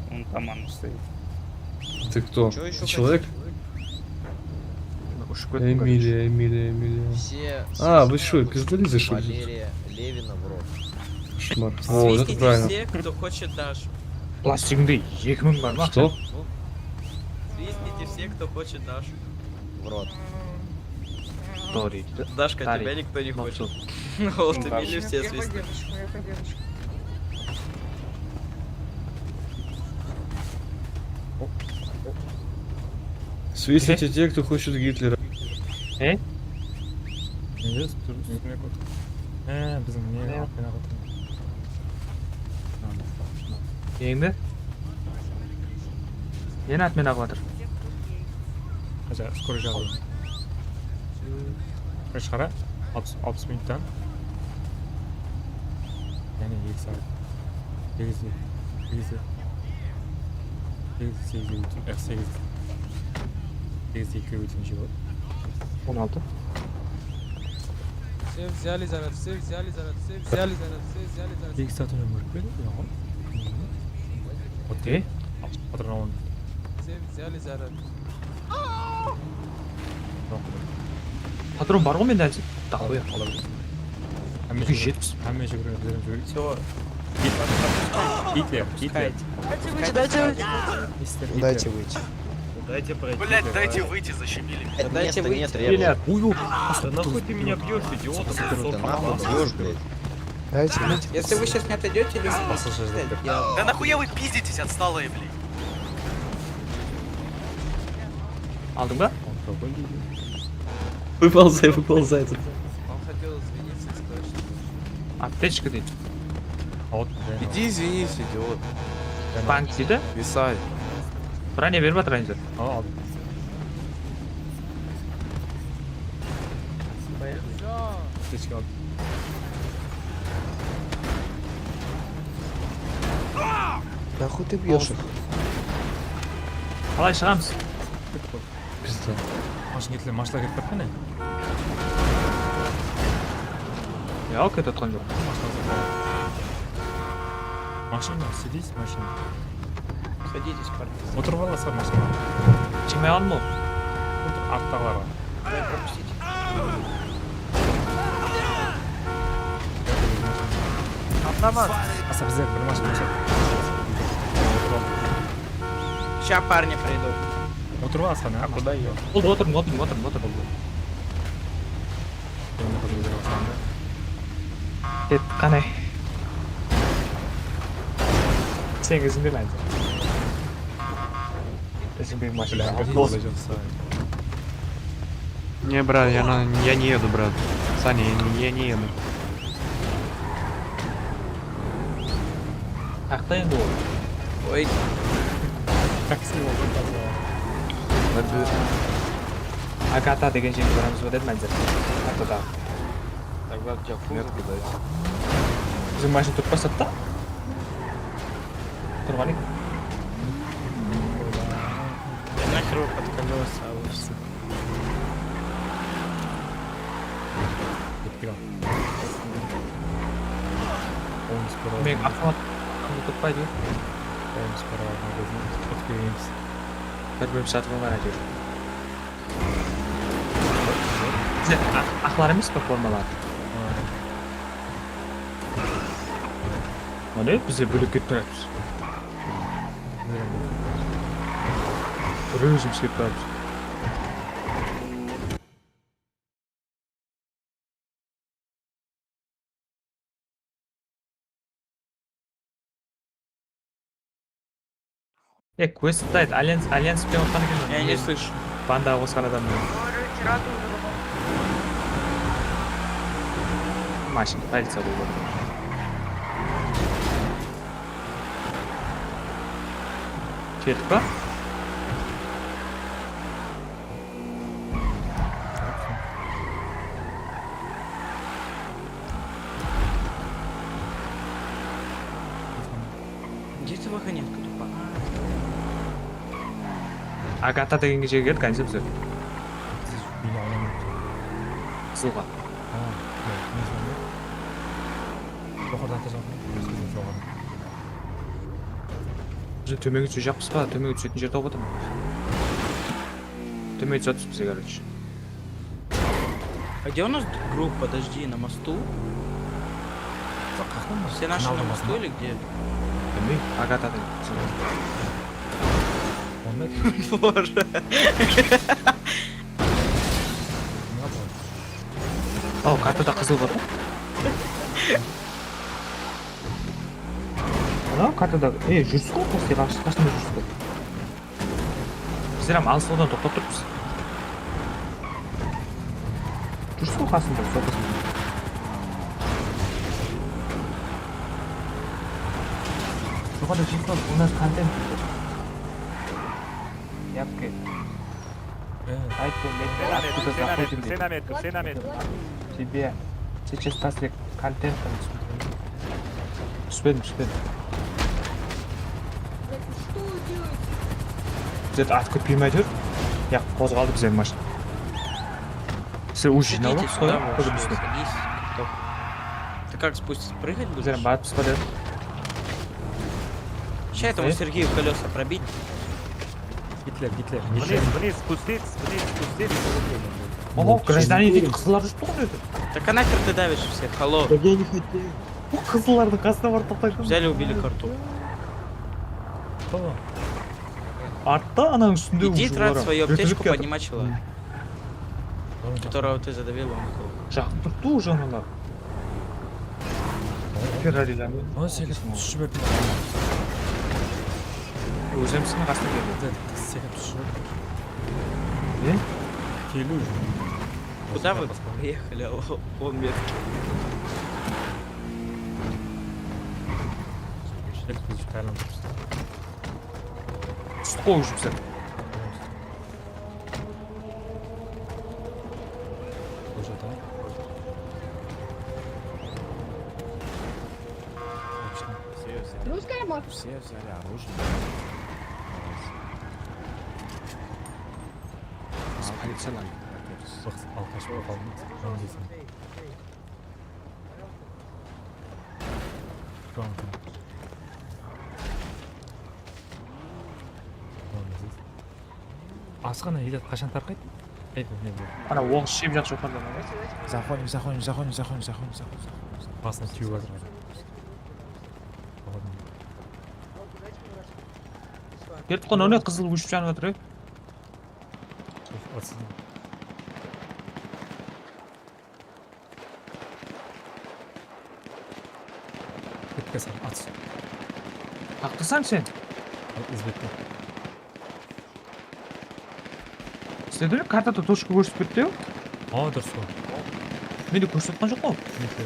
Вон там она стоит. Ты кто? Чё ещё Человек? Ushıp kettim. Эмилия, Эмилия, Эмилия. Все, А, все вы что, пиздолизы, что ли? Валерия Левина в рот. Кошмар. О, вот это правильно. Все, кто хочет Дашу. Plastigińde eki mıń bar ma? Что? Свистните все, кто хочет Дашу. В рот. Doğru deydi. Дашка, Тарик. Тебя никто не хочет. Мақсат. Вот Эмилию все свистнули. Свистните те, кто хочет Гитлера. E? Nege turıs túsinemen. He, biziń ne atpen aǵıtın. Endi? Neni atmen aǵıp atır? Aja, skoro jaǵılayın. Qara, alpıs, alpıs minuttan. Jáne eki saat. Segizde, segizde. Segizde, segizde ótsin, eh, segizde. Segizde ekige ótsin, jılı. On altı. Все взяли заряд, все взяли заряд, все взяли заряд, все взяли заряд. Eki saat ónen kórip pedi, uyaǵan. Okey. Patron alındı. Все взяли заряд. Patron bar ǵoy mende házir. Dawı ya. Ala ber. Eki júz jetpis. Hámme júgirgen bizden júgirgen. Всё. Гитлер, Гитлер. Дайте выйти, дайте выйти. Мистер Гитлер. Дайте выйти. Блять, дайте выйти, защемили. Блядь, места нет, Или рядом. Ой, ой. Да нахуй ты меня бьешь, идиот? Ты нахуй бьешь, блядь. Дайте. Если вы сейчас не отойдете, люди будут стрелять. Я Да нахуя вы пиздитесь, отсталые, блядь? Aldıń ba? Выползай, выползай тут. Он хотел извиниться и сказать, что Aptechka deydi. Al. Иди извинись, идиот. Bank deydi. Висай. Brane berip atır Ranger. Al, al. Aptechka al. Нахуй ты бьешь их? Qalay shıǵamız? Пизда. Mashina ketile, mashina ketip barıptı ne? Ya, ketip atqan joq. Mashina, садись, mashina. Садитесь, парни. Otırıp al, Asqar, mashinaǵa. Shıǵmay qaldım ol. Otır, arttaǵılarǵa. Пропустите. Asqar, bizler bir mashina bolsa. Ща парни придут. Otırıp al, Asqar, ha? Куда её? Oldı, otırdım, otırdım, otırdım, otırdım. Endi qızıl berip atqanda. Ket, qane. Sen izińde bence. Izińdegi mashina. Bilmem, bilmem. Не, брат, я, на, я не еду, брат. Саня, я, не- я не еду. Jaqta endi ol. Oy. Taksi boldı, taksi. Agata degen jerge baramız ba dedim házir. Kartada. Тогда в Якузу. Metki, блядь. Biziń mashina turıp bastadı da. Turǵan eken. Нахер вы под колёса, вы все. Kettik al. Oń sparava. Men avtomat qanday turıpaydı? Oń sparava magazin. Kútip kelgenbiz. Bir-birimiz satıp almayın, áytewir. Bizler aq-, aqlar emes pe formalar? Ha. Mine, bizler bólek ketip baratırmız. Ózimiz ketip baratırmız. E, quest ayt, Alliance, Alliance penen otqan eken. Я не слышу. Banda qosqan adam. Mashina, policiya boldı. Ketip pa? Где ты вагонетка тупая? Agata degen jerge keldik, házir bizler. Siz meni alaman. Qızılǵa. Ha, ne, ne sonda? Joqarıdan atasın. Biz joqarı. Biz tómenge túsejaqpız ba? Tómenge túsetin jer tawıp atırman. Tómenge túsip atırmız bizler, короче. А где у нас группа? Подожди, на мосту? Все наши на мосту или где? Bilmeyim, Agata degen. Bоже. Al, kartada qızıl bar ǵoy. Ana kartada, e, júrsiz ǵoy, qasında, qasında júrsiz ǵoy. Bizler hám alıslawdan toqtap turıppız. Júrsiz ǵoy qasında, sol qasında. Joqarıda jep bar, у нас контент. Yapke. Ayt, sen, sen, откуда заходим, sen, sen, sen, sen, sen. Тебе сейчас после контента. Túspedim, túspedim. Bizlerdi atıp ketpey me áytewir? Yaq, qozǵaldı bizlerdiń mashina. Sizler уже jıynalıp qoyıń, sódip ústine. Ты как спуститься, прыгать будешь? Bizler barıp túsip atırmız. Ща этому Сергею колёса пробить. Гитлер, Гитлер. Вниз, вниз спуститься, вниз спуститься. Oho, гражданин deydi, qızlar júripti ǵoy mına jerde. Так а нахер ты давишь всех, алло. Да я не хотел. Bul qızıllardıń qasına barıp toqtaydı. Взяли, убили карту. Artta ananıń ústinde уже bar. Иди трать свою аптечку, поднимать человека, которого ты задавил, он упал. Jaqın turıptı уже mınalar. Ferrarilerine. Aa, sekirip túsip jiberdim. Ózimizdiń qasına keldi. Sekirip túsip jiberdim. Ne? Keliw. Куда вы поехали? On metr. Tústік ǵoy уже bizler. Уже, да? Точно. Русская морковь. Все взяли оружие. Biz policiyalar. Baqsın, alqash bolıp qaldım. Onı deysiń. Tamam, tamam. Tamam, biz. Asıǵana elat qashan tarqaydı? Ayt, ne bu? Ana, oǵız shep jaqsı joqarıda. Заходим, заходим, заходим, заходим, заходим, заходим. Basına tiyip atır. Kelip turǵan, áne, qızıl óship janıp atır, ey. Atsın. Bitke sal, at. Haqlısań sen. Al, izbette. Sizlerde kartada tochka kórsetip ketti ya? Aa, durıs ǵoy. Mende kórsetip atqan joq ǵoy. Mende.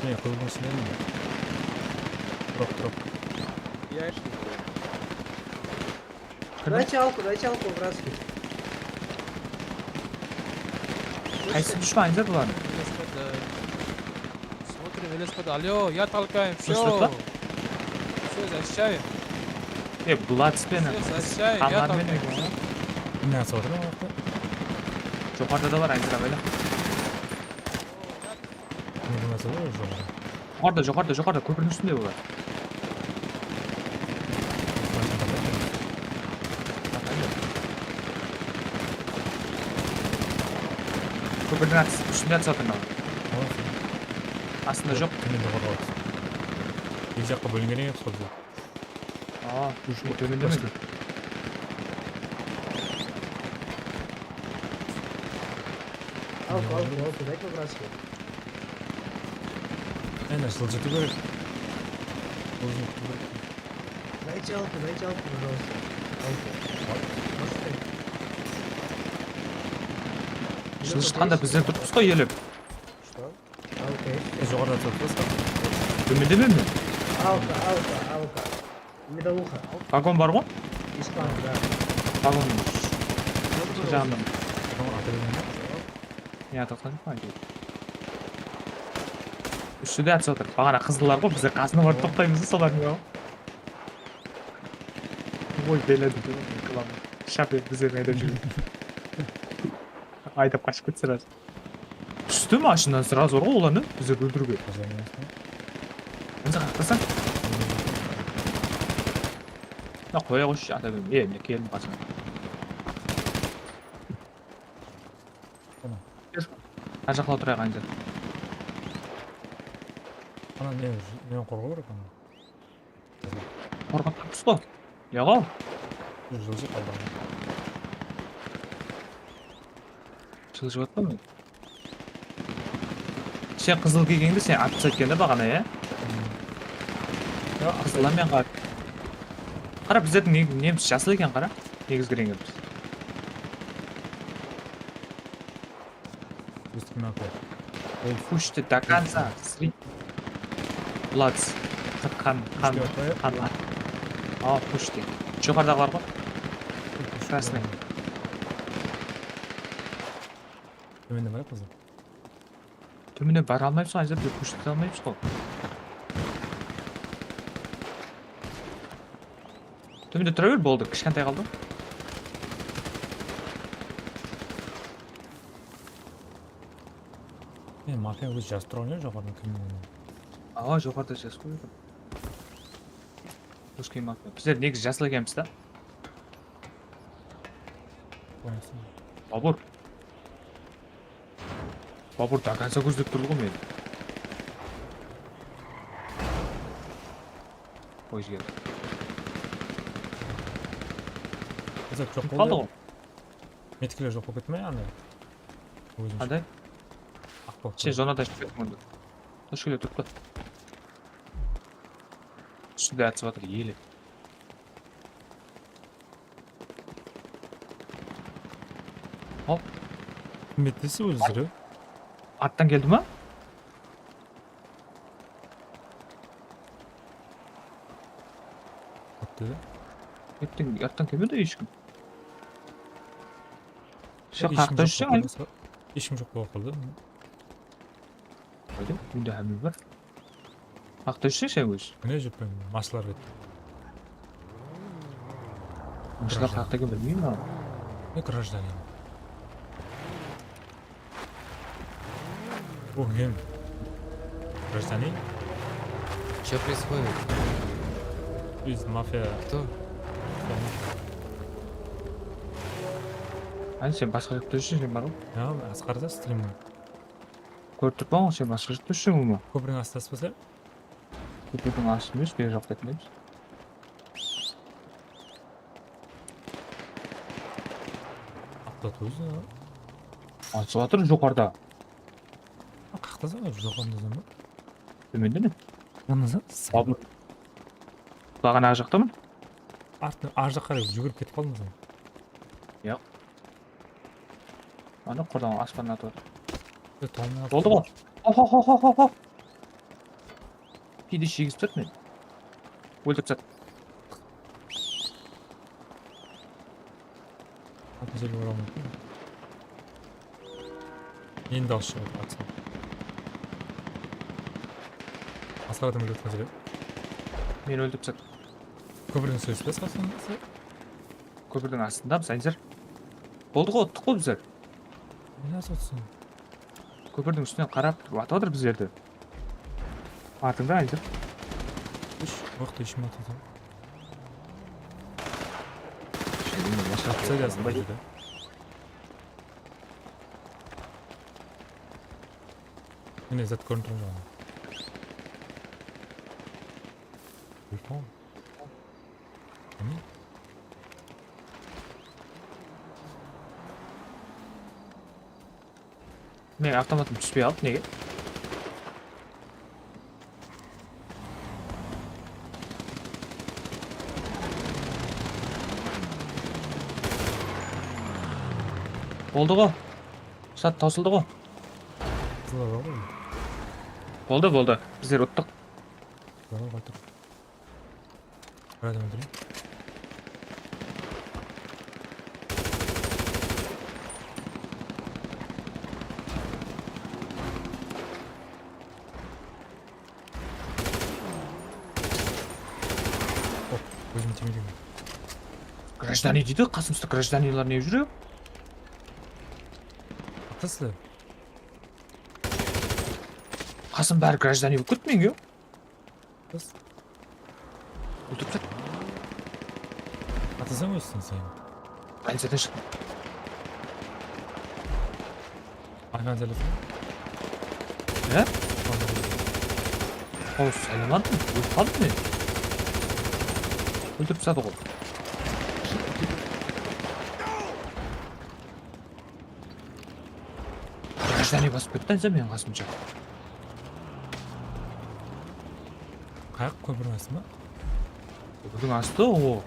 Mine, qızıldıń ústinde mine. Drop, drop. Я что? Дайте алку, дайте алку, братский. Qaysı dúshpan, Anzar, bular? Смотрим, L S P D. Алло, я толкаем, всё. Слышишь, да? Всё, защищаем. E, Bloods penen. Всё, защищаем, я толкаем. Mine, смотрим, orta. Joqarıda da bar, Anzar, abayla. Joqarıda, joqarıda, joqarıda, kópirdiń ústinde bular. Kópirdiń at-, ústinde atsa atır mınaw. Astında joq. Tómende qorǵap atır. Eki jaqqa bólingen ekenbiz ǵoy biz. Aa, men tómende men. Al, al, al, daytma, bratski. Aynen, jıljıtıw kerek. Jıljıtıw kerek. Dayte alkı, dayte alkı, пожалуйста. Alkı. Al. Jıljıtqanda bizler turıppız ǵoy, elep. Что? Okey. Joqarıda turıppız. Tómende men. Alka, alka, alka. Medaluxa. Vagon bar ǵo? Ispan, da. Vagon. Janım. Tamam, atı bilmem. Ya, toqtadıń ba? Ústinde atsa atır. Baǵana qızıllar ǵo, bizler qasına barıp toqtaymız da, solar ne? Oy, beledi. Shap etip bizlerdi aydap júr. Aydap qashıp ketse srazı. Tústi mashinadan srazı ǵo olardı bizlerdi óltiriwge. Ansa qaqtasań. Mına qoya qoyshı, ata berme. E, mine keldim qasıma. Ana. Ber, mına jaqlaw turayıq, Anzar. Ana ne, ne qorǵaw kerek ana? Qorǵap turıppız ǵo. Yaǵo. Jıljı qaldı. Jıljıp atpa men. Sen qızıl kiygeńde sen atıp etkende baǵana, ya? Ya, qızıl men qara. Qara, bizlerdiń ne-, nemiz jasıl eken, qara. Negizgi reńimiz. Выстрел на кого? Ol pushti до конца. Sri. Bloods. Qan, qan, qan. A, pushti. Joqarıdaǵılar ǵo. Krasnıy. Tómende barayıq bizler. Tómende bara almaymız ǵo, házir de pushti almaymız ǵo. Tómende tura ber, boldı, kishkentay qaldı. E, mafiya ózi jazıp turǵan ya, joqarıdan kim? Awa, joqarıda jazıp qoydı. Russkiy mafiya. Bizler negizi jasıl ekenbiz da. Babur. Babur до конца kózlep tur ǵo meni. Poyizge. Bizler joq qaldı ǵo. Metikler joq bolıp kette me, anda? Qanday? Aq bolıp. Sen zonada shıǵıp kettiń onda. Tochkalar turıptı. Ústinde atıp atır, ele. Hop. Kim ettisi ózleri? Arttan keldi ma? Attı. Erteń, arttan kelmedi hesh kim. Shu qaqta júrseń, hesh kim joq bolıp qaldı. Ayda, bunda hámme bar. Qaqta júrseń sen óz. Mine júrpen, maslar ket. Maslar qaqta eken bilmeymen. Ne гражданин? О, men. Гражданин? Что происходит? Biz mafiya. Кто? Ani sen basqa júrtpe júrseń, sen bar ǵo. Ya, Asqarda strimde. Kórip turıppan ǵo, sen basqa júrtpe júrseń ǵo. Kópirdiń astasız ba sen? Kópirdiń astı emes, beri jaqta emes. Atladı ózi. Atıp atır joqarıda. Qaqtasań, joqarıdasań ba? Tómende me? Qaqtasań? Babur. Baǵana ar jaqtaman. Artı, ar jaqqa qarap júgirip ketip qaldıń sen. Yoq. Ana, qurdan aspannan atıp atır. Boldı ǵo. Hop, hop, hop, hop, hop. Keyde jegizip turdı meni. Óltirip taslat. Atın jerge oraw múmkin. Endi dawıs shıǵıp atsa. Asqar adam óltirip taslat. Meni óltirip taslat. Kópirdiń ústinde, Asqar, sen? Kópirdiń astında, bizler. Boldı ǵo, uttıq ǵo bizler. Ne nasıl utsın? Kópirdiń ústinen qarap turıp atıp atır bizlerdi. Artıngda, Anzir. Úsh waqıt ishim atıldı. Atsa yazdı dedi. Mine, zat kórinip turǵan joq. Telefon. Mine. Men avtomatım túspey qaldı, nege? Boldı ǵo. Sat tawsıldı ǵo. Qızlar bar ǵo. Boldı, boldı. Bizler uttıq. Qızlar bar, tur. Bir adam óltireyim. Hop, ózime tiymedi. Grajdanin deydi, qasımızda grajdaninlar ne júr? Atası. Qasım bári grajdanin bolıp ketti menge. Qız. Óltirip taslat. Atasań ózseń sen. Policiyadan shıqtım. Ayhan telefon. Ne? Aw, salamadım. Ólip qaldım men. Óltirip tasladı ǵoy. Grajdanin basıp ketti, sen meniń qasımsha. Qayaq, kópirdiń astı ma? Kópirdiń astı, o.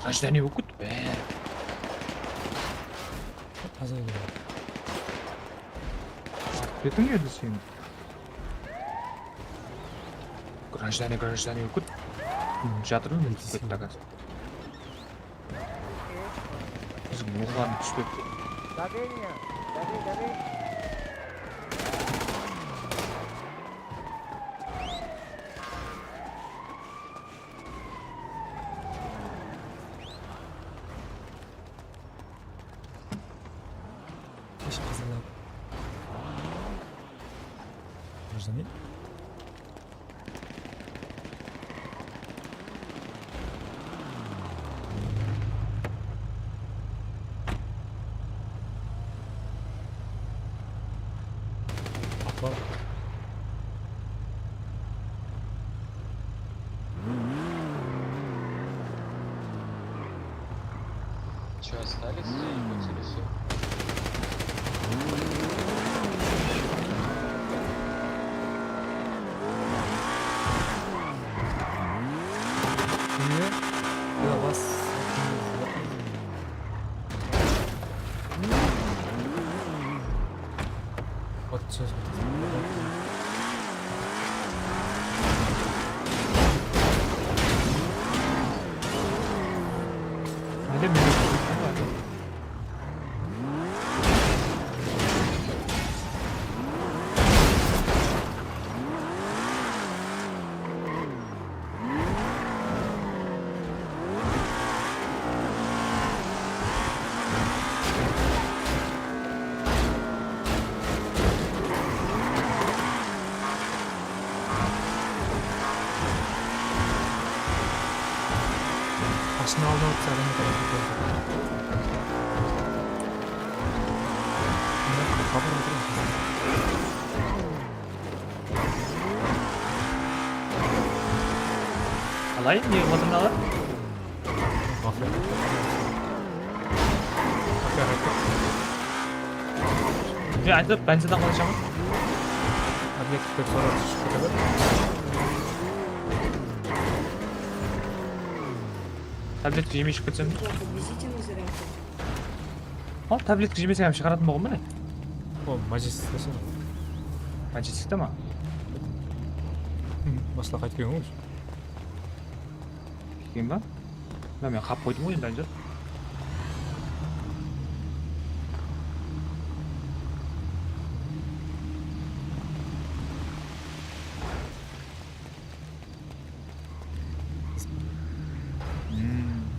Grajdanin bolıp ketti. Bári. Taza edi. Ketiń edi sen. Grajdanin, grajdanin bolıp ketti. Jatırman men, túsip ketti, akası. Bizge oǵan túspepti. Добей меня! Добей, добей! Kesh qızılar. Гражданин. Чё, остались заебать или всё? Нет. Я вас. Вот сейчас. Hadi bir. Basına aldı, Qalay, ne qıldırmalar? Ne aytıp, benzin alacağım. Tabletki kóp soradı, shıqtı. Tabletki jemey shıqıp ketsem. Al, tabletki jemeseń hám shıǵaratın bolǵan ba ne? O, Majestikte shıǵar. Majestikte ma? Basqa qaytıp kelgen ǵoy. Degen ba? Mına men qap qoydım ǵoy endi, Anjar.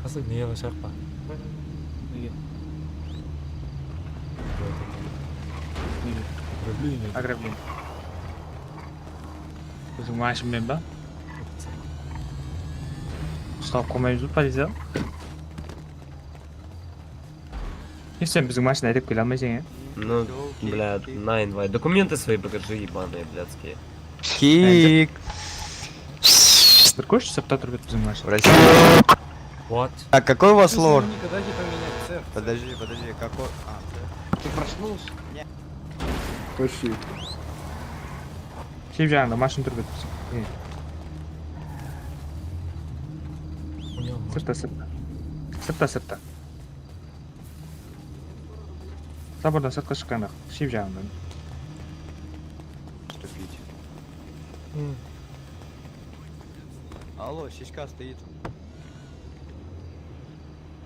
Asıl nege shaqpa? Nege? Nege? Ограбление. Ограбление. Biziń mashın menen ba? Uslap qoymaymız ba policiya? Hech sen biziń mashina aydap kele almaysań, ya? Ну, блядь, Nine, давай, документы свои покажи, ебаные, блядские. Kik. Bir kórshi, sırtta turıp edi biziń mashina. What? Так, какой у вас лор? Никогда не поменять цех. Подожди, подожди, какой? А, ты проснулся? Почти. Shep jaǵında mashina turıp edi biziń. Sırtta, sırtta. Sırtta, sırtta. Zabordan sırtqa shıqqanda, shep jaǵından. Вступить. Allo, sheshka стоит.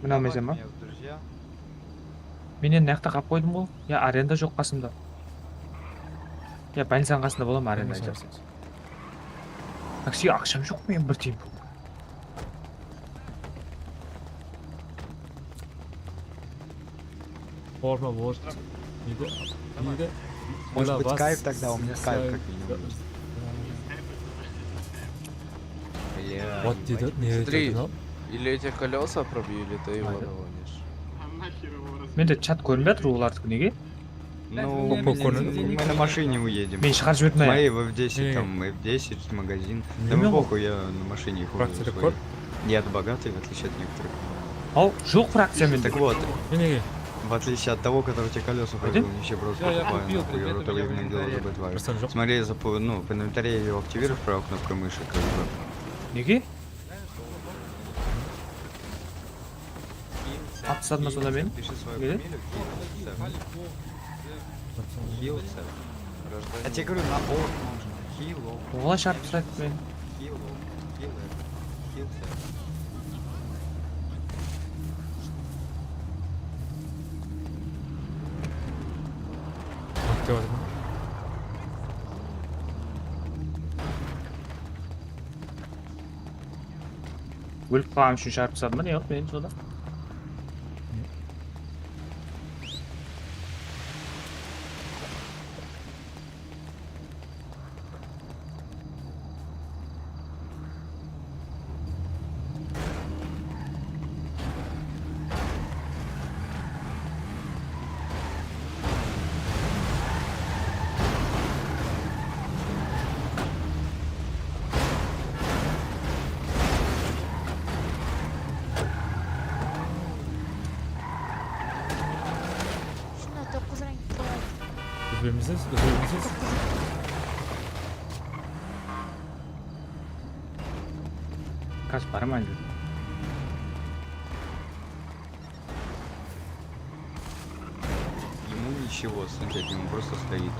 Mine almaysań ba? Добавь меня в друзья. Men endi mına jaqta qalıp qoydım ǵoy. Ya arenda joq qasımda. Ya bolnicanıń qasında bola ma, arenda aytsań. Taksiǵa aqsham joq meniń bir tiyın pul. Forma, вот. Neydi? Neydi? Может быть, скайп тогда? У меня скайп как минимум есть. Bля, вот deydi, ne aytadı mınaw? Или эти колёса пробью, или ты его нагонишь. Mende chat kórinbey atır, olardiki nege? Ну, мы на машине уедем. Men shıǵarıp jiberdim. Смотри, в F десять, там, F десять, магазин. Да мы похуy, я на машине их увезу. Я-то богатый, в отличие от некоторых. Al, joq frakciya mende. Так вот, в отличие от того, который тебе колёса пробил, нищеброд, покупаю, нахуй, ротовые винограды, забыт варю. Смотри, ну, в инвентаре её активируешь правой кнопкой мыши, как бы. Nege? Atsadım sonda men. Nege? Я тебе говорю, на орг можно. Heal. Oǵan sharp taslaydı men. Heal, heal, heal. Ólip qalǵanım ushın sharp tasladı ma, ne qılıp meni sonda? Shunda toqız rang. Ózbegimizsiz, ózbegimizsiz. Kaz baraman. Ему ничего, смотрите, он просто стоит.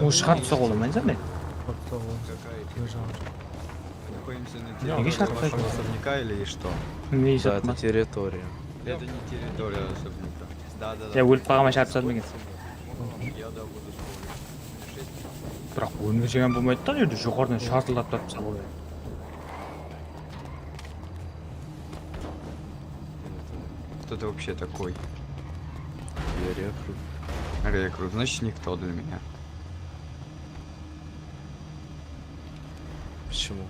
Ol shıǵarıp tasa qola ma, men? Nege shıǵarıp taslaydı? Особняка или что? Ne ish atma? Да, это территория. Это не территория особняка. Да, да, да. Ya, ólip qalǵan ma, shıǵarıp tasladı ma eken? Я, да, буду спорить. Biraq ólmeseń hám bolmaydı da, ol jerde joqarıdan shartıldatıp turıp tasqa boladı. Кто ты вообще такой? Я рекрут. Рекрут, значит, никто для меня. Почему?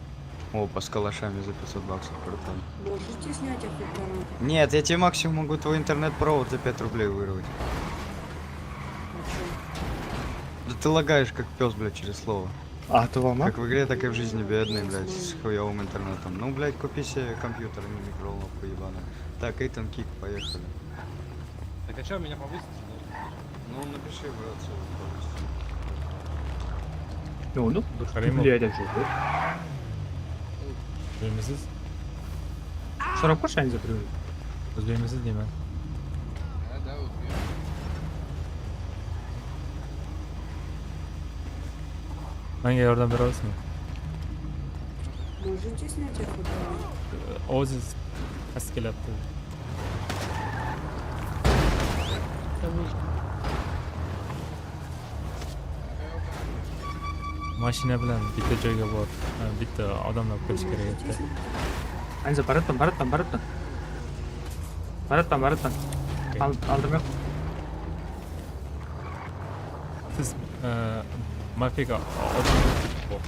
Опа, с калашами за пятьсот баксов, братан. Можете снять охрану? Нет, я тебе максимум могу твой интернет-провод за пять рублей вырвать. А чё? Да ты лагаешь, как пёс, блядь, через слово. А ты ломал? Как в игре, так и в жизни бедный, блядь, с хуёвым интернетом. Ну, блядь, купи себе компьютер, а не микроволновку ебаную. Так, Эйтан, Кик, поехали. Так а чё, меня повысить? Ну, напиши, брат, свой повысить. Ne oldı? Karayım. Bile adam joq. Bilmesiz. Sorap kórshi, Anza, birew. Ózbegimizsiz deymen. Manga yordam bera olasizmi? Можете снять охрану? Oziz Qas kelyapti. Mashina bilan bitta joyga borib, e, bitta odamlar kirish kerak edi. Anca baratpan, baratpan, baratpan. Baratpan, baratpan. Okey. Al-, aldırmay. Siz, e, mafiyaga odam qo'shadingizmi?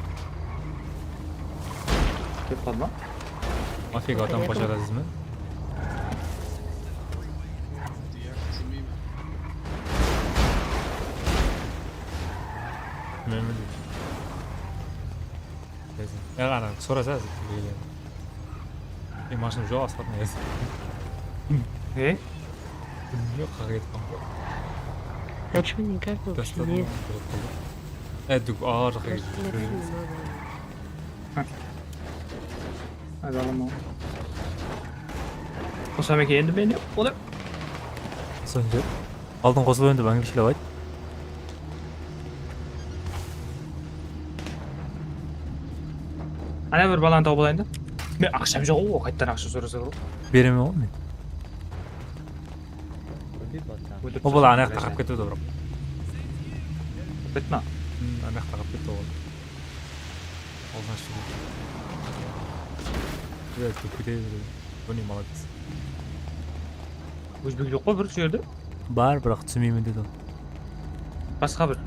Ketip qaldı ma? Mafiyaga odam qo'shadingizmi? Men bildim. Neyse. Ya, ana, sorasa, bilgen. E, mashina joq, Asxat, neyse. E? Bilmeymen, qayerge ketip qaldı. Почему никак вообще нет? E, dúk, ar jaqqa ketip. Há. Hadi alaman. Qosam eken endi men, ya, olar. Sonda aldın qosıp endi, angliyshilep ayt. Ana bir balanı tawıp alayın da. Men aqsham joq, o, qayttan aqsha sorasa, bro. Beremen ǵoy men. Óldirip atırman. Óldirip O, bala taslayın, ana jaqta qarap ketedi, bro. Ketpe? Hmm, ana jaqta qarap ketedi ol. Alınan shıǵıp. Biraz kúlip ketedi. Bu ne, молодец. Ózbek joq pa bir usı jerde? Bar, biraq túsinbeymen dedi ol. Basqa bir.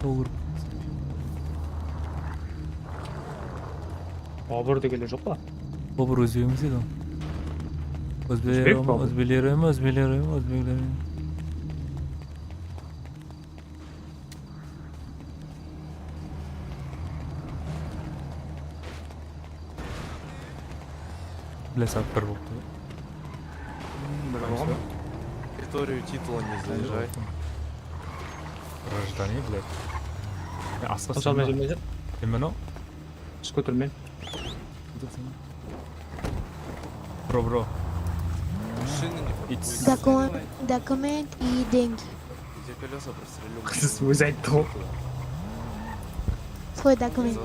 Ol bir. Obır degenler joq pa? Obır ózbek emes edi ol. Ózbek Ózbek pa obır? Ózbekler emes, ózbekler emes, ózbekler emes. Bileseń, bir bolıptı. Bir bolǵan. Территорию титула не заезжай. Гражданин, блядь. Ya, asqa Qosal sınma. Mezir, mezir. Kim o? Skuter men. Bro, bro. Машина не It's Документ, документ и деньги. Я колеса прострелю. Qız ózi ayttı ǵoy. Свой документ.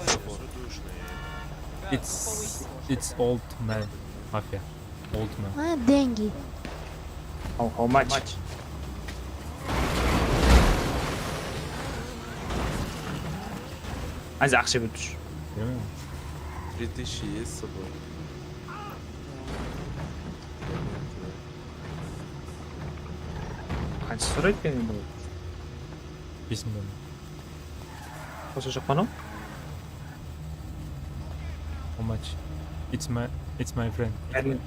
It's, it's old man. Mafia. Old man. А, деньги. How, how much? Házir aqsha berip tur. Bilmeymen. Три тысячи есть с собой? Qansha soraydı eken endi ol? Bes mıń dollar. Qosa joq pa anaw? How much? It's my, it's my friend. Can you,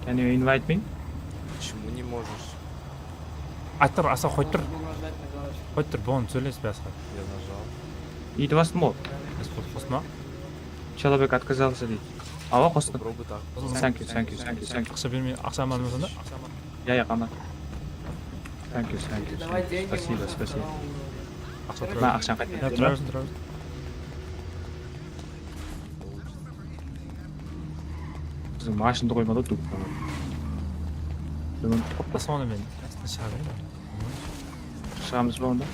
can you invite me? Почему не можешь? Ayt tur, Asqar, qoyıp tur. Qoyıp tur, buǵan sóylespe, Asqar. Я нажал. Iydi bastım ol. Qos-, qosma. Человек отказался deydi. Awa, qostım. Попробуй так. Thank you, thank you, thank you, thank you. Aqsha bermey, aqsha aman bolsa da. Ya, ya, aman. Thank you, thank you, thank you. Спасибо, спасибо. Aqsha Ma, aqshań qayt. Ya, tura bersin, tura bersin. Biziń mashindı qoymadı, dúk. Sonı men shıǵarayın. Shıǵamız ba onda?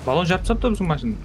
Balon jarıp taslaptı biziń mashindı.